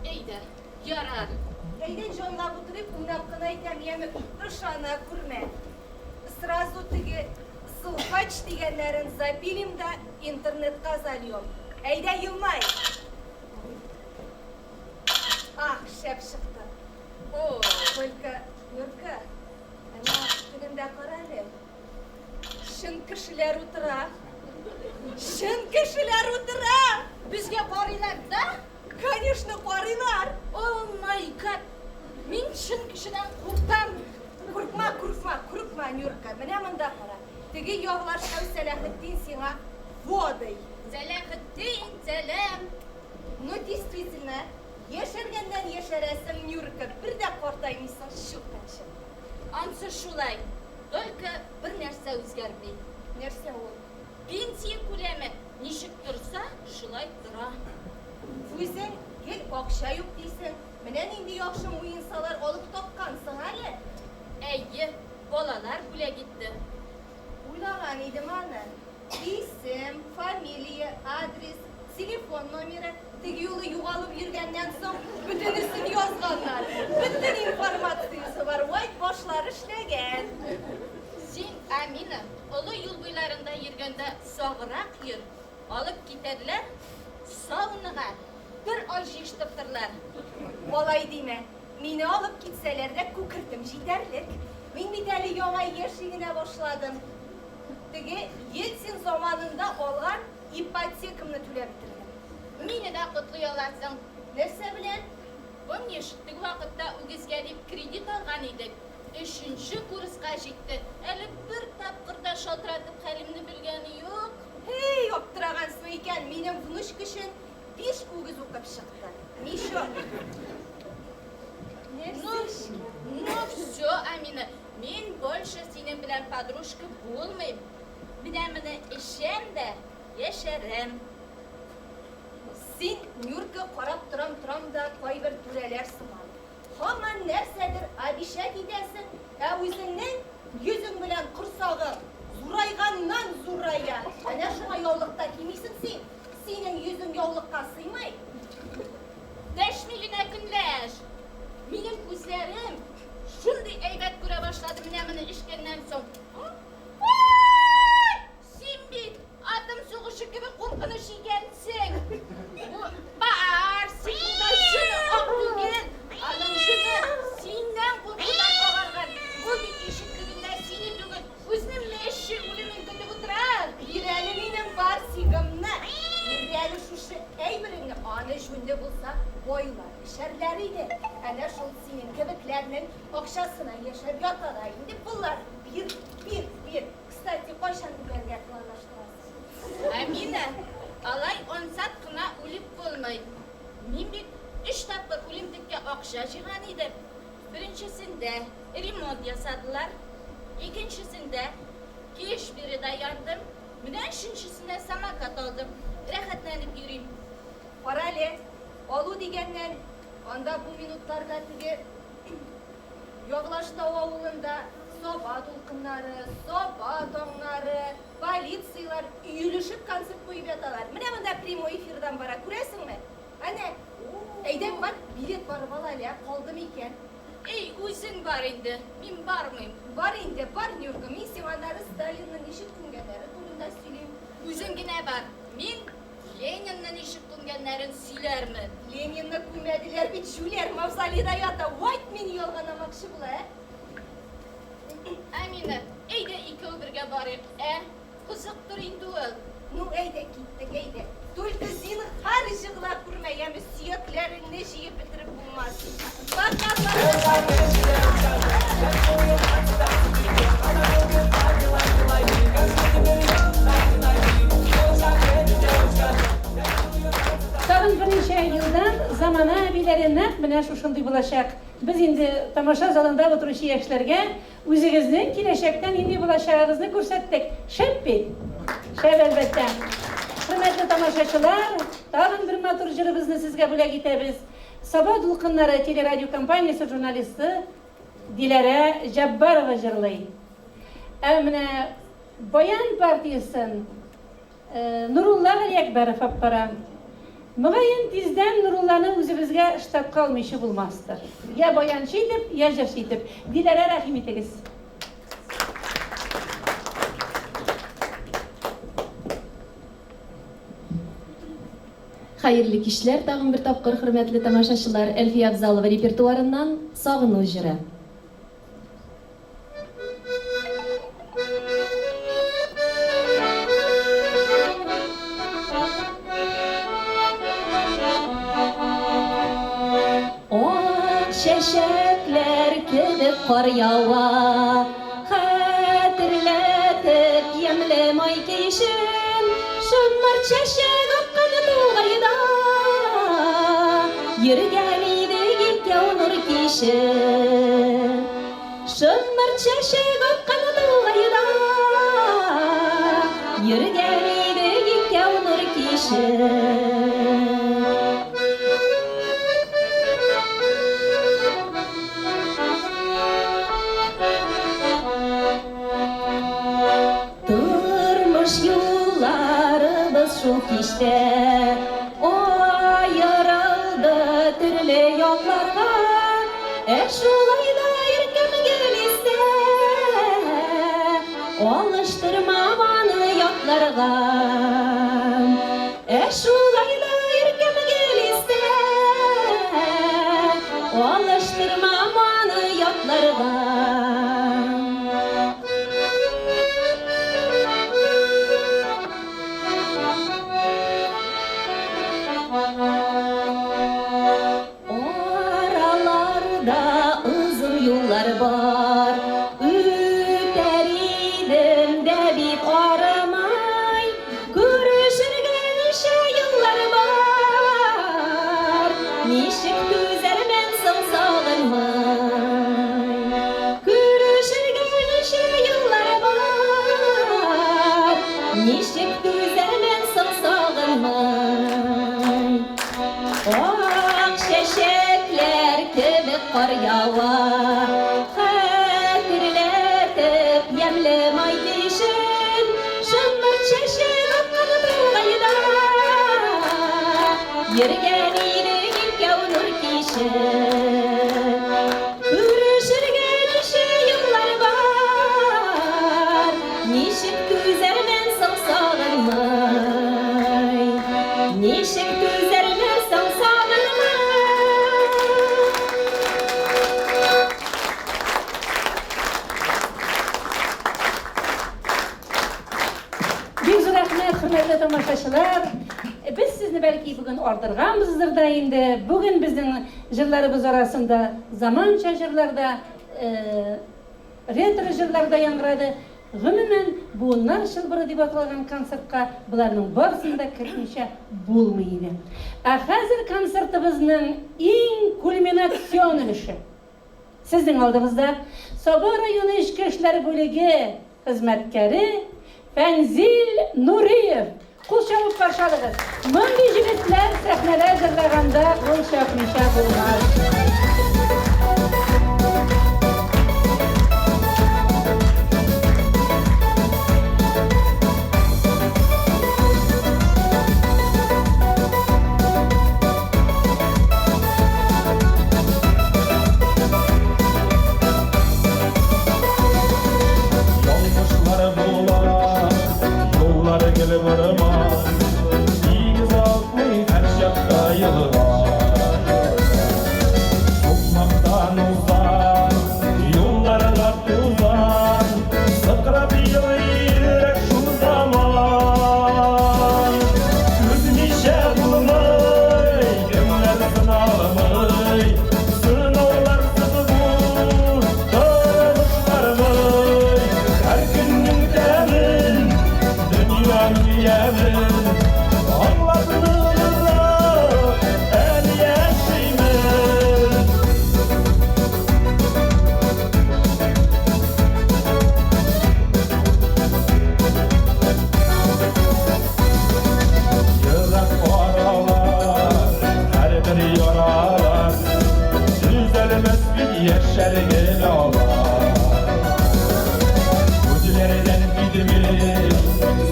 Әйдә, ярар. Әйдә, җанлап утырыйк, уйнап кына әйтәм, яме, ышана күрмә. Сразу теге сылкач дигәннәрен запилим да интернетка зальем. Әйдә, елмай. Ах, шәп чыкты. О, Только, Нюрка, әнә тегендә кара әле. Чын кешеләр утыра. Чын кешеләр утыра! Безгә карыйлар, да? Конечно, карыйлар. Oh my God! Мин чын кешедән куркам. Куркма, куркма, куркма, Нюрка. Менә монда кара. Теге Явлаштау Сәләхетдин сиңа водой. Сәләхетдин, сәлам. Ну, действительно, яшәргәннән яшәрәсең, Нюрка. Бер дә картаймыйсың, чукынчык. Ансы шулай. Только бер нәрсә үзгәрми. Нәрсә ул? Пенсия күләме ничек торса, шулай тора. Үзең гел акча юк дисең. Менә нинди яхшы муенсалар алып таккансың әле. Әйе, балалар бүләк итте. Уйлаган идем аны. Исем, фамилия, адрес, телефон номеры. Теге юлы югалып йөргәннән соң бөтенесен язганнар. Бөтен информациясе бар. Вай, башлары эшләгән. Син, Амина, олы юл буйларында йөргәндә саграк йөр. Алып китәрләр, саунага бер ай җыештыртырлар. Алай димә. Мине алып китсәләр дә күкертем җитәрлек. Мин бит әле яңа яши генә башладым. Теге Ельцин заманында алган ипотекамны түләп бетердем. Мине дә котлый аласың. Нәрсә белән? Помнишь, теге вакытта үгезгә дип кредит алган идек. Өченче курска җитте. Әле бер тапкыр да шалтыратып хәлемне белгәне юк. Һей, аптырагансың икән, минем внучка өчен биш үгез укып чыкты. Ничё? Ну, ну все, Амина, мин больше синең белән подружка булмыйм. Менә моны эчәм дә яшәрәм. Син, Нюрка, карап торам-торам да кайбер түрәләр сыман. Һаман нәрсәдер обещать итәсең, ә үзеңнең йөзең белән корсагың зурайганнан зурая. Әнә шуңа яулык та кимисең син. Синең йөзең яулыкка сыймый. Дәшми генә көнләш. Минем күзләрем шундый әйбәт күрә башлады менә моны эчкәннән соң. Ой! Син бит атом сугышы кебек куркыныч икәнсең. Бу Барсикның да җене ак түгел. Аның җене синнән куркудан агарган. Ул бит ишек төбендә сине түгел, үзенең мәче үлемен көтеп утыра. Бир әле минем Барсигымны. Бир әле шушы әйбереңне. Аны җүнле булса, байлар эчәрләр иде. Әнә шул синең кебекләрнең акчасына яшәп ята да инде болар. Бир, бир, бир. Кстати, кайчан үләргә планлаштырасың? Амина, алай ансат кына үлеп булмый. Мин бит өч тапкыр үлемтеккә акча җыйган идем. Беренчесендә ремонт ясадылар. Икенчесендә Кешберида яндым. Менә өченчесенә самокат алдым. Рәхәтләнеп йөрим. Карале, алу дигәннән, анда бу минутларда теге Яглаштау авылында Саба дулкыннары, Саба таңнары, полицияләр өелешеп концерт куеп яталар. Менә монда прямой эфирдан бара, күрәсеңме? Әнә, әйдә, бар, билет барып ал әле, ә, калды микән? Эй, үзең бар инде, мин бармыйм. Бар инде, бар, Нюрка, мин сиңа аннары Сталинны ничек күмгәннәре турында сөйлим. Үзең генә бар, мин Ленинны ничек күмгәннәрен сөйләрмен. Ленинны күммәделәр бит, җүләр, мавзолейда ята, вайт мине ялганамакчы була, ә? Әминә, әйдә икәү бергә барыйк, ә? Кызыктыр инде ул. Ну, әйдә, киттек, әйдә. Только зинһар җыгыла күрмә, яме, сөякләреңне җыеп бетереп булмас. Пока, пока. Тагын берничә елдан замана әбиләре нәкъ менә шушындый булачак. Без инде тамаша залында утыручы яшьләргә Үзегезнең киләчәктә нинди булачагыгызны күрсәттек. Шәп бит? Шәп, әлбәттә. Хөрмәтле тамашачылар, тагын бер матур җырыбызны сезгә бүләк итәбез. Саба дулкыннары телерадиокомпаниясе журналисты Диләрә Җаббарова җырлый. Ә менә баян партиясен Нурулла Галиәкбәров аппара. Мөгаен, тиздән Нурулланы үзебезгә штатка алмыйча булмастыр. Я баянчы итеп, я җырчы итеп. Диләрә, рәхим итегез. Хәерле кичләр тагын бер тапкыр, хөрмәтле тамашачылар! Әлфия Авзалова репертуарыннан Сагыну җыры. Ак чәчәкләр кебек кар ява, Хәтерләтеп ямьле май кичен, Шомырт чәчәк аткан тугайда, Йөргән идек икәү нур кичеп. Шомырт чәчәк аткан тугайда, Йөргән идек икәү нур кичеп. Тормыш юлларыбыз шул кичтә Аерылды төрле якларга. Ә шулай да иркем гел истә, Алыштырмам аны ятларга. Ә шулай да иркем гел истә, Алыштырмам аны ятларга. Араларда озын юллар бар, Үтәр идем дә бик арымай, Күрешергә ничә еллар бар, Ничек түзәрмен соң сагынмый? Күрешергә ничә еллар бар, Ничек түзәрмен соң сагынмый? Ак чәчәкләр кебек кар ява, Хәтерләтеп ямьле май кичен, Шомырт чәчәк аткан тугайда, Йөргән идек икәү нур кичеп. Күрешергә ничә еллар бар, Ничек түзәрмен соң сагынмый? Ничек түзәрмен соң сагынмый? Бик зур рәхмәт, хөрмәтле тамашачылар. Без сезне бәлки бүген ардырганбыздыр да инде. Бүген безнең җырларыбыз арасында заманча җырлар да, ретро җырлар да яңгырады. Гомумән, Буыннар чылбыры дип аталган концертка боларның барысын да кертмичә булмый иде. Ә хәзер концертыбызның иң кульминацион өлеше. Сезнең алдыгызда Саба районы эчке эшләр бүлеге хезмәткәре Фәнзил Нуриев. Кул чабып каршы алыгыз. Мондый җегетләр сәхнәдә җырлаганда кул чапмыйча булмас. Ялгышлар була, юллар гел борма, Тигез акмый һәр чакта елга. Сукмактан узар, юлларда тузан, Сыкрап елый йөрәк шул заман. Түзмичә булмый, кемнәр сыналмый, Сынауларсыз бу тормыш бармый. Һәр көннең тәмен, дөньяның ямен Аңлап ныграк әле яшимен. Ерак аралар, һәрбер яралар, Төзәлмәс бит яшәр генә алар. Күзләрдән китми,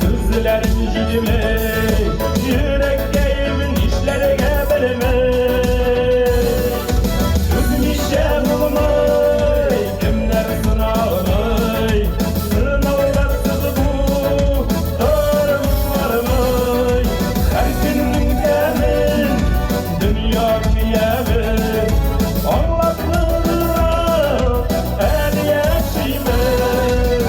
сүзләрем җитми, Йөрәккәем нишләргә белми. Түзмичә булмый, кемнәр сыналмый, Сынауларсыз бу тормыш бармый. Һәр көннең тәмен, дөньяның ямен Аңлап ныграк әле яшимен.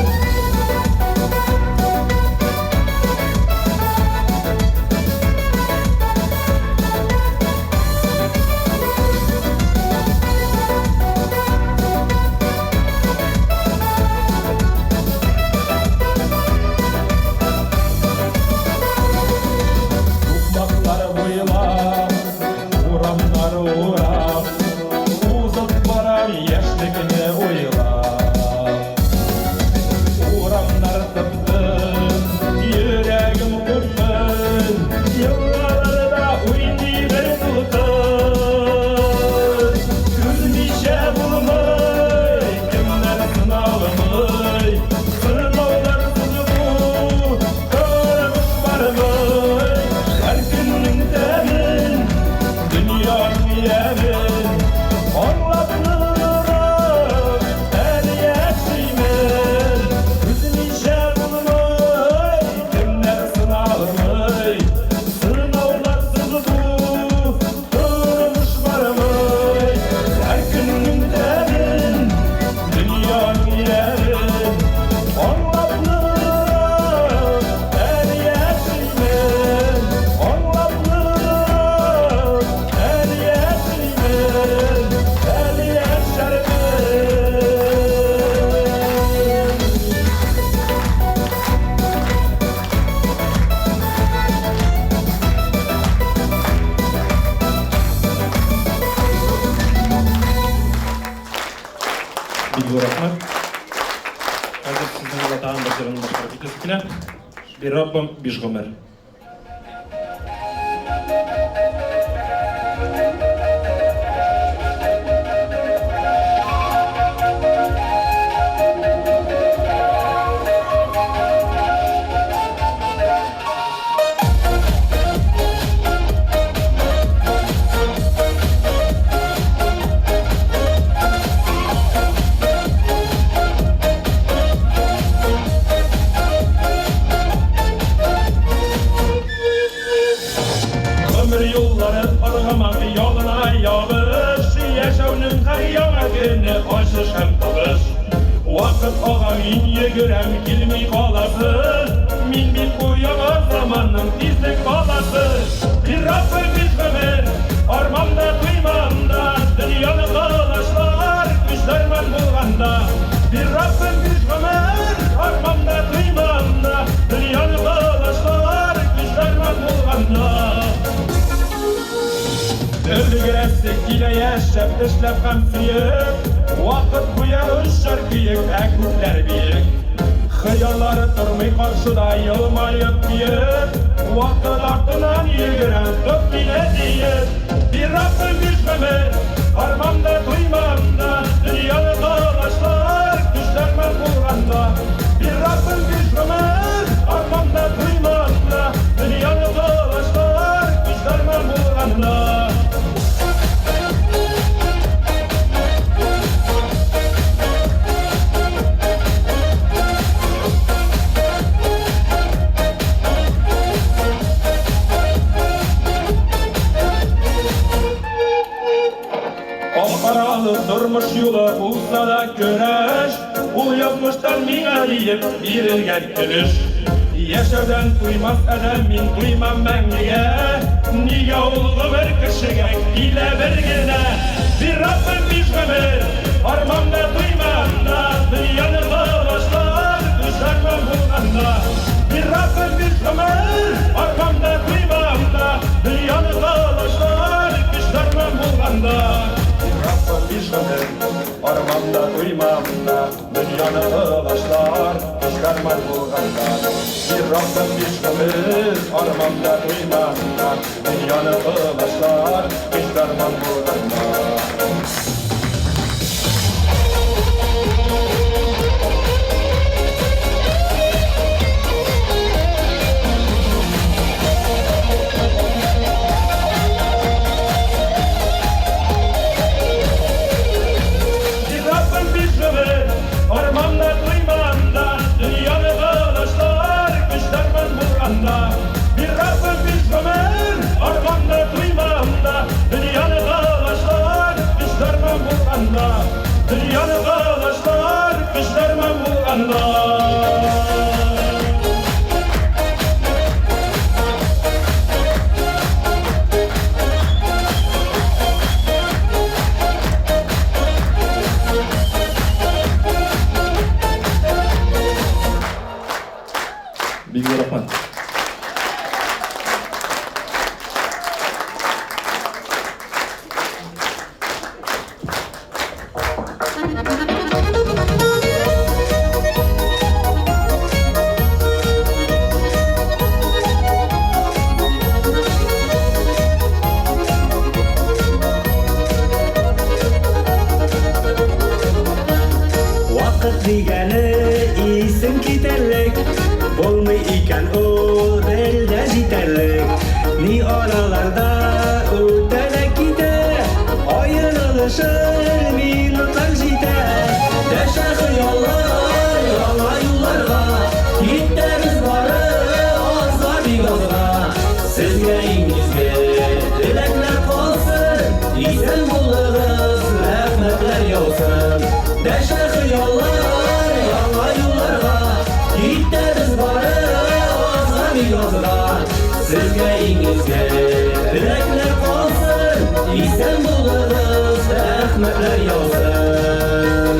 Сукмаклар буйлап, урамнар урап, Узып барам яшьлекне уйлап. Урамнар тып-тын, йөрәгем упкын, Елгаларда уйный бер дулкын. Түзмичә булмый, кемнәр сыналмый, Сынауларсыз бу тормыш бармый. Һәр көннең тәмен, дөньяның ямен Аңлап ныграк әле яшимен. Түзмичә булмый, кемнәр сыналмый, Сынауларсыз бу тормыш бармый. Һәр көннең тәмен, дөньяның ямен Аңлап ныграк әле яшимен. Аңлап ныграк әле яшимен, әле яшәрмен. Бик зур рәхмәт. Хәзер сезнең алда тагын бер җырны башкарып китәсе килә. Бир Раббым биш гомер. Гомер юллары ыргымак ягына ябыш, Яшәүнең һәр яңа көне ачыш һәм табыш. Вакыт ага, мин йөгерәм, килми каласы. Мин бит бу яңа заманның тизлек баласы. Бир Раббым биш гомер, армам да туймам да, Дөньяны колачлар көч дәрман булганда. Бир Раббым биш гомер, армам да туймам да, Дөньяны колачлар көч дәрман булганда. Өлгерәсе Яшисе килә яшәп, эшләп һәм сөеп. Вакыт гүя очар көек, ә күкләр биек. Хыяллары тормый каршыда елмаеп киеп. Вакыт артыннан йөгерәм, тот мине диеп. Бир Раббым биш гомер, армам да туймам да, дөньяны колачлар, көчләрмен булганда. Бир Раббым биш гомер, армам да туймам да, дөньяны колачлар, көчләрмен булганда. Аккаралы тормыш юлы булса да көрәш, ул язмыштан миңа диеп бирелгән өлеш. Яшәүдән туймас адәм мин туймам мәңгегә. Нигә ул гомер кешегә килә бер генә? Бир Раббым биш гомер, армам да туймам да, дөньяны колачлар, көчләрмен булганда. Бир Раббым биш гомер, армам да туймам да, дөньяны колачлар, көчләрмен булганда. Бир Раббым биш гомер, армам да туймам да, дөньяны колачлар, көчләрмен булганда. Бир Раббым биш гомер, армам да туймам да, дөньяны колачлар, көчләрмен булганда. Бир Раббым биш гомер, армам да туймам да, дөньяны колачлар, көчләрмен булганда. Бир Раббым биш гомер, армам да туймам да, дөньяны колачлар, көчләрмен булганда. Дөньяны колачлар, көчләрмен булганда. Бик зур рәхмәт. Вакыт дигәне исең китәрлек, булмый икән ул бер дә җитәрлек. Ни араларда үтә дә китә, аерылышыр минутлар җитә. Дәшә хыяллар яңа юлларга, китәбез бары азга бик азга. Сезгә иң изге теләкләр калсын, исән булыгыз, рәхмәтләр яусын. Дәшә хыяллар яңа юлларга, китәбез бары азга бик азга. Сезгә иң изге теләкләр калсын, исән булыгыз, рәхмәтләр яусын.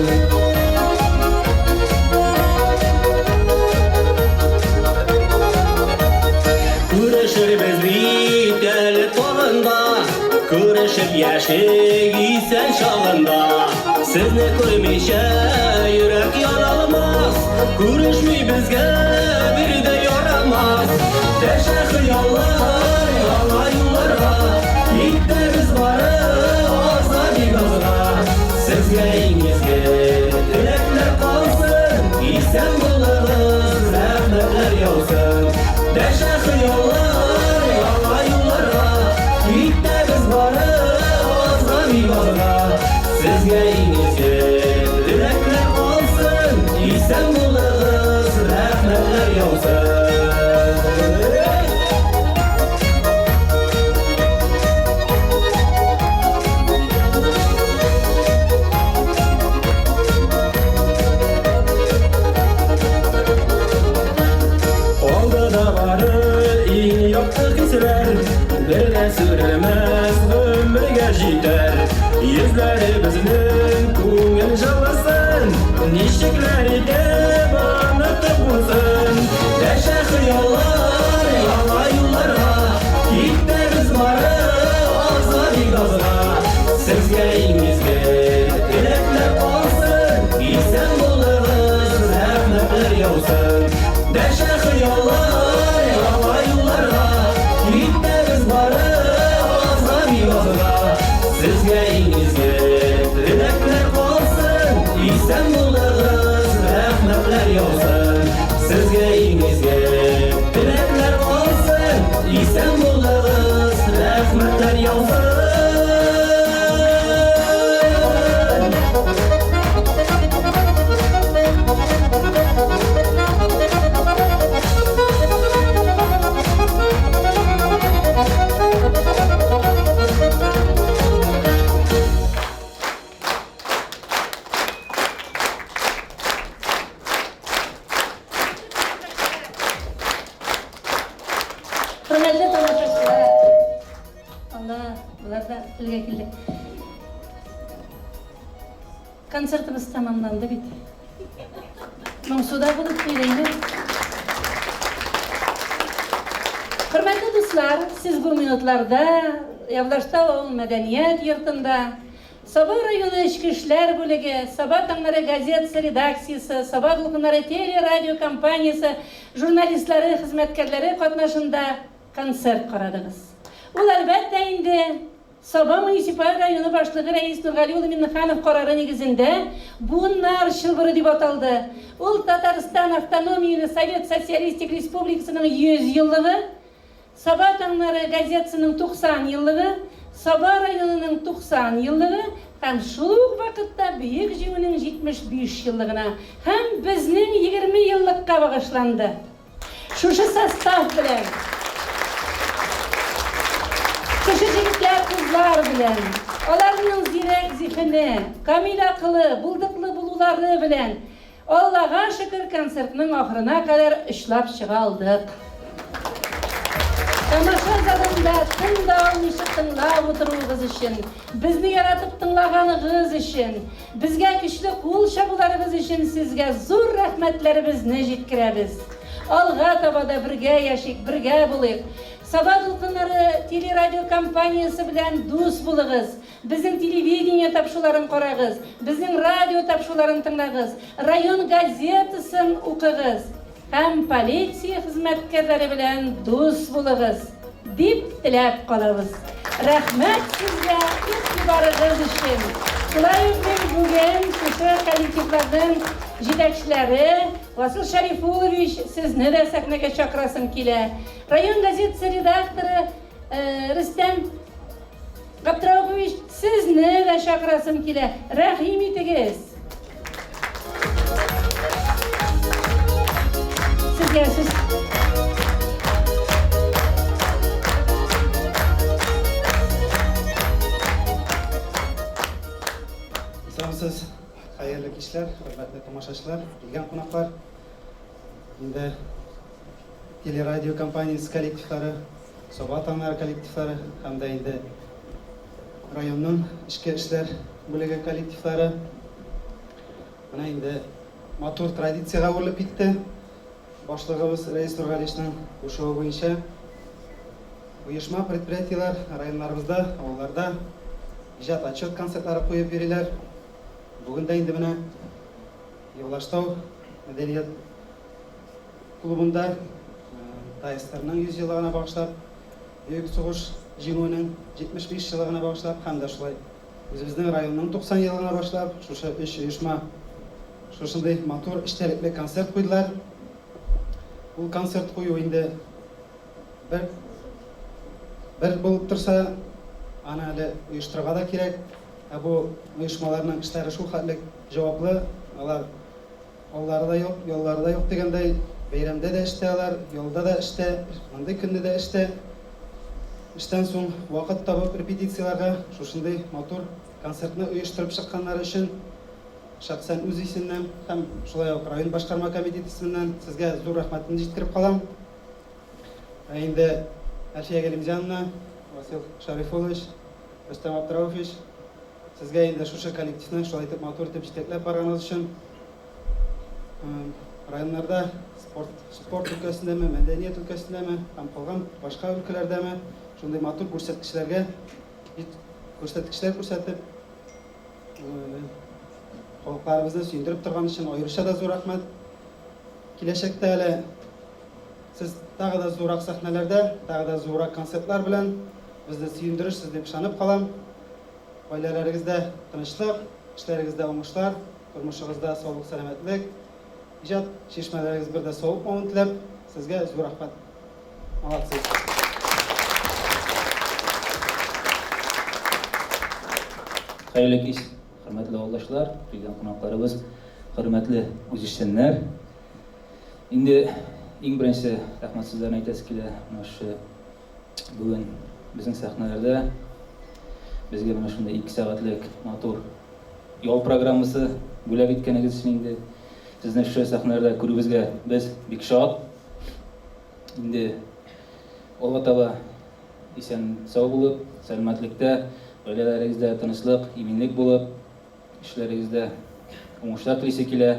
Күрешербез бит әле тагын да, күрешеп яшик исән чагында. Сезне күрмичә йөрәк яралмас, күрешми безгә бер дә ярамас. Дәшә хыяллар яңа юлларга, китәбез бары азга бик азга. Сезгә иң изге теләкләр калсын, исән булыгыз, рәхмәтләр яусын. Дәшә хыяллар яңа юлларга, китәбез бары азга бик азга. Сезгә иң изге теләкләр калсын, исән булыгыз, рәхмәтләр яусын. Алдыда бары иң якты хисләр, бер дә сүрелмәс гомергә җитәр. Йөзләре безнең күңел җылысын, ничекләр итеп онытып булсын. Дәшә хыяллар яңа юлларга, китәбез бары азга бик азга. Хөрмәтле тамашачылар, Алла, болар да телгә килде. Концертыбыз тәмамланды бит. Моңсу да булып куйды инде. Хөрмәтле дуслар, сез бу минутларда Явлаштау авыл мәдәният йортында Саба районы эчке эшләр бүлеге, Саба таңнары газетасы редакциясе, Саба дулкыннары телерадиокомпаниясе журналистлары, хезмәткәрләре катнашында концерт карадыгыз. Ул, әлбәттә инде, Саба муниципаль районы башлыгы Рәис Нургали улы Миннеханов карары нигезендә Буыннар чылбыры дип аталды. Ул Татарстан Автономияле Совет Социалистик Республикасының 100 еллыгы, Саба таңнары газетасының 90 еллыгы, Саба районының 90 еллыгы һәм шул ук вакытта Бөек Җиңүнең 75 еллыгына һәм безнең 20 еллыкка багышланды. Шушы состав белән, шушы җегетләр, кызлар белән, аларның зирәк зиһене, камил акылы, булдыклы булулары белән Аллага шөкер, концертның ахырына кадәр очлап чыга алдык. Тамаша залында тын да алмыйча тыңлап утыруыгыз өчен, безне яратып тыңлаганыгыз өчен, безгә көчле кул чабуларыгыз өчен сезгә зур рәхмәтләребезне җиткерәбез. Алга таба да бергә яшик, бергә булыйк. Саба дулкыннары телерадиокомпаниясе белән дус булыгыз. Безнең телевидение тапшуларын карагыз, безнең радио тапшуларын тыңлагыз, район газетасын укыгыз һәм полиция хезмәткәрләре белән дус булыгыз, дип теләп калабыз. Рәхмәт сезгә игътибарыгыз өчен. Шулай ук мин бүген шушы коллективларның җитәкчеләре Васил Шәрифуллович, сезне дә сәхнәгә чакырасым килә. Район газетасы редакторы Рөстәм Габдраупович, сезне дә чакырасым килә. Рәхим итегез. Сезгә сүз. Исәнмесез, хәерле кичләр, хөрмәтле тамашачылар, килгән кунаклар. Инде телерадио компаниясе коллективлары, Саба таңнары коллективлары һәм дә инде районның эчке эшләр бүлеге коллективлары. Менә инде матур традициягә әверелеп китте. Башлыгыбыз Рәис Нургалишның кушуы буенча оешма, предприятиеләр районнарыбызда, авылларда иҗат отчет концертлары куеп йөриләр. Бүген дә инде менә Явлаштау мәдәният клубында ТАССРның 100 еллыгына багышлап, Бөек сугыш Җиңүенең 75 еллыгына багышлап һәм дә шулай үзебезнең районның 90 еллыгына багышлап шушы өч оешма шушындый матур эчтәлекле концерт куйдылар. Ул концерт кую инде бер бер булып торса, аны әле оештырырга да кирәк. Ә бу оешмаларның эшләре шул хәтлек җаваплы, алар Аллары да юк, яллары да юк дигәндәй, бәйрәмдә дә эштә алар, ялда да эштә, мондый көнне дә эштә. Эштән соң вакыт табып репетицияләргә шушындый матур концертны оештырып чыкканнары өчен шәхсән үз исемнән һәм шулай ук район башкарма комитеты исеменнән сезгә зур рәхмәтемне җиткереп калам. Ә инде Әлфия Галимзяновна, Васил Шәрифуллович, Рөстәм Абдрауфович, Сезгә инде шушы коллективны шулай итеп матур итеп җитәкләп барганыгыз өчен, районнарда спорт, спорт өлкәсендәме, мәдәният өлкәсендәме һәм калган башка өлкәләрдәме шундый матур күрсәткечләргә күрсәткечләр күрсәтеп, халыкларыбызны сөендереп торган өчен аеруча да зур рәхмәт. Киләчәктә әле сез тагы да зуррак сәхнәләрдә, тагы да зуррак концертлар белән безне сөендерерсез дип ышанып калам. Гаиләләрегездә тынычлык, эшләрегездә уңышлар, тормышыгызда саулык-сәламәтлек, иҗат чишмәләрегез бер дә савыкмавын теләп, сезгә зур рәхмәт. Молодцы! Хәерле кич, хөрмәтле авылдашлар, килгән кунакларыбыз, хөрмәтле үзешчәннәр. Инде иң беренче рәхмәт сүзләрен әйтәсе килә менә шушы Бүген безнең сәхнәләрдә безгә менә шундый 2 сәгатьлек матур ял программасы бүләк иткәнегез өчен инде сезне шушы сәхнәләрдә күрүебезгә без бик шат. Инде Алга таба исән-сау булып, сәламәтлектә, гаиләләрегездә тынычлык, иминлек булып, эшләрегездә уңышлар телисе килә.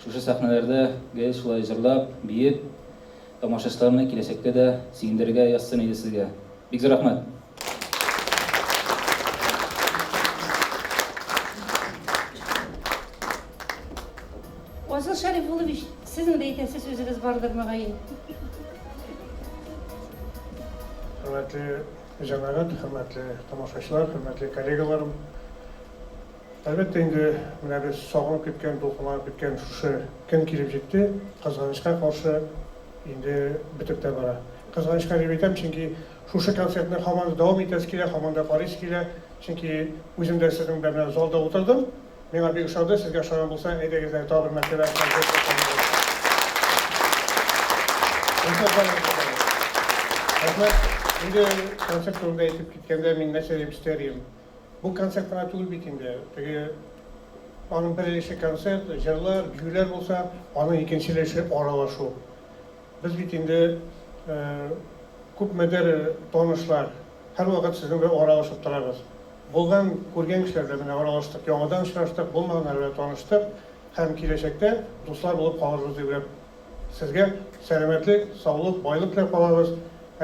Шушы сәхнәләрдә гел шулай җырлап, биеп, тамашачыларны киләчәктә дә сөендерергә язсын иде сезгә. Бик зур рәхмәт! Асыл Шәрифуллович, сезнең дә әйтәсе сүзегез бардыр, мөгаен. Хөрмәтле җәмәгать, хөрмәтле тамашачылар, хөрмәтле коллегаларым. Әлбәттә инде, менә без сагынып көткән, дулкынланып көткән шушы көн килеп җитте. Кызганычка каршы, инде бетеп тә бара. Кызганычка дип әйтәм, чөнки шушы концертны һаман да дәвам итәсе килә, һаман да карыйсы килә. Чөнки үзем дә сезнең белән менә залда утырдым. Миңа бик ошады, сезгә ошаган булса, әйдәгез әле тагы бер мәртәбә концерт карыйбыз. Рәхмәт. Инде концерт турында әйтеп киткәндә, мин нәрсә дип өстәр идем? Бу концерт кына түгел бит инде. Теге аның бер өлеше концерт, җырлар, биюләр булса, аның икенче өлеше аралашу. Без бит инде күпмедер танышлар, һәрвакыт сезнең белән аралашып торабыз. Булган, күргән кешеләр белән менә аралаштык, яңадан очраштык, булмаганнар белән таныштык һәм киләчәктә дуслар булып калырбыз дип уйлап, сезгә сәламәтлек, саулык, байлык теләп калабыз.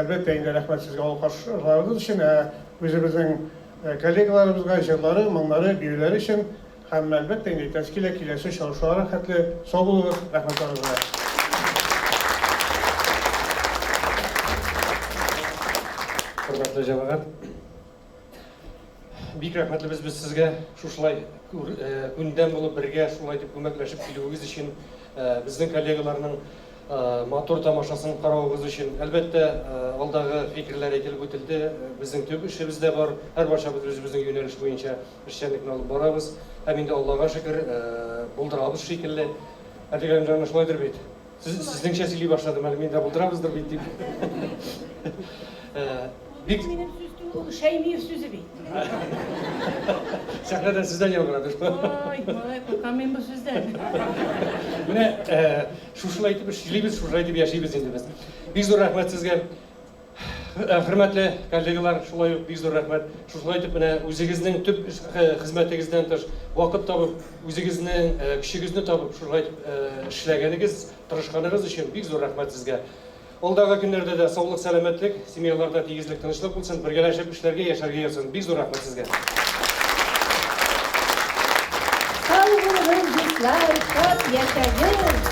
Әлбәттә инде, рәхмәт сезгә алкышларыгыз өчен, ә үзебезнең коллегаларыбызга җырлары, моңнары, биюләре өчен һәм, әлбәттә инде, әйтәсе килә, киләсе очрашуларга хәтле сау булыгыз, рәхмәт барыгызга. Хөрмәтле җәмәгать! Бик рәхмәтлебез без сезгә шушылай күндәм булып бергә шулай дип күмәкләшеп килүегез өчен, безнең коллегаларның матур тамашасын каравыгыз өчен. Әлбәттә, алдагы фикерләр әйтелеп үтелде. Безнең төп эшебез дә бар. Һәрбарчабыз үзебезнең юнәлеш буенча эшчәнлекне алып барабыз. Һәм инде Аллага шөкер, булдырабыз шикелле. Әлфия Галимҗановна, шулайдыр бит? Сез, сезнеңчә сөйли башладым әле, мин дә булдырабыздыр бит дип. Бик минем сүз түгел, ул Шәймиев сүзе бит. Сәхнәдән сездән яңгырады шул. Ой, малай, куркам мин бу сүздән. Менә шушылай итеп эшлибез, шушылай итеп яшибез инде без. Бик зур рәхмәт сезгә. Хөрмәтле коллегалар, шулай ук бик зур рәхмәт. Шушылай итеп менә үзегезнең төп хезмәтегездән тыш вакыт табып, үзегезнең көчегезне табып шулай итеп эшләгәнегез, тырышканыгыз өчен бик зур рәхмәт сезгә. Алдагы көннәрдә дә саулык, сәламәтлек, семьяларда тигезлек, тынычлык булсын, бергәләшеп эшләргә, яшәргә язсын. Бик зур рәхмәт сезгә. Сау булыгыз, дуслар, шат яшәгез,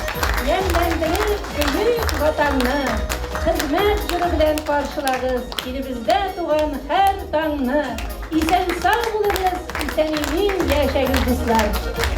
Ямьләндереп бөек Ватанны. Хезмәт җыры белән каршылагыз Илебездә туган һәр таңны. Исән-сау булыгыз, исән-имин яшәгез, дуслар!